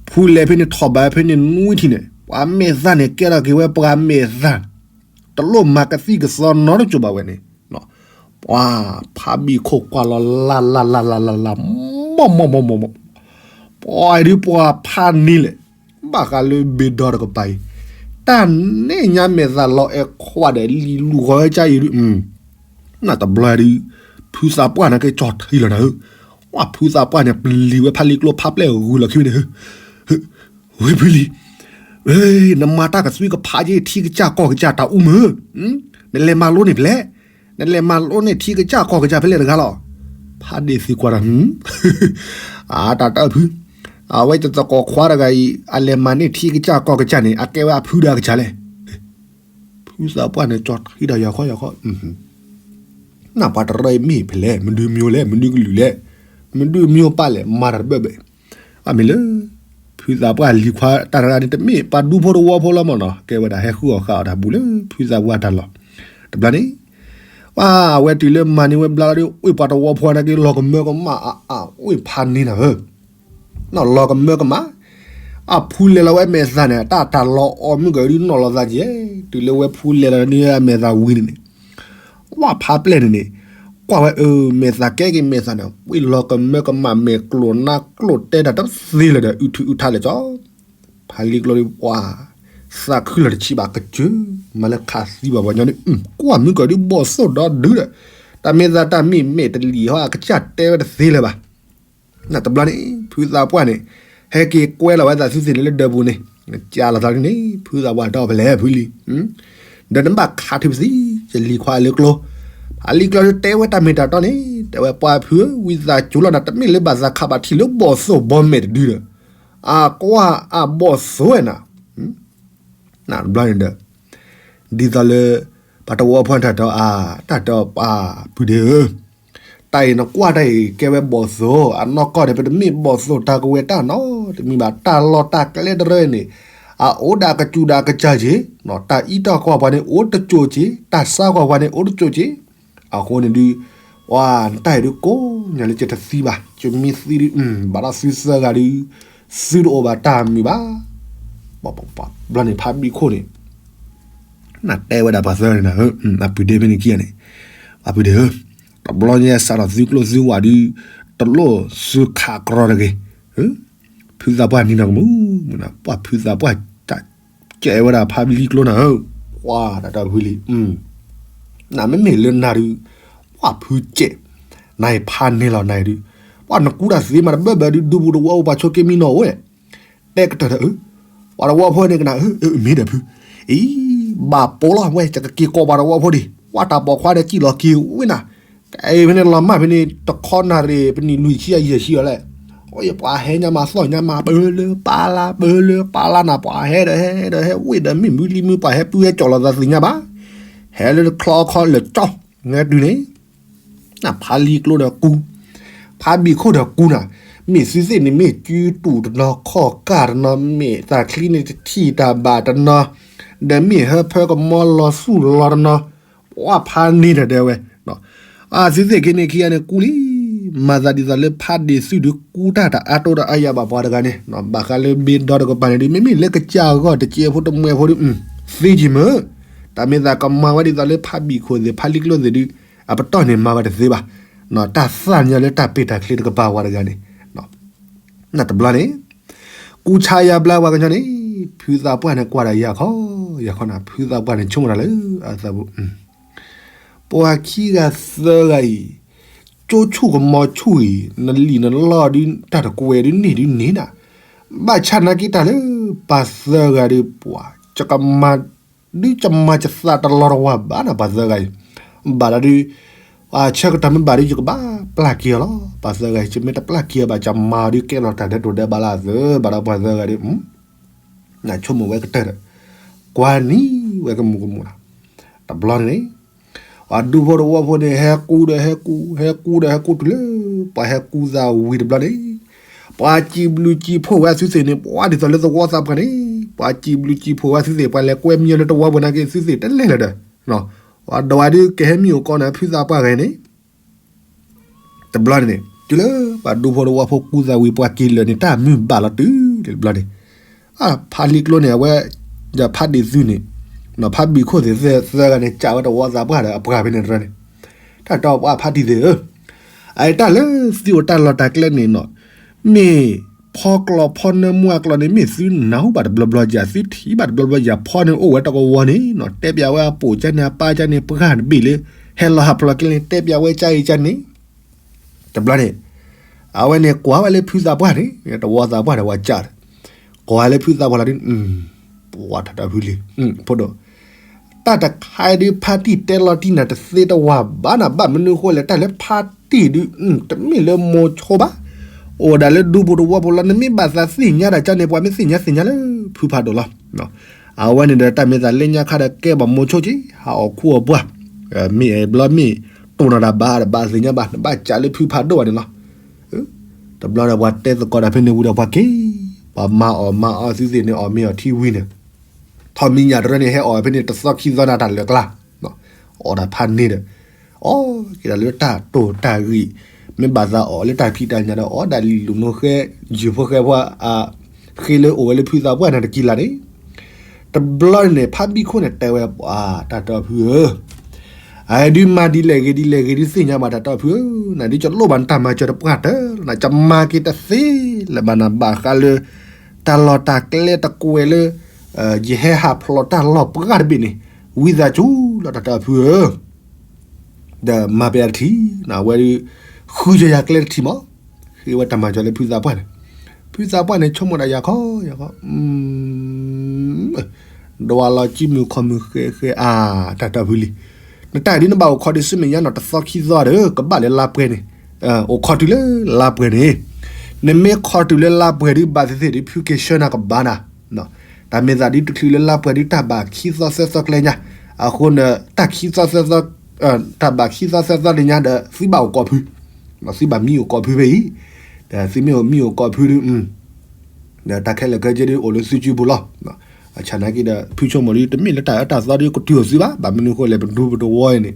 ဖူလဲၣ်ဖဲန့ၣ်ထီၣ်ဘးဖဲန့ၣ်နွံထံၣ်န့ၣ် ပှၤမဲာ်သၣ်န့ၣ် ကဲထီၣ်က့ၤဝဲပှၤမဲာ်သၣ်, တလိၣ်မၤကသံၣ်ကသီနီတစိၤဘၣ်ဝဲန့ၣ်, ပှၤဖးဘံၣ်ခိၣ်ကွၢ်လီၤလၢ်လၢ်လၢ်လၢ်လၢ်လၢ် မီၢ်မီၢ်မီၢ်မီၢ်မီၢ်, ပှၤဒုးပှၤဖးန့ၣ်လဲၣ်, ဘၣ်ဃးလၢဘ့ၣ်ဒီတကပၤအံၤ, တၢ်န့ၣ်ညါမဲာ်သၣ်လီၤအဲၣ်ခွါဒီးလံၤလူၤဃီဝဲကါအံၤဒုး နတဘျီဒုး, ဖုသးပှၢ်န့ၣ်က့ၤကၠီၣ်ထံလီၤနၤဧၢ, ပှၤဖုသးပှၢ်န့ၣ် ပလံၤဝဲဖးလံၤကျိဖးပျဲၢ်ဂုာ်လီၤခံန့ၣ်, ဝဲဖုလံၤ, နမၤတၢ်ကသွံကဖးယ့ၢ်ထံကစၢ်ကီၢ်ကစၢ်တၢ်အူမုၢ်, နလဲၤမၤလိန့ၢ်ဖဲလဲၣ်, နလဲၤမၤလိန့ၢ်ထံကစၢ်ကီၢ်ကစၢ်ဖဲလဲၣ်တဂၤလီၤ, ဖးဒ့ၣ်သံကွၢ်ဒီး, အတၢ်တၢ်ဖု, အဝဲတသကိးခွါတဂၤအံၤ အလဲၤမၤန့ၢ်ထံကစၢ်ကီၢ်ကစၢ်န့ၣ် အကဲဝဲအဖုဒီးအကစၢ်လဲၣ် ဖုသးပှၢ်န့ၣ် ကၠီၣ်ထံဒီးယၤခီယၤခီ, နၢ်ပှၤတရၢအံၤမ့ၢ်ဖဲလဲၣ်, မဒုးမံၤလဲၣ်, မနုၤကလုာ်လဲၣ်, မဒုးမံၤပၢ်လဲၣ်, မၤတၢ်တဘၢၣ်ဘၣ်, အမ့ၢ်လၢ ဖုသးပှၢ်လံၤခွါတၢ်တဂၤန့ၣ် တမ့ၢ်ပှၤဒူဖိတဝီဖိလီၤမ့ၢ်နီၤ, ကဲဝဲဒၣ်ဟဲဃုအီၣ်ဃာ်အီၣ်တၢ်ဘူးလၢဖုသးပှၢ်တၢ်လီၢ်, တဘျီန့ၣ်, ပှၤဝဲတုၤလၢမၤန့ၢ်ဝဲဘျါလီၤဒီး အိၣ်ပှၤတဝီဖိန့ၣ်က့ၤလီၤကမၢကမၣ်အါအါ အိၣ်ဖးန့ၢ်နၤဧၢ နီၢ်လီၤကမၢကမၣ်, အဖူလဲၤလီၤဝဲမဲာ်သၣ်န့ၣ် တၢ်တၢ်လီၤအီၣ်မုၢ်ကဒုးနီၢ်လီၤသးကဲ, တုၤလၢဝဲဖူလဲၤလီၤန့ၢ်အမဲာ်သၣ်ဝံၤန့ၣ်န့ၣ်, ဝဲဖးပျဲၢ်န့ၣ်န့ၣ်, ကွၢ်ဝဲအၢ မဲာ်သၣ်ကဲက့ၤမဲာ်သၣ်န့ၣ် ဝံၤလီၤကမၢကမၣ်မဲာ်ကျိၣ်နါကျိၣ်တဲတၢ်တသ့လၢၤဒီး အုထုအုထါလဲၣ်ကၠီ ဖးလံၤကျိၤဒုးပှၤ, သးခုလီၤတဆံးဘၣ်ကစၢၢ်, မၤလၢခးသံဘၣ်ပှၤညီန့ၣ် ကွၢ်မုၢ်ကီၤဒုးဘီၣ်သိၣ်ဒီဒုဒီး, တၢ်မ့ၢ်သးတၢ်မ့ၢ်မဲာ်တလံၤဟီ အကစၢ်တဲဝဲတသ့လၢၤဘၣ်. တဘျီန့ၣ် ဖုသးပှၢ်န့ၣ် ဟဲက့ၤကွဲလီၤဝဲသးသုသ့ၣ်န့ၣ်လၢဒၢးပူၤန့ၣ်, ကၢ်လီၤသးဒ်န့ၣ် ဖုသးပှၢ်ဒီးပလဲၤဖုလံ, ဒီးနဘၣ်ခးထုးပသံ ယလံၤခွါလၢကျိ, ဖးလံာ်ကျိဒီးတဲဝဲတၢ်မ့ၢ်တၢ်တီန့ၣ် တဲဝဲပှၤဖုဧၢ, ဝံသးစူၤလီၤနၤ တမ့ၢ်လၢဘၣ်သးခးဘၣ်ထံၣ်လၢဘီၣ်သိၣ်ဘီမဲာ်တဒုဒီး အကွၢ်အဘီၣ်သိၣ်ဝဲနၤ, တဘျီန့ၣ်ဒီး ဒ်သိးလၢ ပှၤတဝီဖိတၢ်တီအါ, တၢ်တီပှၤဖုဒ့ဧၢ, တၢ်အံၤနကွၢ်တၢ်အံၤကဲဝဲဘီၣ်သိၣ်, အနီၢ်ကီၢ်န့ၣ် ပတမ့ၢ်ဘီၣ်သိၣ်တၢ်ကဝဲၤတၢ်နီတမံၤဘၣ်, တၢ်လီၢ်တၢ်ကျဲတရၢန့ၣ် အအိၣ်ဒၣ်ကစူၤဒၣ်ကစၢ်က့ၤ, တၢ်အံးတၢ်ကွၢ်ပှၤန့ၣ်အိၣ်တကၠိၤက့ၤ, တၢ်ဆါကွၢ်ပှၤန့ၣ်အိၣ်တကၠိၤက့ၤ, အဃိန့ၣ်ဒုး ပှၤနတၢ်အံၤဒုးကိးညါလၢကတသံဘၣ်, ကမ့ၢ်သံဒုး ဘၣ်ဒီးသုသၢဂၤဒုး သုတအိၣ်ဘၣ်တၢ်မုာ်ဘၣ်. ဘျီန့ၣ်ဖးဘံၣ်ခိၣ်န့ၣ် နတဲဝဲဒၣ်ပှၤသၢဂၤန့ၣ်, အပုၢ်ဒ့ဖဲန့ၣ်ခံဂၤန့ၣ်, အပုၢ်ဒ့ဧၢ, တဘျီညါစးထီၣ်သုကျိၣ်သုဝးဒုး တလိၣ်သုခးကြီတဂ့ၤ, ဖုသးပှၢ်နံၤနီၢ်ကမူၣ်, ပှၤဖုသးပှၢ်တၢ်ကဲဝဲဒၣ်ဖးဘံၣ်လံကျိနၤဧၢ, ကွၢ်တၢ်တီဖုလံ, နမ့မ့ၢ်လၢနၤဒုး ပှၤဖုကဲး, နအံၤဖးန့ၢ်လီၤနၤဒုး, ပှၤနကူတၢ်သ့မးတဘၢဘၢဒုး ဒူပူၤတဝီအိၣ်ပှၤဆိက့မံနီၤအိၣ်, တဲကတၢၢ်ဒီး ပှၤတဝီဖိန့ၣ်ကနၣ် မ့ၢ်ဒီးဖု, အံၤ ဘၣ်ပိာ်လီၤဝဲ ယကက့ၤကိးပှၤတဝီဖိဒံး, ပှၤတၢ်ပိာ်ခွါဒီးစံၣ်လီၤက့ၤဝဲနၤ, ကဲဖဲန့ၣ်လီၤမၢ်ဖဲန့ၣ် တခီနၣ်ရံၣ် ပနံၣ်လွံၢ်ဆံယဲၢ်ဆံအီၤလဲၣ်, အိၣ်ယပှၤဟဲညါမးသီၣ်ညါမး ပၢလၢပၢ်လၢ ပၢလၢပၢ်လၢနၤ ပှၤဟဲဒီးဟဲဒီးဟဲဝ့ၢ်ဒီးမ့ၢ်မုၢ်လံမုၢ်ပှၤဟဲပုၢ်ဟဲကၠီၣ်လီၤသးသ့ၣ်ညါဘၣ်, ဟဲလၢချီခီလၢာ်ကၠီ ငဲတုၤန့ၣ် နဖးလံာ်ကျိဒီးကူ, ဖးဘံၣ်ခိၣ်ဒီးကူနၤ, မ့ၢ်သုသ့ၣ်န့ၣ်မ့ၢ်စုတူၢ်တနီၤ ခီၣ်ကၢ်တနီၤ မ့ၢ်တၢ်ချံန့ၣ်တထံၣ်တၢ်ဘၣ်တနီၤ, ဒီးမ့ၢ်ဟၢဖၢကမီလီၤသူၣ်လီၤတနီၤ, ပှၤဖးန့ၢ်တၢ်ဒဲးဝဲ, အသုသ့ၣ်က့ၤန့ၣ်ခံဂၤန့ၣ်ကူလံ, မၤသးဒ်သိးလၢဖးဒံၣ်သုဒုးကူတၢ်တအါတိၢ်တအါယၤဘၣ်ပှၤတဂၤန့ၣ်, ဘၣ်ဃးလၢဘ့ဒီတကပၤန့ၣ်ဒုး မ့မ့ၢ်လၢကစၢ်အဂီၢ်တကဲဖိတမှဲဖိဒုး သ့က့ၤမ့ၢ်, တၢ်မ့ၢ်သးကမၤဝဲဒ်သိးလၢဖးဘံၣ်ခိၣ်သ့ၣ် ဖးလံာ်ကျိသ့ၣ်ဒုး အပတီၢ်န့ၣ်မၤဝဲတသ့ဘၣ်, တၢ်သၣ်ညါလၢတၢ်ပ့ၢ်တၢ်ချ့တကပၤဝဲတဂၤန့ၣ်, နတဘျီန့ၣ် ကူဆါယါဘျါပှၤကညီန့ၣ်, ဖုသးပှၢ်န့ၣ်ကွၢ်ဒီးယၤခီ, ယၤခီနၤ ဖုသးပှၢ်န့ၣ်ဆိကမိၣ်တၢ်လၢအသးပူၤ, ပှၤခံဂၤသၢဂၤအံၤ, ကၠိဆူၣ်ကမီဆူၣ်အံၤ နလံၣ်နလီၢ်ဒုး တၢ်တကွဲးဒုးန့ၢ်ဒုးန့ၢ်နၤ, ဘၣ်ဆၣ်နာ်က့တၢ်လၢ ပှၤသၢဂၤဒုး ပှၤ ကမၤ ဒုးကမၤကသးတလီၤတဝၢ်ဘၣ်နၤ ပှၤသၢဂၤအံၤ, ဘၣ်ဒီးဒုး ဆၢကတီၢ်မ့ၢ်ဘၣ်ဒုး ယကဘၣ်ပျၢ်က့ၤအီၤလီၤ. ပှၤသၢဂၤအံၤ ယမ့ၢ်တပျၢ်က့ၤအီၤဘၣ် ကမၤဒုးကဲလီၤတၢ်ဒဲးတိၤဒဲးဘးလၢအသၢဘၣ်ဒီးပှၤသၢဂၤဒုး, နဆိကမိၣ်ဝဲကတၢၢ်ဒီး, ကွၢ်နံၤဝဲကမူးကမူးလီၤ. တဘျီန့ၣ် ပှၤဒူဖိတဝီဖိန့ၣ် ဟဲကူဒီးဟဲကူ, ဟဲကူဒီးဟဲကူတုၤလၢ ပှၤဟဲကူသးဝံၤတဘျီန့ၣ်, ပှၤစံးဘျုးစံးဖှိၣ်ဝဲသုသ့ၣ်န့ၣ် ပှၤဒ်သိးလၢသဝီသးပှၢ်န့ၣ်, ပှၤစံးဘျုးစံးဖှိၣ်ဝဲသုသ့ၣ် ပှၤလဲၤကွဲမံလၢတဝီပူၤနာ်က့ သုသ့ၣ်တလဲၤလၢၤဒီး, ပှၤဒွးဒုးကဟဲမံအိၣ်ကီးန့ၣ် ဖုသးပှၢ်ဂၤန့ၣ် တဘျီန့ၣ် တုၤလၢပှၤဒူဖိတဝီဖိကူသးဝံၤ ပှၤက့ၤလၢာ်န့ၣ် တၢ်မုၢ်ဘၣ်လီၤတုၤလၢတဘျီန့ၣ်, ဖးလံာ်ကျိန့ၣ် အဝဲ ဒီးဖးဒံၣ်သုန့ၣ်, ဖးဘံၣ်ခိၣ်သ့ၣ်သၢဂၤန့ၣ် ကးဝဲတဝီသးပှၢ်ဒီးအပှၤဖဲန့ၣ်တရၢန့ၣ်, တၢ်တီပှၤဖးဒံၣ်သ့ၣ်ဧၢ, အတၢ်လၢသုအိၣ်တၢ်လီၢ်တၢ်ကျဲန့ၣ်နီၤ, မ့ၢ်ဖီကျီဖီနၢမူအကျီန့ၣ် မ့ၢ်သုနၢ်ဟူဘၣ်တဘျီဘျီယၤ သုထံၣ်ဘၣ်တဘျီဘျီယၤ ဖီန့ၣ်အိၣ်ဝဲတကဝီၤန့ၣ်နီၤ တဲပျးဝဲအပိာ်ကၢန့ၣ် အပၢ်ကၢန့ၣ် ပှၢ်တဘ့ၣ်လၢ ဟဲလီၤဟးဖျိးကျဲန့ၣ် တဲပျးဝဲကၢအံၤကၢန့ၣ် တဘျီန့ၣ် အဝဲန့ၣ်ကွၢ်ဝဲလၢဖုသးပှၢ်န့ၣ် တဝီသးပှၢ်ဒီးဝဲကၢ်ဒီး ကွၢ်လၢဖုသးပှၢ်လီၤဒုး ပှၤထီၣ်တၢ်ဖုလံ ဖိဒိၣ် တၢ်တခါအံၤဒုး ဖါတံၢ်တဲလီၤတံၢ်နၤတသ့တဝၢ်ဘၣ်နၤ ဘၣ်မနုၤဃိလဲၣ် တၢ်လၢဖါတံၢ်ဒုး တမ့ၢ်လၢမိၤဆိဘၣ်. အိၣ်ဒၣ်လၢဒူပူၤတဝီပူၤလီၤ. နမ့ၢ်ဘၣ်သးသ့ၣ်ညါတၢ်ကၢန့ၣ် ပှၤမ့ၢ်သ့ၣ်ညါသ့ၣ်ညါလၢဖုဖးဒိၣ်လီၤ. အဝဲန့ၣ်ဒီး တၢ်မ့ၢ်သးလၢညါခါဒီး ကဲဘၣ်မိၤဆိက့ၤ ဟးအီၣ်ခူအီၣ်ပှၢ်, မ့ၢ်အဲၣ်ဘျီမ့ၢ်တိၢ်နီၣ်တၢ်ဘၣ်ဒီး ဘၣ်သ့ၣ်ညါဘၣ် နဘၣ်ကၢလၢဖုဖးဒိၣ်ဘၣ်န့ၣ်လီၤ. တဘျီဒီး ပှၤတဲသကိးတၢ်ဖဲန့ၣ်ဝံၤဒီး ပှၤက့ၤ ပှၤမၤအီၣ်မၤအီသုသ့ၣ်န့ၣ် အီၣ်မ့ၤအီၣ်ထံဝံၤန့ၣ် ထီၣ်မံၤညၣ်တရၢန့ၣ် ဟဲအီၣ်ဖဲန့ၣ် တသီခံသီန့ၣ် တၢ်လၢာ်ကျါ, အီၣ်တၢ်ဖးန့ၢ်ဒီး အီၣ်က့ၤတၢ်လၢတၢ်တိၢ်တၢ်ဂံၢ်, မ့ၢ်ဘၣ်သးအီၣ်လၢတၢ်ဖံးတၢ်ညၣ်ဒီး အီၣ်ဒၣ်လံၤလိာ်နိဃဲ ယုၢ်ဖိဃဲဖိ အဃ့လၢအိၣ်ဝဲလၢဖုသးပှၢ်န့ၣ်တကံလၢ်န့ၣ်, တဘျီန့ၣ် ဖါဘံၣ်ခိၣ်န့ၣ်တဲဝဲ ပှၤတၢ်တီဖုဧၢ အဒုးမၤဒ်လဲၣ်ဂ့ၤဒ်လဲၣ်ဂ့ၤဒုးသ့ၣ်ညါဘၣ်တၢ်တီဖုဧၢ, နဒုးကလိၣ်ဘၣ်နတၢ်မၤစၢၤတပှၢ်တၢၢ်လီၤ, နကမၤက့ၤတသ့လၢၤဘၣ်နၤ ဘၣ်ဃးလၢ တၢ်လီၢ်တၢ်ကျဲတကွဲးလၢ ယဟဲဟးဖျိးတၢ်လီၢ်ပှၢ်တဘ့ၣ်န့ၣ် ဝံသးစူၤလီၤတၢ်တၢ်ဖုဧၢ, ဒီးမၤပယၤတထံၣ်, အဝဲဒုး ဃုယၤယၤကျဲတထံၣ်မး, ဃ့ဝဲတၢ်မၤစၢၤလၢဖုသးပှၢ်န့ၣ်, ဖုသးပှၢ်န့ၣ် ဆိကမိၣ်ဒၣ်ယၤခီယၤခီ ဒွးလီၤကံမုၢ်ခီမုၢ်ဃဲဃဲအါ, တၢ်တၢ်ဖုလံ, နတၢ်ဒ်နဘၣ်အိၣ်ခိးဒံးဆူမဲာ်ညါနီၤ တသီခံသီဒီး ကဘၣ်လၢလါပှဲၤန့ၣ်, အိၣ်ခိးတုၤလၢလါပှဲၤန့ၣ်, နမ့ၢ်ခိးတုၤလၢလါပှဲၤဒုးဘၣ်သ့ၣ်သ့ၣ်ဒုး ဖုက့ၤဆှၢနၤကဘၣ်နၤ, တၢ်မ့ၢ်သးဒုးတချုးလၢလါပှဲၤဒုး တၢ်ဘၣ်ခံသီသၢသီကျဲညါ, အဃိန့ၣ် တၢ်ခံသီသၢသီ, တၢ်ဘၣ်ခံသီသၢသီလၢညါဒီး သုဘၣ်အိၣ်ကိးဖု, သုဘၣ်မံအိၣ်ကိးဖုဖဲအံၤ, ဒီးသုမ့ၢ်အိၣ်မံအိၣ်ကိးဖုဒုး ဒီးတၢ်ခဲလၢာ်ခဲဆ့ဒုးအိၣ်လၢသုစုပူၤလီၤ. အဆၣ်နာ်က့ဒီး ဖုဆိကမိၣ်ဒုး တမ့ၢ်လၢတၢ်အၢတၢ်သီဒုးကတုၤအိၣ်သုဘၣ်, ဘၣ်မနုၤအဃိလဲၣ် ပဒူပတဝီအံၤန့ၣ်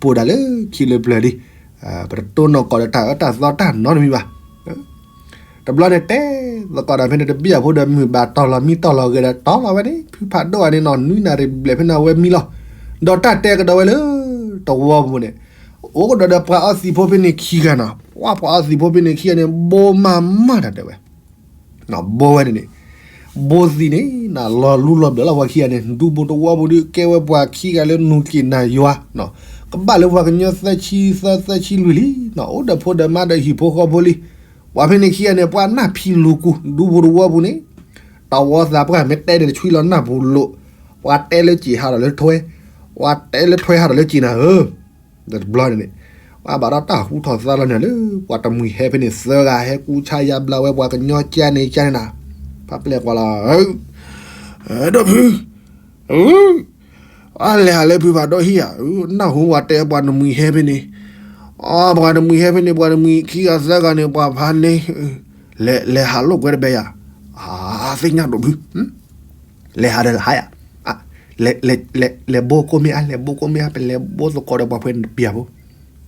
ပအိၣ်ဒၣ်လၢခံလၢပျၢၤဒံး, ပတတိၢ်နီၣ်ကီးဒီးတၢ်အၢတၢ်သီတၢ်နီတမံၤဘၣ်. တဘျီန့ၣ်တဲသကိးတၢ်ဖဲန့ၣ်တဘ့ၣ်အဖိဒီး မုၢ်ဘၣ်တီၢ်လီၤမံတီၢ်လီၤဂဲၤဒီးတီၢ်လီၤဝဲန့ၣ် ဖုဖးဒိၣ်အန့ၣ်နီၤ နွံနၣ်ရံၣ်ဘျဲၣ်ဖဲန့ၣ်အဝဲမံလီၤ. ဒီးတၢ်တဲကဒီးဝဲလၢ တဝီပူၤန့ၣ် အိၣ်ကဒီးဒီးပှၤအီသံးဖိဖဲန့ၣ်ခံဂၤနီၤ, ပှၤပှၤအီသံးဖိဖဲန့ၣ်ခံဂၤန့ၣ် ဘိမးမးတၢ်တဲဝဲ ဘိဝဲန့ၣ်န့ၣ်, ဘိသံးန့ၣ် နလီၤလူလီၤဘျၢလီၤပှၤခံဂၤန့ၣ် ဒူပူၤတဝီပူၤဒုးကဲဝဲပှၤခံဂၤလၢနူၤက့ၤနၤယွၤ, ကဘၣ်လၢပှၤကညီသၢဆံသၢသၢဆံလွံၢ်လံ, အိၣ်ဒီးဖိဒီးမါဒီးဟံၣ်ဖိဃီဖိလံ. ပှၤဖဲန့ၣ်ခံဂၤန့ၣ် ပှၤနၢ်ဖံးလူၤကူၤ ဒူပူၤတဝီပူၤန့ၣ်, တဝီသးပှၢ်မ့ၢ်တဲဒီးတဆွံလီၤနၢ်ပူၤလိာ်, ပှၤတဲလၢစ့ၢ်ဟးထီၣ်လၢထွဲ, ပှၤတဲလၢထွဲဟးထီၣ်လၢစ့ၢ်နၤဧၢ ဒီးတဘျီန့ၣ်န့ၣ်, ပှၤဘၣ်ဒီးတၢ်ဟူထီၣ်သါလီၤန့ၣ်လၢ ပှၤတမှံၤဟဲဖဲန့ၣ်သၢဂၤ ဟဲကူဆါယါဘျါဝဲပှၤကညီကဲန့ၣ်ကဲန့ၣ်နၤ, ဖးပျဲၢ်ကွၢ်လီၤ, ဒီးဖု, အလဲၤဟးလၢဖုဖးဒိၣ်ဟံၣ်ဧါ, နၢ်ဟူပှၤတဲပှၤတမှံၤဟဲဖဲန့ၣ်, အပှၤတမှံၤဟဲဖဲန့ၣ် ပှၤတမှံၤခံဂၤသၢဂၤန့ၣ် ပှၤဖးန့ၣ်, လဲၤဟးလိာ်ကွဲတဘဲယၤ, သ့ၣ်ညါဒိၣ်ဖု လဲၤဟးဒီးဟးယၤ, လဲၤဘိကိးမ့ၢ်အါ လဲၤဘိကိးမ့ၢ်အါ ပလဲၤဘိသကိးဒီးပှၤဖဲန့ၣ်တဘျီဖိ,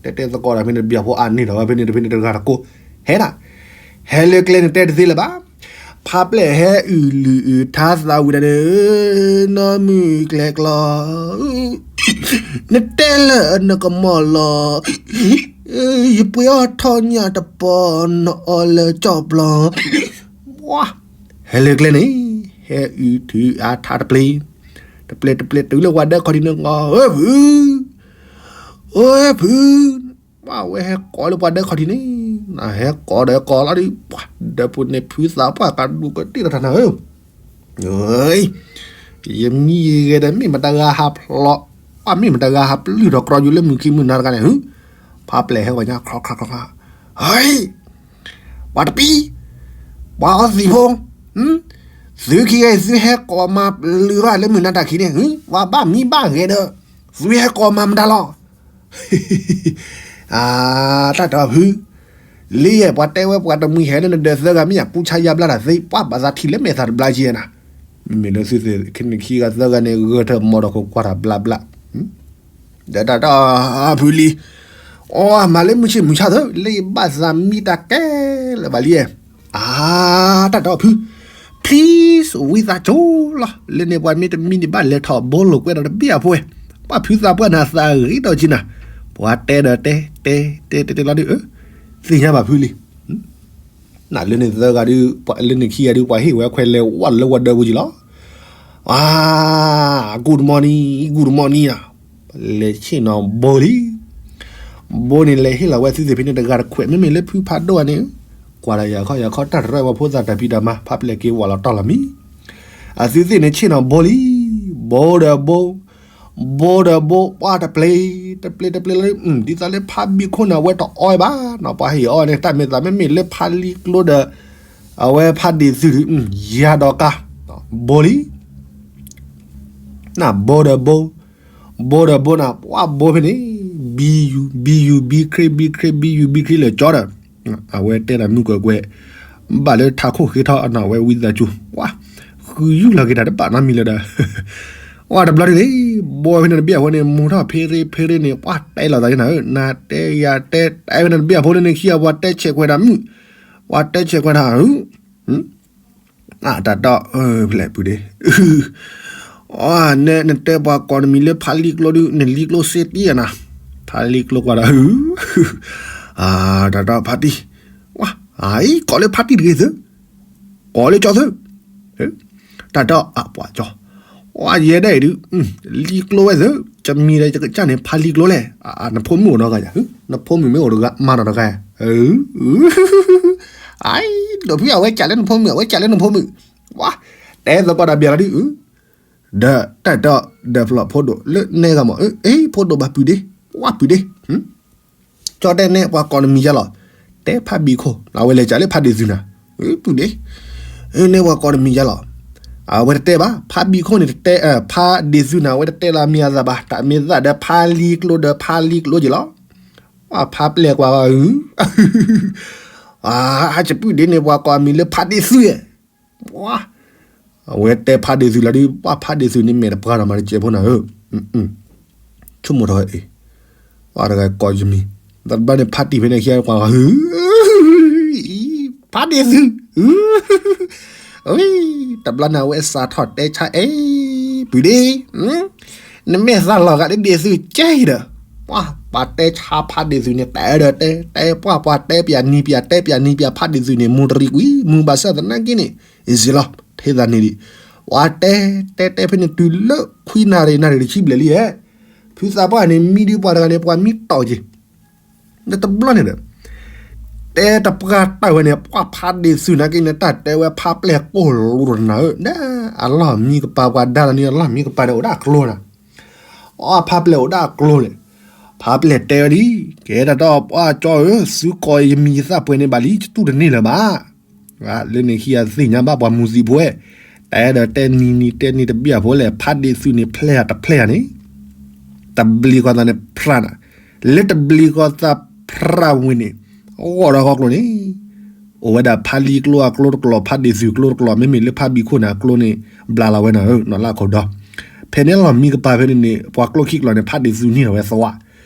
တဲတဲသကိးဒီးဖဲန့ၣ်တဘျီဖိ အါန့ၢ်ဒီးဝဲဖဲန့ၣ်တဖဲန့ၣ်တဂၤတကိး, ဟဲဒၣ်, ဟဲလၢကျဲန့ၣ်တဲတသ့လၢၤဘၣ်, ဖးပျဲၢ်ဟဲအုၣ်လုၢ်အုၣ်ထါသးဝံၤဒီးန့ၣ်, နီၢ်မုၢ်ကျဲကျီ နတဲလၢနကမီၤလီၤ, ယပှ့ၤအီၣ်ထီၣ်ညၣ်တပီၤ နအီၣ်လၢကၠီၣ်ပျီ, ဟဲလၢကျဲန့ၣ်, ဟဲအုၣ်ထုအါထါတပျ့ၤ, တပျ့ၤတပျ့ၤတုၤလၢပှၤဒၢခီၣ်ထံးန့ၣ် အိၣ်ဖု, အိၣ်ဖု, ပှၤဝဲဟဲကိးလၢပှၤဒၢခီၣ်ထံးန့ၣ်, နဟဲကိးဒီးကိးလီၤဒုး ပှၤဒၢဖိန့ၣ်ဖုသးပှၢ်ကဒူးကတ့ၢ်လီၤတၢ်နၤဧၢ ယမံယဂဲၤဒီးမ့ၢ်မတၤဂၤဟးဖျိး, ပှၤမ့ၢ်မတၤဂၤဟးပလုၢ်ထီၣ်ကြီယူၤလၢမုၢ်ခံမုၢ်နၤတဂၤန့ၣ်, ဖးပျဲၢ်ဟဲဝဲညါ ခီခီခီခီ, ဟဲ, ပှၤတပံ, ပှၤအီသံးဖိ, သုခံဂၤအံၤသုဟဲကိးမၤပလုၢ်ဘၣ်လၢမုၢ်နၤတၢ်ခံးန့ၣ်, ပှၤဘၣ်မံဘၣ်ဂဲၤဒီး, သုဟဲကိးမၤမတၤလီၤ တၢ်တီဖု, လံယဲၢ် ပှၤတဲဝဲပှၤတမှံၤဟဲလၢနဒၢးသၢဂၤမ့ၢ်ယၤ ကူဆါယါဘျါတၢ်သ့ ပှၤဘၣ်သးထံၣ်လၢမဲာ်သၣ်တဘျါက့နၤ, မ့မ့ၢ်လၢသုသ့ၣ်ခံဂၤသၢဂၤန့ၣ် ဂၢၢ်ထၢၣ်မီၤဒီးခိးကွၢ်တၢ်ဘျါဘျါ, ဒီးတၢ်တီဖုလံ, အီ မၤလၢမုၢ်ဆ့ၣ်မုၢ်ဆါသၢ လၢယဘၣ်သးမံတၢ်ကဲလၢၤဘၣ်လံယဲၢ်, အါ တၢ်တီဖု please ဝံသးစူၤလီၤ လၢန့ၣ်ပှၤမ့ၢ်တမံန့ၣ် ဘၣ်လဲၤထီၣ်ဘိလိာ်ကွဲဒီးတဘ့ၣ်အဖိဝဲ, ပှၤဖုသးပှၢ်န့ၣ်သးဂ့ၤဒီးက့နၤ, ပှၤတဲဒီးတဲ တဲတဲတဲတဲလီၤဒုး, သ့ၣ်ညါဘၣ်ဖုလံ, နလၢန့ၣ်သၢဂၤဒုး, လၢန့ၣ်ခံဂၤဒုး ပှၤဟ့ၣ်ဝဲခွဲးလဲၤဝဲလၢဝဲဒၢပူၤက့လီၤ, အါ good morning good morning ဧါ, လဲၤဆ့ၣ်နီၤဘိလံ ဘိန့ၣ်လဲၤဟ့ၣ်လီၤဝဲသုသ့ၣ်ဖဲန့ၣ်တဂၤတခွဲး မ့မ့ၢ်လၢဖုဖးဒိၣ်ဧါန့ၣ်, ကွၢ်ဒီးယၤခီယၤခီ တၢ်တရဲၣ်ဝဲဖိသၣ်တၢ်ဖံးတၢ်မၤ ဖးပျဲၢ်က့ၤဝဲလီၤတီၢ်လီၤမံ, အသုသ့ၣ်န့ၣ်ဆ့ၣ်နီၤဘိလံ, ဘိဒီးဘိ, ဘိဒီးဘိ ပှၤတပျ့ၤ, တပျ့ၤတပျ့ၤလီၤ, ဒ်သိးလၢဖးဘံၣ်ခိၣ်န့ၣ် အဝဲတအီဘၣ်နီၤ ပှၤဟ့ၣ်အီန့ၣ် တၢ်မ့ၢ်သးမ့မ့ၢ်လၢဖးလံကျိဒီး, အဝဲဖးဒံၣ်သု, ယၤဒီးကါ, ဘိလံ နဘိဒီးဘိ, ဘိဒီးဘိနၤ ပှၤဘိဖဲန့ၣ်, ဘံယူၤ ဘံယူၤ ဘံခရ့ ဘံခရ့ ဘံယူၤ ဘံခရ့လၢာ်ကၠီဒီး, အဝဲတဲတၢ်မုၢ်ကွဲးကွဲး, ဘၣ်လၢထးခိၣ်ဃ့ထီၣ်အနီၢ်ဝဲဝံသးစူၤ, ပှၤ, ဃုယူၢ်လီၤက့ၤတၢ်တဘၣ်နီတမံၤလၢၤဒီး, ပှၤတဘျီန့ၣ်, ဘိဖဲန့ၣ်တဘ့ၣ်အဖိန့ၣ် မူထီၣ်ဖ့ရ့ဖ့ရ့န့ၣ် ပှၤတဲလီၤသးက့နၤဧၢ, နတဲယၤတဲ တဲဖဲန့ၣ်တဘ့ၣ်အဖိန့ၣ် ခံဂၤပှၤတဲဆဲးခွဲးတၢ်မုၣ်, ပှၤတဲဆဲးခွဲးတၢ်ဧၢ အတၢ်တီ, ဖျဲၣ်ပူၤဒ့, အ နတဲပှၤကိးနမံၤလၢဖးလံကျိဒုး နလံကျိစ့တံၢ်နၤ, ဖးလံကျိကွၢ်ဒီး, အတၢ်တီဖါတံၢ်, အအံၤကိးလၢဖါတံၢ်တဂ့ၤသု, ကိးလၢကၠီသု, တ တၢ်တဲအပှၤကၠီ, ဝါယဲဒၣ်အံၤဒုး, လံကျိဝဲသ့ၣ်, ကမံၤဒီးယကစၢ်န့ၣ် ဖးလံကျိလဲၣ်, နဖိမုၣ်အိၣ်နီတဂၤယၤ, နဖိမုၣ်မ့ၢ်အိၣ်တဂၤ မၤနီတဂၤ, ဒိးဖုအဝဲကးလၢနဖိမုၣ် အဝဲကးလၢနဖိမုၣ်, ဝါ, တဲသကိးတၢ်ဘၣ်လီၤဒုး, ဒီးတၢ်တဲဒီးဖျိးဖိဒိၣ်လၢနဲဂၤမး, အ့ ဖိဒိၣ်ဘၣ်ပုၢ်ဒ့, ဝါပုၢ်ဒ့ ကၠီတဲနဲပှၤကိးနမံၤယါလီၤ, တဲဖးဘံၣ်ခိၣ် အဝဲလဲၤကးလၢဖးဒ့ၣ်သုနၤ, ပုၢ်ဒ့, နဲပှၤကိးနမံၤယါလီၤ, အဝဲတတဲဘၣ်, ဖးဘံၣ်ခိၣ်န့ၣ်တတဲ, ဖးဒ့ၣ်သုနၤ အဝဲတတဲလၢအမံၤအသးဘၣ်, တၢ်မ့ၢ်သးဒီးဖးလံကျိဒီးဖးလံကျိက့ၤလီၤ, ဖးပျဲၢ်ကွၢ်ဂီၤ, အါ, ဟးကပုၢ်ဒ့န့ၣ် ပှၤကိးအမံၤလၢဖးဒ့ၣ်သု, ပှၤ အဝဲတဲဖးဒ့ၣ်သုလီၤဒုး, ပှၤဖးဒ့ၣ်သုန့ၣ်မဲာ်တပှၤဒီးမၤတကဲးဖိနၤဧၢ, ဆိကမိၣ်ထီၣ်ဝဲအံၤ, ပှၤတဂၤကိးယမံၤ, တဘျီန့ၣ်ဖးတံၢ်ဖဲန့ၣ်ခံကွၢ်ဂီၤ, ဖးဒ့ၣ်သု, တဘျီန့ၣ်အဝဲစးထီၣ်တဲဆါအံၤ, ပုၢ်ဒ့, နမ့ၢ်သးလီၤဂာ်ဒ်ဒ့ၣ်သုကဲအံၤဒီး, ပှၤတဲဆါဖးဒ့ၣ်သုန့ၣ် တဲဒီးတဲ, တဲပှၤပှၤတဲပၠးနံၤပၠးတဲပၠးနံၤပၠးဖးဒ့ၣ်သုန့ၣ် မူတရံးကွံာ် မူဘၣ်ဆၣ်သနာ်က့န့ၣ်, ယ့လီၤ ထဲသးန့ၣ်ဒံး, ပှၤတဲ, တဲတဲဖဲန့ၣ်တုၤလၢခွံနၣ်ရံၣ် နၣ်ရံၣ်တဆံဘျဲၣ်လံဧါ, ဖုသးပှၢ်န့ၣ် မံဒုးပှၤတဂၤန့ၣ် ပှၤမံတီၢ်က့ၤ ဒီးတဘျီန့ၣ်ဒီး, တဲတပှၢ်တၢ်ဝဲန့ၣ် ပှၤဖးဒ့ၣ်သုနာ်က့န့ၣ် တၢ်တဲဝဲဖးပျဲၢ်ကိၢ်လူၤတနၤဧၢ, အလီၢ်မံကပၤပှၤဒါလီၤန့ၣ် အလီၢ်မံကပၤန့ၣ်အိၣ်ဒၣ်အကျိၤနၤ, အဖးပျဲၢ်အိၣ်ဒၣ်အကျိၤန့ၣ်, ဖးပျဲၢ်တဲဝဲဒ်, ကဲတၢ်တီပှၢ်ကၠီဧၢ, သုကိးယမံၤယသၣ်ပှဲၤန့ၣ်ဘၣ်လံ ယတူၢ်တန့ၢ်လၢၤဘၣ် လၢန့ၣ်ခံဂၤသ့ၣ်ညါဘၣ်ပှၤမူၤသံးဖိဝဲ, တဲဒီးတဲနံၤနံၤတဲနံၤတဘျီဖိလဲၣ် ဖးဒ့ၣ်သုန့ၣ် ဖျဲၣ်တဖျဲၣ်ဧါန့ၣ်, တဘျီဃီသးန့ၣ်ဖြးနၤ, လၢတဘျီဃီသးဖြးဝံၤန့ၣ်, အဂီၢ်ဒီးဂီၢ်ကျိၤန့ၣ်, အိၣ်ဝဲဒၣ်ဖးလံကျိအကျိတကျိာ် ဖးဒ့ၣ်သုကျိတကျိာ် မ့မ့ၢ်လၢဖးဘံၣ်ခိၣ်န့ၣ်အကျိန့ၣ်, ဘျးလီၤဝဲနၤဧၢ နီၢ်လၢခိၣ်ဒီ, ဖဲန့ၣ်လီၢ်မံကပၤဖဲန့ၣ်န့ၣ် ပှၤကျိခံကျိာ်န့ၣ် ဖးဒ့ၣ်သုန့ၢ်လီၤဝဲသဝး,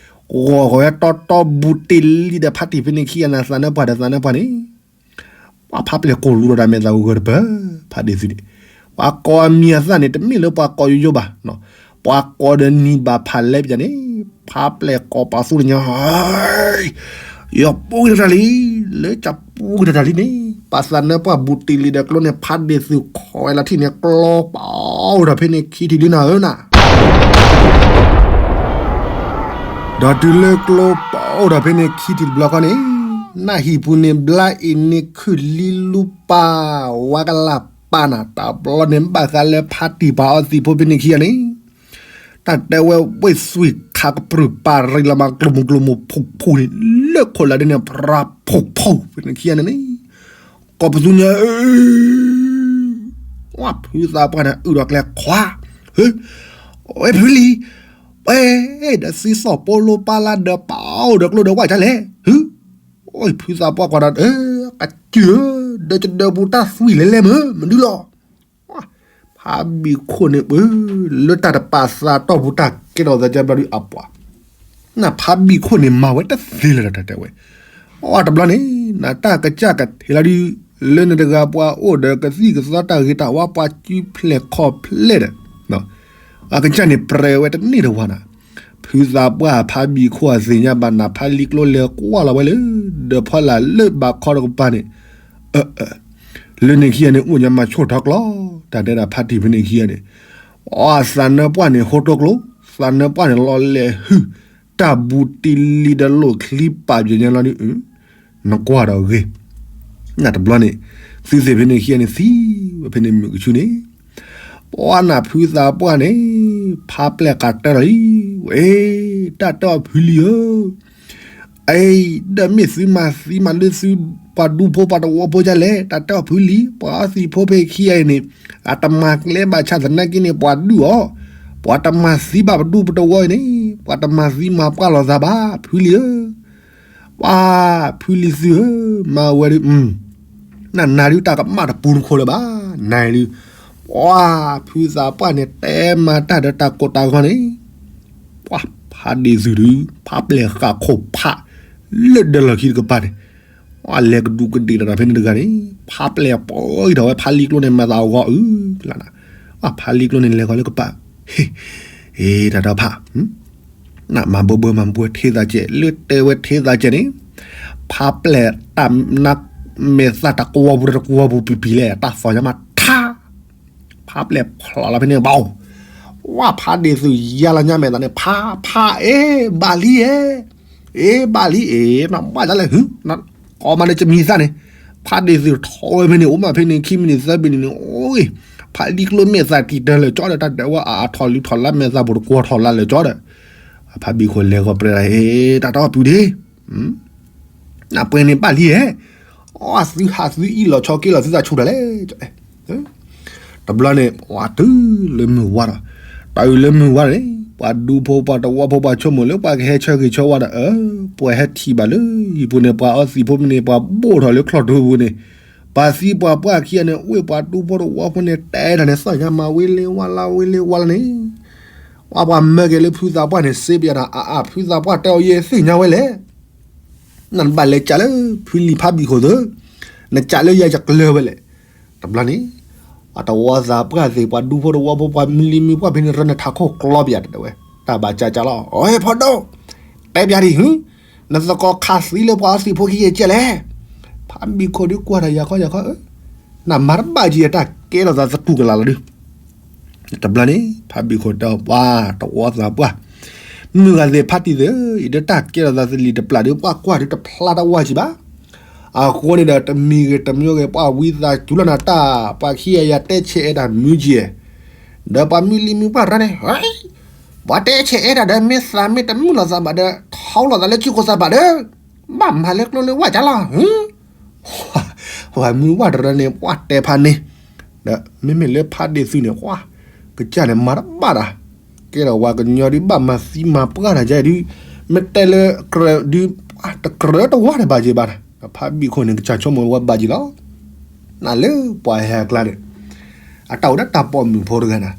ဂီၢ်ဂီၢ်ဝဲတီတီဘူးတ့ၢ်လံဒီးဖးတံၢ်ဖဲန့ၣ်ခံဂၤန့ၣ် သးနၢပှၢ်ဒီးသးနၢပှၢ်န့ၣ် ပှၤဖးပျဲၢ်ကိၢ်လူၤဒီးတၢ်မဲာ်သၣ်ဂၢၢ်တပၢၢ်, ဖးဒ့ၣ်သုန့ၣ်, ပှၤကိးအမံၤအသၣ်န့ၣ် တမ့ၢ်လၢပှၤကိးယိယိဘၣ်, ပှၤကိးဒီးနံၤဘၣ်ဖးလဲပၠးန့ၣ်, ဖးပျဲၢ်ကိးပာ်သူၣ်တညီ, ယပူၤက့ၤတၢ်လံ, လၢကပူၤက့ၤတၢ်လံန့ၣ်, ပှၤသးနၢပှၢ်ဘူးတ့ၢ်လံဒီးကျိန့ၣ် ဖးဒ့ၣ်သုခိးဝဲလီၤထံၣ်န့ၣ် ကျိပအိၣ်ဒီးဖဲန့ၣ်ခံထံၣ်ဒ်နၤဧၢနၤ ဒီးတုၤလၢကျိပအိၣ်ဒီးဖဲန့ၣ်ခံထံၣ်တဘျီဃီန့ၣ်, နၢ်ဟံၣ်ပူၤန့ၣ် ဘျါအ့ၣ်န့ၣ်ခုၣ်လံလူပၢ်, ဝါကလၢ်ပၢ်နၤ တဘျီန့ၣ်ဘၣ်ဃးလၢဖးတံၢ်ပာ်အီသံးဖိဖဲန့ၣ်ခံဂၤန့ၣ်, တၢ်တဲဝဲဝ့ၢ်သွံၣ်ခးကပြုၢ်ပာ်ရံးလီၤမး ကျိၤမူၤကျိၤမူၤဖုၣ်ဖုၣ်န့ၣ်, လၢခိၣ်လၢ်ဒ်န့ၣ် ဖြးဖုၣ်ဖုၣ်ဖဲန့ၣ်ခံဂၤန့ၣ်န့ၣ် ကိးပသူညါ, ဝဲဖုသးပှၢ်န့ၣ် အုၣ်ဒီးကျဲခွါ, ဝဲဖုလံၤ, ဝဲ, ဒီးသံသီၣ်ပိလိပၢ်လၢဒီးပအိၣ်ဒီးကျိဒီးဝဲဒ်လဲၣ်, ဝဲဖုသးပှၢ်ကွၢ်ဒီး, ကစၢၢ်, ဒီးကဒၢပူၤတၢ်သွံၣ်လဲၤလဲၤမ့ၢ်မနုၤလီၤ ဖးဘံၣ်ခိၣ်န့ၣ်ပၢ, လၢတၢ်တပာ်သးတီၢ်ပူၤတၢ်ကဲထီၣ်သးကဘျီဒုးအပှၤ, နဖးဘံၣ်ခိၣ်န့ၣ်မၤဝဲတသ့လၢၤဒီးတၢ်တဲဝဲ, အတဘျီန့ၣ်, နတၢ်ကစၢ်ကထဲလီၤဒုး, လၢနတဂၤပှၤအိၣ်ဒီးကသံၣ်ကသီတၢ်ဂ့ၤတၢ်ဝါပှၤစုဖျဲၣ်ခီၣ်ဖျဲၣ်ဒီး အကစၢ်န့ၣ်ပြဲဝဲတန့ၢ်တဝၤနၤ, ဖုသးပှၢ်ဖးဘံၣ်ခိၣ်အသ့ၣ်ညါဘၣ်နၤ ဖးလံကျိလဲၤကွၢ်လီၤဝဲလၢ, ဒီးဖီလာ်လၢဘးခီတကပၤန့ၣ်, လၢန့ၣ်ခံဂၤန့ၣ် အိၣ်ညါမၤဆိၣ်ထီၣ်ကျီ, တၢ်တဲဒၣ်ဖးတံၢ်ဖဲန့ၣ်ခံဂၤန့ၣ်, အသးနၢပှၢ်န့ၣ် ဟိတိကျိ, သးနၢပှၢ်န့ၣ်လီၤလဲၤဟုၣ်, တၢ်ဘူးတံၢ်လံဒီးလိၣ်ချံပာ်ပျဲညါလီၤဒုး နကွၢ်ဒီးဂ့ၤ, နတဘျီန့ၣ်, သုသ့ၣ်ဖဲန့ၣ်ခံဂၤန့ၣ်သံဝဲဖဲန့ၣ်မုၢ်ကဆူန့ၣ်, ပှၤနၢ်ဖုသးပှၢ်န့ၣ်, ဖးပျဲၢ်ကးတၢၢ်လီၤလံ, ဝဲ, တၢ်တဲအီၤဖုလံၤဧၢ, အံၤ, ဒီးမ့ၢ်သုမၤသံမၤလၢသုပှၤဒူဖိပှၤတဝီဖိဒ်လဲၣ်, တၢ်တဲအီၤဖုလံၤ, ပှၤအီသံးဖိဖဲခံဂၤအံၤန့ၣ်, အတမၤကျဲဘၣ်ဆၣ်သနာ်က့န့ၣ် ပှၤဒုၣ်အီၤ, ပှၤတမၤသံဘၣ်ပဒူပတဝီအံၤန့ၣ်, ပှၤတမၤသံမၤပှၢ်လိာ်သးဘၣ်, ဖုလံၤဧၢ ပှၤဖုလံၤသုဧၢ, မၤဝဲဒုး, နနၤဒုးတၢ်ကမၣ်တပူၤနခိၣ်လၢၤဘၣ်, နၤဒုး, ပှၤဖုသးပှၢ်န့ၣ် တဲမၤတၢ်ဒီးတၢ်ကိၢ်တၢ်ဂီၤန့ၣ်, ပှၤဖးဒ့ၣ်သုဒုး ဖးပျဲၢ်ဃာ်ခိၣ်ဖး, လၢဒၢးလီၢ်ခံတကပၤန့ၣ်, ပှၤလဲၤကဒူးကဒ့ၣ်တၢ်ဒီးဖဲန့ၣ်တဂၤန့ၣ်, ဖးပျဲၢ်ပှဲၤထီၣ်ဝဲဖးလံကျိန့ၣ် မၤသးအဂီၢ်အုလီၤနၤ, ပှၤဖးလံကျိန့ၣ်လဲၤဃီၤလၢကပၤ, ဟ့ၣ်, တၢ်တီဖး နမၤဘၢဘၢမၤဘှဲထဲသးကဲး လၢတဲဝဲထဲသးကဲးန့ၣ်, ဖးပျဲၢ်တၢ်နါမဲာ်သၣ်တကဝီၤပူၤတကဝီၤပူၤပံၤပံၤလဲၣ် တၢ်သီၣ်ညါမးထါ, ဖ ဖးပျဲၢ်ဖျိးလီၤဖဲန့ၣ်ဘၣ်, ဝဲဖးဒ့ၣ်သုးယါလီၤညါမဲာ်သးန့ၣ် ဖးဖးအ့ၣ်ဘၣ်လံဧၢ, အ့ၣ်ဘၣ်လံအ့ၣ် နဘၣ်ဒ်လဲၣ်ဟု, ကိးမးဒီးကမံၤသၣ်န့ၣ်, ဖးဒ့ၣ်သုးထီၣ်ဝဲဖဲန့ၣ် အိၣ်မးဖဲန့ၣ် ခံမံးနံးသၢမံးနံးန့ၣ် အိၣ်, ဖးလံကျိမဲာ်သၣ်တံာ်တၢၢ်လၢာ်ကၠီဒီး တၢ်ဒဲးဝဲအထီၣ်လံထီၣ်လၢမဲာ်သၣ်ပူၤတကွီၢ်ထီၣ်လၢာ်လၢာ်ကၠီဒီး, ဖးဘံၣ်ခိၣ်လဲၤဂီၤပြဲးဒၣ် တၢ်တအီၣ်ပုၤဒ့ နပှဲၤန့ၣ်ဘၣ်လံဧၢ, အီၣ်သုဟးသုအံၣ်လီၤဆီက့လီၤသုသးဆူၣ်တၢ်လဲၣ်, တဘျီန့ၣ် ပှၤတုၤလၢမုၢ်ဝါဒီး, တၢ်အုၣ်လၢမုၢ်ဝါန့ၣ် ပှၤဒူဖိပှၤတဝီဖိပှၤဆိကမိၣ်လၢပှၤကဟဲဆၢဂ့ၤဆၢဝါဒီး အၢ ပှၤဟဲထံၣ်ဘၣ်လၢဟံၣ်ပူၤန့ၣ် ပှၤအီသံးဖိမ့ၢ်န့ၣ် ပှၤဘိၣ်ထီၣ်လၢချီၣ်ထူပူၤန့ၣ်, ပှၤသံပှၤပှၢ်ခံဂၤန့ၣ် ဝ့ၢ်ပှၤဒူဖိတဝီဖိန့ၣ် တဲတၢ်န့ၣ် သီၣ်ညါမၤဝံၤလ့ဝါလါဝံၤလ့ဝါလါန့ၣ်, ပှၤပှၤမၢက့ၤလၢဖုသးပှၢ်န့ၣ် စ့ပယၤတၢ်အါအါ ဖုသးပှၢ်တဲအီၤယဲသ့ၣ်ညါဝဲလဲၣ် နဘၣ်လဲၤကးလၢဖုလံၤဖးဘံၣ်ခိၣ်သု, နကးလၢယၤယကျၢၤဝဲလဲၣ်. တဘျီန့ၣ် အတဝီသးပှၢ်သ့ၣ် ပှၤဒူဖိတဝီဖိ ပှၤမုၢ်လံၤမုၢ်ပှၢ်ဖဲန့ၣ် ရၢန့ၣ်ထးခိၣ်ကျီပယၤတဝဲ, တၢ်ဘၣ်ကးကးလီၤ အိ ဖီဒိၣ်, တဲပယၤဒံးဟု, နသကိးခးသံလၢပှၤအီသံးဖိခံဂၤကဲလဲၣ်. ဖးဘံၣ်ခိၣ်ဒုးကွၢ်တၢ်ယၤခီယၤခီ, နမၤတဘၣ်က့ၤအတၢ်ကဲထီၣ်သးသတူၢ်ကလာ်လီၤဒုး တဘျီန့ၣ် ဖးဘံၣ်ခိၣ်တဲအီၤ ပှၤတဝီသးပှၢ်, မုၢ်ဂၤသ့ၣ်ဖးတံၢ်သ့ၣ်ဧၢ, ယဒၢတၢ်ကဲထီၣ်သးသလံၤတပျၢ်ဒီး ပှၤကွၢ်ဒုးတဖျါတဝၢ်ကံဘၣ်. အဃိန့ၣ်ဒီး တမံၤဂ့ၤတမံၤဂ့ၤ ပှၤဝံသးစူၤလီၤနၤတၢ်, ပှၤခံဂၤယၤတဲဆဲးအဲၣ်တၢ်မုာ်ကံဧါ, ဒီးပှၤမုၢ်လံၤမုၢ်ပှၢ်ရၢန့ၣ် ပှၤတဲဆဲးအဲၣ်တၢ်ဒီး မ့ၢ်သးမ့ၢ်တမုာ်လိာ်သးဘၣ်ဒီး ထီလိာ်သးလၢစုခိၣ်သးဘၣ်ဒီး ဘၣ်မၤလၢကျိလၢဝၣ်ကလီၤ ပှၤမုၢ်ဝၣ်တရၢန့ၣ် ပှၤတဲဖးန့ၣ်, ဒီးမ့မ့ၢ်လၢဖးဒ့ၣ်သုးန့ၣ် ပှၤကစၢ်န့ၣ်မၤတဘၣ်တၢ်, ကဲထီၣ်ဝဲကညီဒုးဘၣ်မၤသံမၤပှၢ်တၢ်ယဲဒုး, မ့ၢ်တဲလၢကြၢးဒုး တကြၢးတဝါတဘၣ်က့ၤဘၣ်, ဖးဘံၣ်ခိၣ်န့ၣ် ကစၢ်ဆိကမိၣ်ဝဲဘၣ်က့ၤလီၤ. နလၢပှၤဟဲအကျါန့ၣ် အတၢ်အိၣ်ဒီးတၢ်ပိာ်မုၣ်ဖိတဂၤန့ၣ်,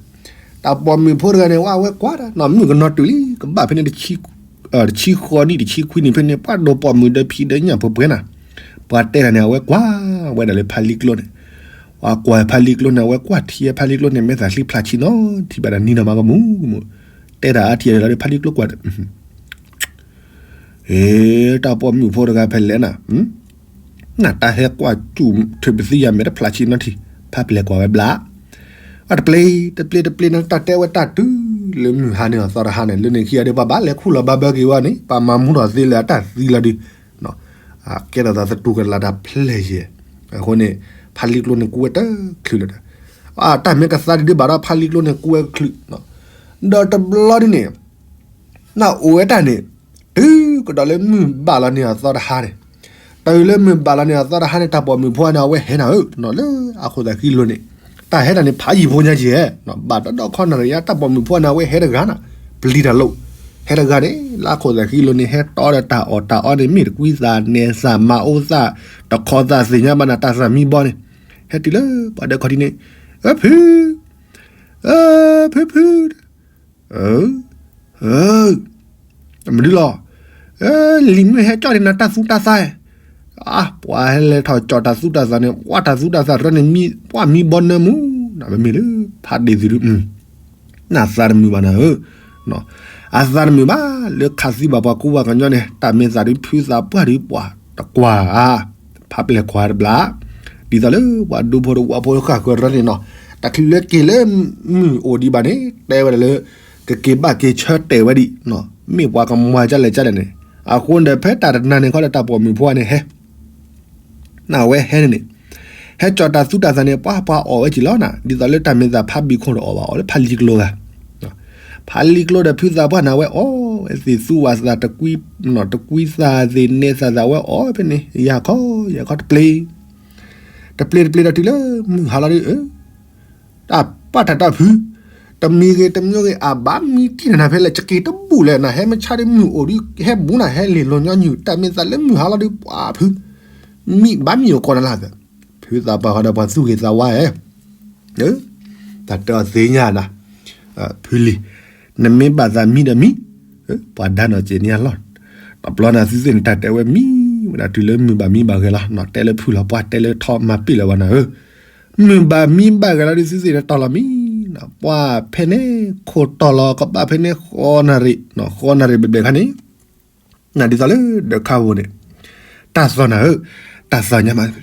တၢ်ပိာ်မုၣ်ဖိတဂၤန့ၣ် ဝဲအဝဲကွၢ်တၢ် နီၢ်မုၣ်ကနီၤတုၤလံ ကဘၣ်ဖဲန့ၣ် တဆံဃိးနံၣ်တဆံခွံနံၣ်ဖဲန့ၣ် ပှၤဒိးပိာ်မုၣ်ဒီးဖံးဒီးညၣ်ပှဲၤပှဲၤနၤ, ပှၤတဲတၢ်န့ၣ် အဝဲကွၢ်ဝဲဒၣ်လၢဖးလံကျိန့ၣ်, ပှၤကွၢ်ဖးလံကျိန့ၣ် အဝဲကွၢ်ထံဖးလံကျိန့ၣ် မဲာ်သၣ်ချံဖျးဆံနီၤ ထံၣ်ဘၣ်ဒီးနံၤနီၤမၤကမူၣ်ကမူၣ်, တဲတၢ်အါထံၣ်လီၤဒီးဖးလံကျိကွၢ် အ့ တၢ်ပိာ်မုၣ်ဖိတဂၤဖဲလဲၣ်နၤ, နတၢ်ဟဲကွၢ်စူၣ်ထုးပသံယၤမဲာ်တဖျးဆံနီထံၣ်, ဖးပျဲၢ်ကွၢ်ဝဲဘျး, အတပျ့ၤ တပျ့ၤ တပျ့ၤန့ၣ် တၢ်တဲဝဲတၢ်တုၤလၢမုၢ်ဟါန့ၣ်အသီတဟါန့ၣ် လၢန့ၣ်ခံဂၤဒီး ပှၤဘၣ်လဲၤခူၣ်လီၤဘၣ်ဘၢက့ၤဝဲန့ၣ် ပှၤမၤမူထီၣ်သ့လၢအတၢ်သံလီၤဒုး, ကဲထီၣ်သးသတူၢ်ကလာ်တၢ်ဖျဲၣ်ယဲၢ်, အဃိန့ၣ် ဖးလံကျိန့ၣ်ကူဝဲတချုးလၢၤဒီး, တၢ်မ့ၢ်ကသါဒံးဒုးဘၣ်ဒီး ဖးလံကျိန့ၣ်ကူဝဲတချုး, ဒီးတဘျီဒ်န့ၣ် နအိၣ်ဝဲတၢ်န့ၣ် တုၤကဒီးလၢမုၢ်ဘၣ်လီၤန့ၢ်အသီတဟါန့ၣ်, တုၤလၢမုၢ်ဘၣ်လီၤန့ၢ်အသီတဟါန့ၣ် တၢ်ပိာ်မုၣ်ဖိန့ၣ် အဝဲဟဲနၤဧၢ တနီၤလၢအခိၣ်သးဃံလိၤန့ၣ်, တၢ်ဟဲတၢ်န့ၣ် ဖးယံာ်ဖိညါကဲ, ဘၣ်ဒီးဒီးခီနၣ်ရံၣ်ညါ တၢ်ပိာ်မုၣ်ဖိန့ၣ် အဝဲဟဲတဂၤနၤ, ပျံၤတၢ်လိာ်, ဟဲတဂၤန့ၣ် လၢအခိၣ်သးဃံလိၤန့ၣ် ဟဲတီဒီးတၢ်အီၣ်တၢ်အီန့ၣ် မ့ၢ်တကွံသးနဲသး မၤအိၣ်သး, တခီသးသ့ၣ်ညါဘၣ်နၤ တၢ်သးမံဘီန့ၣ်, ဟဲတုၤလၢပှၤဒၢခီၣ်ထံးန့ၣ်, အၢ ဖု အၢ ဖု ဖု မနုၤလီၤ, လံၤမုၣ်ဟဲကၠီၣ်န့ၢ်နၤတၢ်သူတၢ်သၣ်, အါ ပှၤဟဲလဲၤထီၣ်ကၠီၣ်တၢ်သူတၢ်သၣ်န့ၣ် ပှၤတၢ်သူတၢ်သၣ်တရၢန့ၣ် မံ ပှၤမံဘီနၢမူ, မ့မ့ၢ်လၢ ဖးဒ့ၣ်သုးဒုး နသးတမုာ်ဘၣ်နၤဧၢ, အသးတမုာ်ဘၣ် လၢခးသံဘၣ်ပှၤကူပှၤကညီန့ၣ် တၢ်မ့ၢ်သးဒုးဖုသးပှၢ်ဒုးပှၤတကွၢ်ဧါ, ဖးပျဲၢ်ခွါတဘျီ, ဒ်သိးလၢပှၤဒူဖိတဝီဖိဃၣ်ဃၢၤရၢန့ၣ်နီၤ, တချုးလၢက့ၤလၢမုၢ်အိၣ်ဒံးဘၣ်န့ၣ် တဲဝဲဒၣ်လၢ ကက့ၤဘၣ်က့ၤဆၢတဲာ်ဝဲဒံး, မ့ၢ်ပှၤကမွၤကလဲၣ်ကလဲၣ်န့ၣ်, အဃိန့ၣ်ဒီး ဖဲတၢ်တနၤန့ၣ်ခီဒီး တၢ်ပိာ်မုၣ်ဖိန့ၣ်ဟဲ နဝဲဟဲန့ၣ်န့ၣ်, ဟဲကၠီၣ်တၢ်သူတၢ်သၣ်န့ၣ် ပှၤပှၤအီၣ်ဝဲက့ၤလီၤနၤ, ဒ်သိးလၢတၢ်မ့ၢ်သးဖးဘံၣ်ခိၣ်တအီၣ်ဘၣ် အီၣ်လၢဖးလံကျိဂၤ, ဖးလံကျိဒီးဖုသးပှၢ်န့ၣ် အဝဲအီၣ်ဝဲသ့ၣ်သူဝဲသးတကွံ, တကွံသးသ့ၣ်နဲသးသး အဝဲအီၣ်ဖဲန့ၣ် ယၤခီယၤခီတပျ့ၤ, တပျ့ၤတပျ့ၤဒီးတုၤလၢမုၢ်ဟါလီၤဒုး တၢ်ပာ်တၢ်တၢ်ဖု, တမံၤဂ့ၤတမံၤဂ့ၤ အဘၣ်မံတံၢ်နၤနၤဖဲလဲၣ် ကက့ၤတဘူၣ်လဲၣ် နဟဲမုၢ်ဆါဒ်မုၢ်အိၣ်ဒ် ဟဲဘူးနၤဟဲလ့ၣ်လီၤညီနုၢ် တၢ်မ့ၢ်သးလၢမုၢ်ဟါလီၤဒုး ပှၤဖု, မံဘၣ်မံအိၣ်ကိးနၤလၢ်သး, ဖုသးပှၢ်ဃီဒီးပှၤသူၣ်ဂ့ၤသးဝါဧၢ, တၢ်တဲအီၤသ့ၣ်ညါနၤ, ဖုလံၤ, နမ့ၢ်ဘၣ်သးမံဒီးမံ, ပှၤဒါနီၢ်က့ၤန့ၢ်အလီၢ်, တဘျီနၤသုသ့ၣ်န့ၣ် တၢ်တဲဝဲမံ, ဝဲဒၣ်တုၤလၢမုၢ်ဘၣ်မံဘၣ်ဂဲၤလီၤ, တဲလၢဖုလီၤ ပှၤတဲလၢထီမၤပ့ၣ်လၢၤဘၣ်နၤဧၢ မုၢ်ဘၣ်မံဘၣ်ဂဲၤလီၤဒုးသုသ့ၣ်န့ၣ်တီၢ်လီၤမံ, ပှၤဖဲန့ၣ် ခိၣ်တီၢ်လီၤကဘၣ်ဖဲန့ၣ် ဃီနၣ်ရံၣ်, ဃီနၣ်ရံၣ်ဘျဲၣ်ဘျဲၣ်ခါန့ၣ်, နဒ်သိးလၢဒၢးခါပူၤန့ၣ်, တၢ်သီၣ်နၤဧၢ, တၢ်သီၣ်ညါမး,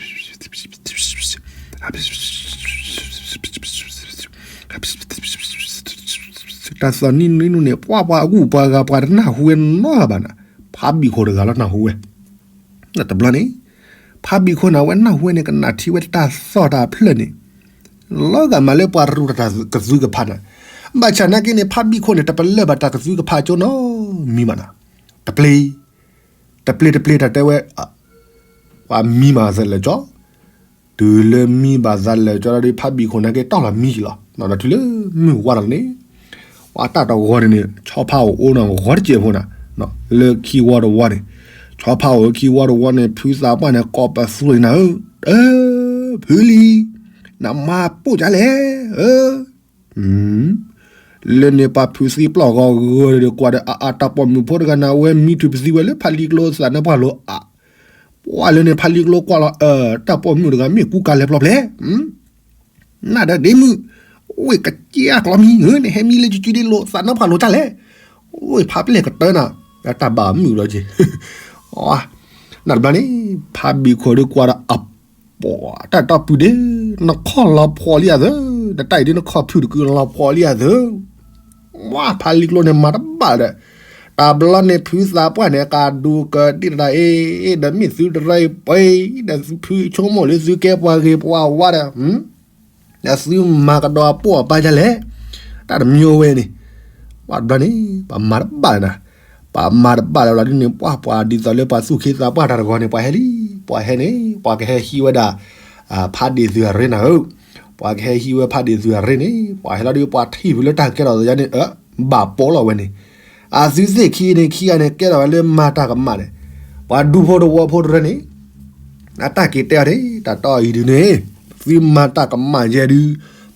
တၢ်သီၣ်နံၣ်နွံနုၢ်န့ၣ် ပှၤပှၤအဂုၤပှၤဂၤပှၤတနၢ်ဟူဝဲနီတဂၤဘၣ်နၤ, ဖးဘံၣ်ခိၣ်တဂၤလီၤနၢ်ဟူဝဲ. တဘျီန့ၣ် ဖးဘံၣ်ခိၣ်န့ၣ် အဝဲနၢ်ဟူဝဲန့ၣ် ကနၣ်ထံဝဲတၢ်သီၣ်တၢ်ဖျၢၣ်န့ၣ် လီၤဂာ်မးလၢပှၤရူးတၢ်ကသုကဖးနၤ, ဘၣ်ဆၣ်နာ်က့န့ၣ် ဖးဘံၣ်ခိၣ်န့ၣ် တပလၢၢ်ဘၣ်တၢ်ကသုကဖးကၠိနီတမံၤဘၣ်နၤ, တပျ့ၤ တပျ့ၤတပျ့ၤတၢ်တဲဝဲ, ပှၤမံဘၣ်သးလၢာ်ကၠီ, တုၤလၢမံဘၣ်သးလၢာ်ကၠီဒီး ဖးဘံၣ်ခိၣ်နာ်က့တီၢ်လီၤမံက့ၤလီၤ. ဒီးတုၤလၢမုၢ်ဝါထီၣ်န့ၣ် ပှၤတၢ်တဂီၤန့ၣ်န့ၣ် ဆီဖါအိၣ်အိၣ်နီၢ်ဂီၤတစဲးဖိနၤ, လၢခံဝီတဝီန့ၣ်, ဆီဖါအိၣ်ခံဝီတဝီန့ၣ် ဖုသးပှၢ်န့ၣ် ကိးပသူန့ၣ်နၤဧၢ, ဖုလံၤ, နမၤပိာ်ဒ်လဲၣ်, လၢန့ၣ်ပှၤဖုသံပျီၢ်ဂီၤဂီၤဒီး ကွၢ်ဒီးအအတၢ်ပိာ်မုၣ်ဖိတဂၤန့ၣ် အဝဲမံထုးပသံဝဲလၢဖးလံကျိသးနါပှၢ်လိၤအ, ပှၢ်လၢန့ၣ် ဖးလံကျိကွၢ်လီၤ, တၢ်ပိာ်မုၣ်တဂၤမ့ၢ်ကူကၤလဲၤပျီပျဲ နဒၢဒ့မုၣ်, ဝ့ၢ်ကစၢ်ကျီမံၤဧၢန့ၣ် ဟဲမံလၢကၠူကၠူဒ့လိာ်သးနါပှၢ်လိၤတၢ်လဲၣ်, ဝ့ၢ်ဖးပျဲၢ်ကတၢၢ်နၤ, တၢ်ဘၣ်မုၣ်လီၤက့ၤ, နတဘျီန့ၣ် ဖးဘံၣ်ခိၣ်ဒီးကွၢ်ဒီးအ ပှၤတၢ်တီပူၤဒ့ နခီၣ်လီၤဖှီၣ်လံအသၢ, နတၢ်အံၤဒ်နခီၣ်ဖုၣ်တကုလီၤဖှီၣ်လံအသၢ, ဝါဖးလံကျိန့ၣ်မၤတဘၣ်ဒီး, တဘျီန့ၣ်ဖုသးပှၢ်န့ၣ် ကးဒူကဒ့ၣ်တၢ်အ့ၣ်, ဒီးမ့ၢ်သုတရၢအံၤပှဲၤ, ဒီးသုဖုဆိကမိၣ်လၢသုကဲပှၤဂ့ၤပှၤဝါဒီး ဒီးသုမၤကဒီးအပိာ်အပၢ်ဒ်လဲၣ်, တၢ်တမံၤဝဲန့ၣ်, ပှၤတဘျီန့ၣ် ပှၤမၤတဘၣ်လၢၤနၤ, ပှၤမၤတဘၣ်လၢၤဘျီဒ်န့ၣ် ပှၤပှၤဒ်သိးလၢပှၤသူၣ်ခ့သးပှၢ်တၢ်တဂီၤန့ၣ် ပှၤဟဲလံ, ပှၤဟဲန့ၣ် ပှၤကဟဲဟံးဝဲဒၣ် ဖးဒ့ၣ်သုးအရ့နၤဧၢ, ပှၤကဟဲဟံးဝဲဖးဒ့ၣ်သုးအရ့န့ၣ် ပှၤဟဲလီၤဒီးပှၤထံၣ်ဖုလၢတၢ်ကဲထီၣ်သးယါန့ၣ် ဘၣ်ပိာ်လီၤဝဲန့ၣ်, အသုသ့ၣ်ခံန့ၣ်ခံဂၤန့ၣ် ကဲထီၣ်ဝဲလၢမၤတၢ်ကမၣ်န့ၣ်, ပှၤဒူဖိတဝီဖိတရၢန့ၣ် အတၢ်က့ၤတဲအီၤန့ၣ် တၢ်တီအံၤဒုးန့ၣ် သုမၤတၢ်ကမၣ်ယဲဒုး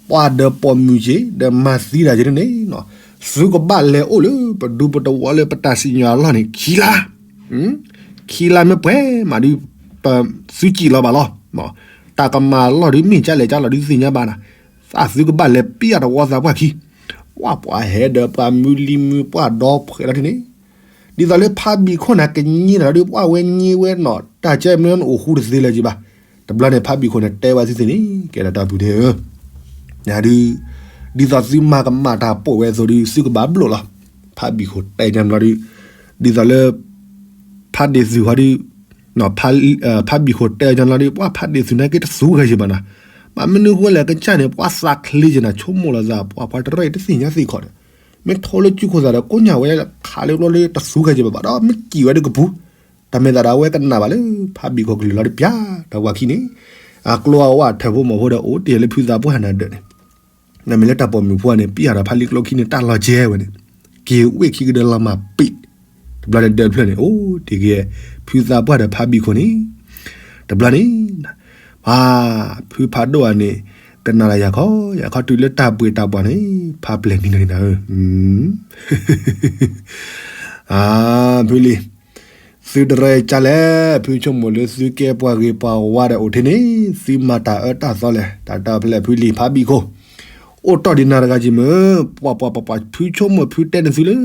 ပှၤဒီးပိာ်မုၣ်က့ၤ ဒီးမၤသံတၢ်က့ၤန့ၣ် သုကဘၣ်လဲၤအိၣ်လၢပဒူပတဝီလၢပတၢ်စံၣ်ညီၣ်အလီၢ်န့ၣ် ခံလါ, ခံလါမ့ၢ်ပှဲၤမးဒုး ပသုစံၣ်လီၤဘၣ်လီၤ. တၢ်ကမၣ်အလီၢ်ဒုးမ့ၢ်ကလဲၣ်ကလီၤဒုးသ့ၣ်ညါဘၣ်နၤ, သးသုကဘၣ်လဲၤပံၢ်အတဝီသးပှၢ်ခံ, ပှၤပှၤဟဲဒီးပှၤမုၢ်လံမုၢ်ပှၢ်ဒီဖှဲးလီၤဒ်န့ၣ် ဒ်သိးလၢဖးဘံၣ်ခိၣ်န့ၣ်ကညံလီၤဒီး ပှၤဝဲညံဝဲနီၣ် တၢ်ကဲမ့ၢ်အိၣ်ဃူတသ့လၢၤက့ၤဘၣ်. တဘျီန့ၣ် ဖးဘံၣ်ခိၣ်န့ၣ် တဲဝဲသုသ့ၣ်န့ၣ် ကဲဒၣ်တၢ်ပုၢ်ဒ့ဧၢ, ဒုး ဒ်သိးသုမၤကမၣ်တၢ်ပိာ်ဝဲအသိးဒုး သုကဘၣ်ဘျိၣ်လီၤ. ဖးဘံၣ်ခိၣ်တဲညါဘျီဒုး ဒ်သိးလၢ ဖးဒ့ၣ်သုးဟီဒုး ဖးဘံၣ်ခိၣ်တဲညါလီၤဒုး ပှၤဖးဒ့ၣ်သုးနာ်က့တသူဂဲၤက့ၤဘၣ်နၤ, ဘၣ်မနုၤဃိလဲၣ် ကစၢ်န့ၣ် ပှၤသးချ့က့ၤနၤ ဆိကမိၣ်လီၤသး ပှၤပှၤတရၢအံၤတသ့ၣ်ညါသ့ၣ်ခီဒီး မ့ၢ်ထိလၢကၠူခိၣ်သးဒီး ကိးညါဝဲခးလၢကျိလၢတသူဂဲၤက့ၤဘၣ်ဘၣ်ဒီး မ့ၢ်စံၣ်ဝဲဒုးကပူၤ, တၢ်မဲာ်သးဒီးအဝဲကနၣ်ဘၣ်လၢ ဖးဘံၣ်ခိၣ်ကလုၢ်လီၤဒုးပျၢ်ဒီးပှၤခံန့ၣ် အကျိအဝဲထၢၣ်ဖိမီၤဖိဒီး အိၣ်တ့ၢ်လၢဖုသးပှၢ်နၤဒၢးန့ၣ် နမ့ၢ်လၢတၢ်ပိာ်မုၣ်ဖိန့ၣ် ပံၢ်အါဒီးဖးလံကျိခံန့ၣ် တၢ်လီၤကဲဝဲန့ၣ် က့ၤဝ့ၢ်ခံကဒၢလီၤမၢ်ပံာ်, တဘျီန့ၣ်ဒၢးတဖျၢၣ်န့ၣ် အိၣ်တ့ၢ်က့ၤ ဖုသးပှၢ်ဒီးဖးဘံၣ်ခိၣ်န့ၣ်, တဘျီန့ၣ် ပှၤ ဖုဖးဒိၣ်အန့ၣ် ကနၣ်လၢယၤခီ ယၤခီတုၤလၢတၢ်ပှ့ၤတၢ်ပှၢ်န့ၣ် ဖးပျဲၢ်နံၤနၤနၤဧၢ အဖုလံၤ သုတရၢကလဲၣ်, ဖုဆိကမိၣ်လၢသုကဲပှၤဂ့ၤပှၤဝါဒီးအိၣ်ထဲန့ၣ် သုမၤတၢ်အၢတၢ်သီလဲၣ်, တၢ်တၢ်ဖျဲၣ်ဖုလံၤဖးဘံၣ်ခိၣ်, အိၣ်တီၢ်ဒံးနၤတဂၤက့ၤမ့ၢ် ပှၤပှၤပှၤပှၤ ဖုဆိကမိၣ်ဖုတဲန့ၢ်သုလၢ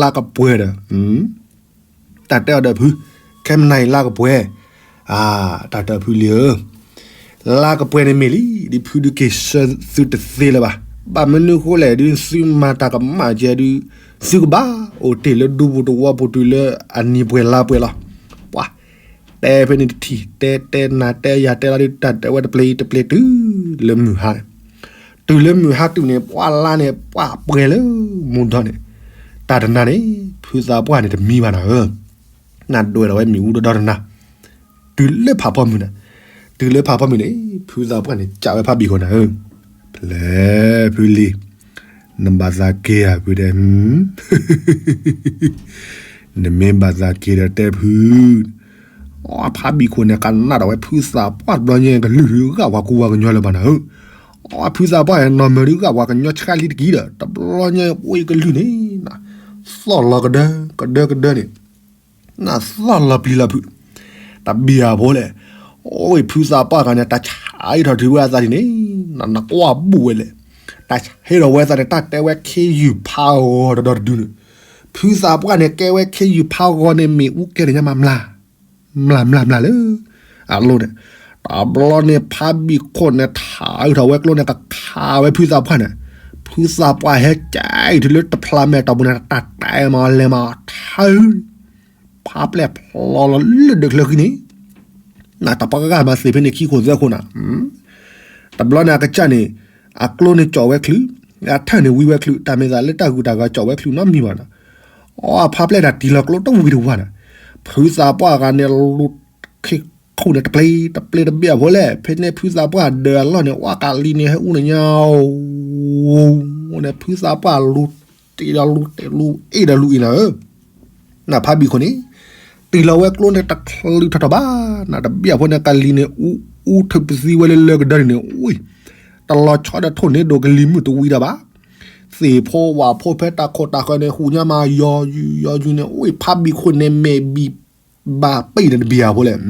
လါကပှဲၤဒီး တၢ်တဲအီၤဒီးဖု, ခဲမနၤအံၤလါကပှဲၤ, တၢ်တၢ်ဖုလံၤဧၢ, လါကပှဲၤန့ၣ်မ့ၢ်လံ, ဒ်ဖုဒုးက့ၤဆၢသုတသ့လၢၤဘၣ်. ဘၣ်မနုၤဃိလဲၣ်ဒုး သုမၤတၢ်ကမၣ်ကဲဒုး သုကဘၣ်အိၣ်တ့ၢ်လၢဒူပူၤတဝီပူၤတုၤလၢအနံၤပှဲၤလါပှဲၤလီၤ. ပှၤ တဲဖဲန့ၣ်တထံၣ် တဲတဲနၤတဲယၤတဲလီၤဒုး တၢ်တဲဝဲတပျ့ၤတပျ့ၤတုၤလၢမုၢ်ဟါန့ၣ် တုၤလၢမုၢ်ဟါတုၤန့ၣ် ပှၤလါန့ၣ် ပှၤပှဲၤလၢမူဒီန့ၣ်, တၢ်တနၤန့ၣ် ဖုသးပှၢ်န့ၣ်တမံဘၣ်နၤဧၢ, နဒွဲၣ်ထီၣ်ဝဲမ့ၣ်အူဒီဒီတနၤ, တုၤလၢဖးဖီမုၢ်န့ၣ်, တုၤလၢဖးဖီမုၢ်န့ၣ် ဖုသးပှၢ်န့ၣ် ကးဝဲဖးဘံၣ်ခိၣ်နၤဧၢ, ဖဲလဲၣ်ဖုလံၤ, နဘၣ်သးက့ၤဧါဖုတဲ နမ့ၢ်ဘၣ်သးက့ၤဒီးတဲဖု, အဖးဘံၣ်ခိၣ်န့ၣ် ကနၣ်ဒီးဝဲဖုသးပှၢ်တဘျီညါ ကလုၢ်ဒုးဂာ်ဝဲကူဝဲကညီလၢၤဘၣ်နၤဧၢ, အဖုသးပှၢ်န့ၣ် နီၢ်မၢၤဒုးဂာ်ဝဲကညီဆှါလံတက့ၢ်ဒီး တဘျီညါအိၣ်အံၤကလုၢ်န့ၣ် သီၣ်လီၤကဒၢ ကဒၢကဒၢန့ၣ် နသီၣ်လီၤပျံၤလီၤဖုး, တဘံၣ်အဖိလဲၣ်, အိၣ်ဖုသးပှၢ်ဂၤန့ၣ် တၢ်ဆါအံၤထီၣ်တုၤဝဲအသးဒ်န့ၣ်, နကွၢ်ဘူၣ်ဝဲလဲၣ်, တၢ်ဆါဟ့ၣ်ထီၣ်ဝဲအသးန့ၣ် တၢ်တဲဝဲခ့ယုၢ်ဖးဂီၤတဒီတဒုန့ၣ်, ဖုသးပှၢ်န့ၣ် ကဲဝဲခ့ယုၢ်ဖးဂီၤန့ၣ် မ့ၣ်အူကဲထီၣ်ညါမးမျး, မျးမျးမျးလၢ အလိၤန့ၣ်, တဘျီန့ၣ် ဖးဘံၣ်ခိၣ်န့ၣ် ထးအုးထီၣ်ဝဲကျိန့ၣ် ကခးဝဲဖုသးပှၢ်န့ၣ်, ဖ ဖုသးပှၢ်ဟဲကၠဲအံၤ တုၤလၢတဖျါမဲာ်တီၢ်ပူၤန့ၣ် တၢ်တဲမၤလဲၤမၤထၢ ဖးပျဲၢ်ဖျိလီၤလၢဒၢးချၢဃံန့ၣ်, နတၢ်ပှၤကဂၤမၤသ့ၣ်ဖဲန့ၣ်ခံခိၣ်သၢခိၣ်နၤ, တဘျီန့ၣ်အကစၢ်န့ၣ် အကျိန့ၣ်ကၠီၣ်ဝဲချုး, အထၢၣ်န့ၣ်ဝံဝဲချုး, တၢ်မ့ၢ်သးလၢတၢ်ဂုၤတၢ်ဂၤကၠီၣ်ဝဲချုးနီတမံၤဘၣ်နၤ, အဖးပျဲၢ်တၢ်တံၢ်လီၤကျိတဝံၤတဝါနၤ, ဖုသးပှၢ်ဂၤန့ၣ်လူၤ ခ့ခိၣ်န့ၣ်တပျ့ၤတပျ့ၤတဘ့ၣ်အဖိလဲၣ်, ဖဲန့ၣ်ဖုသးပှၢ်ဒၢးအလီၢ်န့ၣ် ဝါကလံၤန့ၣ်ဟဲအူနညါ အိၣ်န့ၣ် ဖုသးပှၢ်လူၤတ့ၢ်ဒီးလူၤတ့ၢ်လူၤအ့ၣ်ဒီးလူၤအ့ၣ်နၤဧၢ, နဖးဘံၣ်ခိၣ်န့ၣ် တံၢ်လီၤဝဲကျိန့ၣ်တချုးထီၣ်ထီၣ်ဘၣ်, နတဘ့ၣ်အဖိန့ၣ် ကလံၤန့ၣ် အူအူထုးပသံဝဲလၢလၢကဒၢန့ၣ်န့ၣ် အိၣ် တလီၤဆီဒီးထိၣ်န့ၢ်ဒိၣ်ကလံၤမုၢ်တဝံၤဒီးဘၣ်, သ့ၣ်ဖိဝၣ်ဖိဖဲတၢ်ခိၣ်တၢ်ဃၢၤန့ၣ် ဟူးညါမးယီၤယုာ်ယီၤယုာ်န့ၣ် အိၣ်ဖးဘံၣ်ခိၣ်န့ၣ် မဲာ်ဘံၣ်ဘၣ်ပ့ၢ်န့ၣ်တဘံၣ်အဖိလဲၣ်,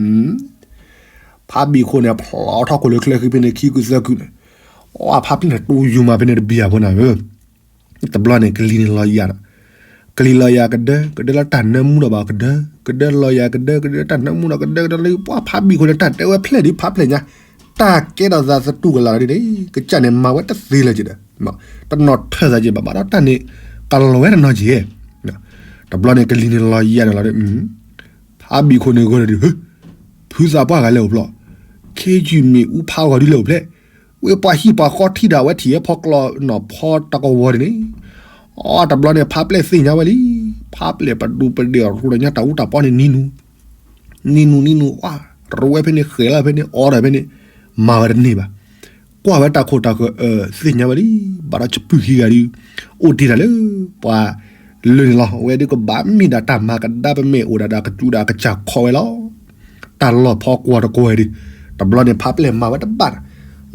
ဖးဘံၣ်ခိၣ်န့ၣ် ဖျိးထီၣ်ခိၣ်လၢချၢဃံဖဲန့ၣ်ခံကုသၢကုန့ၣ်, အဖးပျဲၢ်န့ၣ်တူၢ်ယူၤမးဖဲန့ၣ်တဘံၣ်အဖိနၤဧၢ, တဘျီန့ၣ်ကလံၤန့ၣ်လီၤယၤဒီး ကလံၤလီၤယၤကဒၢ ကဒၢလၢတၢ်နၢမူဒီးဘၣ်ကဒၢ ကဒၢလီၤယၤကဒၢ ကဒၢတၢ်နၢမူဒီးကဒၢ ကဒၢလၢပှၢ်ဖးဘံၣ်ခိၣ်န့ၣ် တၢ်တဲဝဲဖျဲၣ်ဒ်ဖးဖျဲၣ်ညါ, တၢ်ကဲထီၣ်သးသတူၢ်ကလာ်ဒ်န့ၣ် ကစၢ်န့ၣ်မၤဝဲတသ့လၢၤက့ၤဒီး တနီၤထၢၣ်သးက့ၤဘၣ် ဘၣ်ဒီးတၢ်န့ၣ် ကလီၤဝဲတနီၤက့ၤ, တဘျီန့ၣ်ကလံၤန့ၣ်လီၤယၤန့ၣ်လီၤဒီး ဖးဘံၣ်ခိၣ်န့ၣ်ဂီၤဒီး ဖုသးပှၢ်ဂၤလဲၤအိၣ်ဖျဲၣ်, ခ့ယုၢ်မ့ၣ်အူဖးဂီၤဒုးလဲၤအိၣ်ဖျဲၣ်, ဝဲပှၤဟံၣ်ပှၤဃီထံၣ်ဒၣ်ဝဲထံၣ်ဝဲဖီကျီနီၣ်ဖီတကဝီၤန့ၣ်န့ၣ်, အတဘျီန့ၣ် ဖးပျဲၢ်သ့ၣ်ညါဝဲလံ, ဖးပျဲၢ်ပဒူပဒ့ၣ်ရူၢ်ဒီးညါတၢ်အူတၢ်ပီန့ၣ်နံၤနူၤ နံၤနူၤနံၤနူၤ အါ ရူးဝဲဖဲန့ၣ် ဃဲၤလီၤဖဲန့ၣ် အီဒီးဖဲန့ၣ် မၤဝဲတန့ၢ်ဘၣ်, ကွၢ်ဝဲတၢ်ခိၣ်တၢ်ဃၢၤ သ့ၣ်ညါဝဲလံ, ဘၣ်ဒီးဆပၢၢ်ခံဂၤဒုး အိၣ်တ့ၢ်တၢ်လၢ ပှၤလၢန့ၣ်လီၤ, အဝဲဒုးကဘၣ်မ့ၢ်ဒၣ်တၢ်မၤကဒါပမဲာ်အိၣ်ဒၣ်ဒီးကစူၤဒၣ်ကစၢ်ခီဝဲလီၤ, တၢ်လီၢ်ဖီကွီၤတကွီၤဒုး, တဘျီန့ၣ် ဖးပျဲၢ်မၤဝဲတဘၣ်,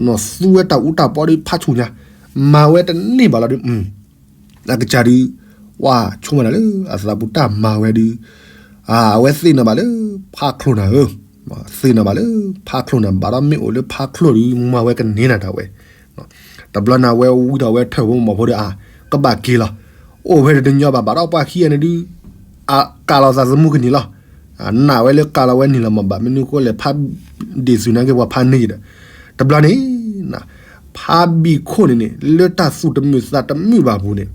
နီၢ်သူဝဲတၢ်အူတၢ်ပီဒုးဖးဆူၣ်ညါ, မၤဝဲတန့ၢ်ဘၣ်လီၤဒုး အကစၢ်ဒုး ဝါဆိကမိၣ်ဒၣ်လၢအသးပူၤတၢ်မၤဝဲဒုး, အဝဲသ့ၣ်နီၣ်ဘၣ်လၢဖးချိၣ်နၤဧၢ, သ့ၣ်နီၣ်ဘၣ်လၢဖးချိၣ်နၤ ဘၣ်ဒီးမ့ၢ်အိၣ်လၢဖးချိၣ်ဒုး မၤဝဲကန့ၢ်နၤဒၣ်ဝဲ, တဘျီန့ၣ် အဝဲဝံထီၣ်ဝဲထၢၣ်ဖိမီၤဖိဒီးအါ ကဘၣ်က့ၤလီၤ, အိၣ်ဝဲတညီဘၣ် ဘၣ်ဒီးပှၤခံဂၤန့ၣ်ဒုး အကးလီၤသးသမူကန့ၢ်လီၤ, နာ်ဝဲလၢကးလီၤဝဲန့ၣ်လီၤမး ဘၣ်မနုၤဃိလဲၣ် ဖးဒ့ၣ်သုးနာ်က့ ပှၤဖးန့ၢ်ယဒီး, တဘျီန့ၣ် ဖးဘံၣ်ခိၣ်န့ၣ်န့ၣ် လၢတၢ်သူၣ်တမုာ်သးတမုာ်ဘၣ်အပူၤန့ၣ်,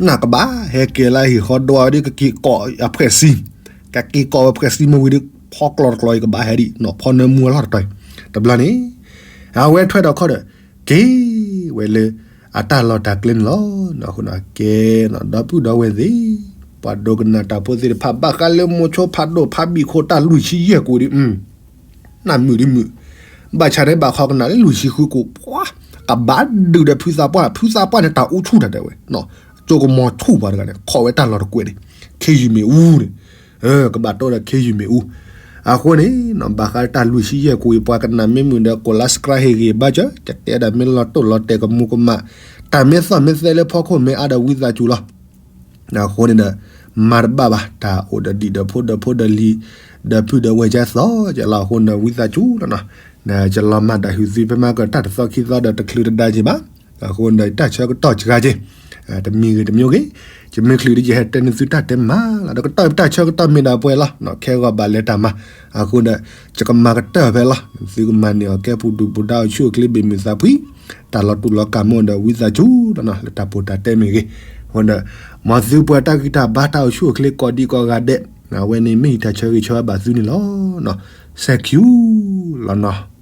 နကဘၣ်ဟဲက့ၤလၢဟံၣ်ဃီဒွးဝဲဒ်ကက့ၤကိးအဖှဲၣ်စံ, ကက့ၤကိးဝဲဖှဲၣ်စံမ့ၢ်ဝံၤဒီး ဖီကျီၤတကျီၤအံၤကဘၣ်ဟဲဒံး နီၢ်ဖီနၢမူအလီၢ်တတီၤ, တဘျီန့ၣ် အဝဲထွဲဒီးခီဒီး က့ၤဝဲလၢ အတၢ်လီၢ်တၢ်ကျဲန့ၣ်လီၤ. အဃိန့ၣ်ကဲ ဒီပုၢ်ဒီဝဲၢ်သ့ၣ်, ပှၤဒိကနၣ်တၢ်ဖိသ့ၣ်တဖၣ် ဘၣ်ဃးလၢမိၤဆိဖးဒိၣ်ဖးဘံၣ်ခိၣ်တၢ်လွံၢ်ဆံယဲၢ်ကိၣ်ဒုး နမုာ်ဒုးမုာ်, ဘၣ်ဆၣ်န့ၣ်ဘၣ်ခီကနၣ်လၢလွံၢ်ဆံဃုကိၣ် ပှၤ ကဘၣ်ဒုးဒီးဖုသးပှၢ်, ဖုသးပှၢ်န့ၣ်တၢ်အူဆူၣ်တၢ်တဲဝဲ, ကၠိကမီၤဆူၣ်ပှၤတဂၤန့ၣ် ခိးဝဲတၢ်လီၢ်တကွဲးန့ၣ် ခ့ယုၢ်မ့ၣ်အူန့ၣ်, ကဘၣ်တိဒီးခ့ယုၢ်မ့ၣ်အူ, အဃိန့ၣ် ဘၣ်ဃးတၢ်လွံၢ်ဆံယဲၢ်ကိၣ်အံၤ ပှၤကနၣ်မ့ၢ်မုာ်ဒီး ကိးလါ subscribe ဟ့ၣ်ဂံၢ်ဘါစၢၤ, ကတဲဒၣ်မ့ၢ်လီၤတိၢ်လီၤတဲာ်ကမူကမၣ်, တၢ်မ့ၢ်သီၣ်မ့ၢ်သဲလၢဖီခိၣ်မ့ၢ်အါဒီးဝံသးစူၤလီၤ. အဃိန့ၣ်ဒီး မၤတဘၣ်ဘၣ် တၢ်အိၣ်ဒီးဒံၣ်ဒီးဖိဒီးဖိဒီးလံၤ ဒီးဖုဒီးဝဲၢ်ကဲသီး ကလီၤအဃိန့ၣ် ဝံသးစူၤလီၤနီၤ, ကလီၤမၤတၢ်ဟုၣ်သုဖဲမၤကတၢၢ်တသီခံသီဒီးတချုးတဒါက့ၤဘၣ်, အဃိန့ၣ် တၢ်ဆၢကတီၢ်စှၤက့ၤ တမံၤဂ့ၤတမံၤဂ့ၤ, ယမ့ၢ်ချုးဒ်ယဟဲတဲန့ၢ်သုတၢ်တဲမၤလီၤ ဒီးကတၢၢ်တၢ်ဆၢကတီၢ်မ့ၢ်ဒၣ်ပှဲၤလီၤ, ခဲဂီၤဘၣ်လဲၤတၢ်မၤ, အဃိန့ၣ် ယကမၤကတၢၢ်ဖဲလီၤ, သုကမၤန့ၢ်အီၤကဲပူၤဒုၣ်ပူၤဒါအိၣ်ဆူၣ်အိၣ်ချ့ဘၣ်မုာ်သးဖှံ, တၢ်လီၤတူာ်လီၤကာ်မ့ၢ်ဒီးဝံသးစူၤလီၤနီၤ, လၢတၢ်ပိာ်တၢ်တဲမ့ၢ်ဂ့ၤ, အဃိန့ၣ် မ်သုပှၤတၢ်ဂံၢ်တၢ်ဘါတၢ်အိၣ်ဆူၣ်အိၣ်ချ့ကိးဒံကိးဂၤဒဲး, အဝဲန့ၣ်မ့ၢ်ယတၢ်ဆၢဂ့ၤဆၢဝါဘၣ်သုန့ၣ်လီၤ, စဲးခံလီၤနီၤ.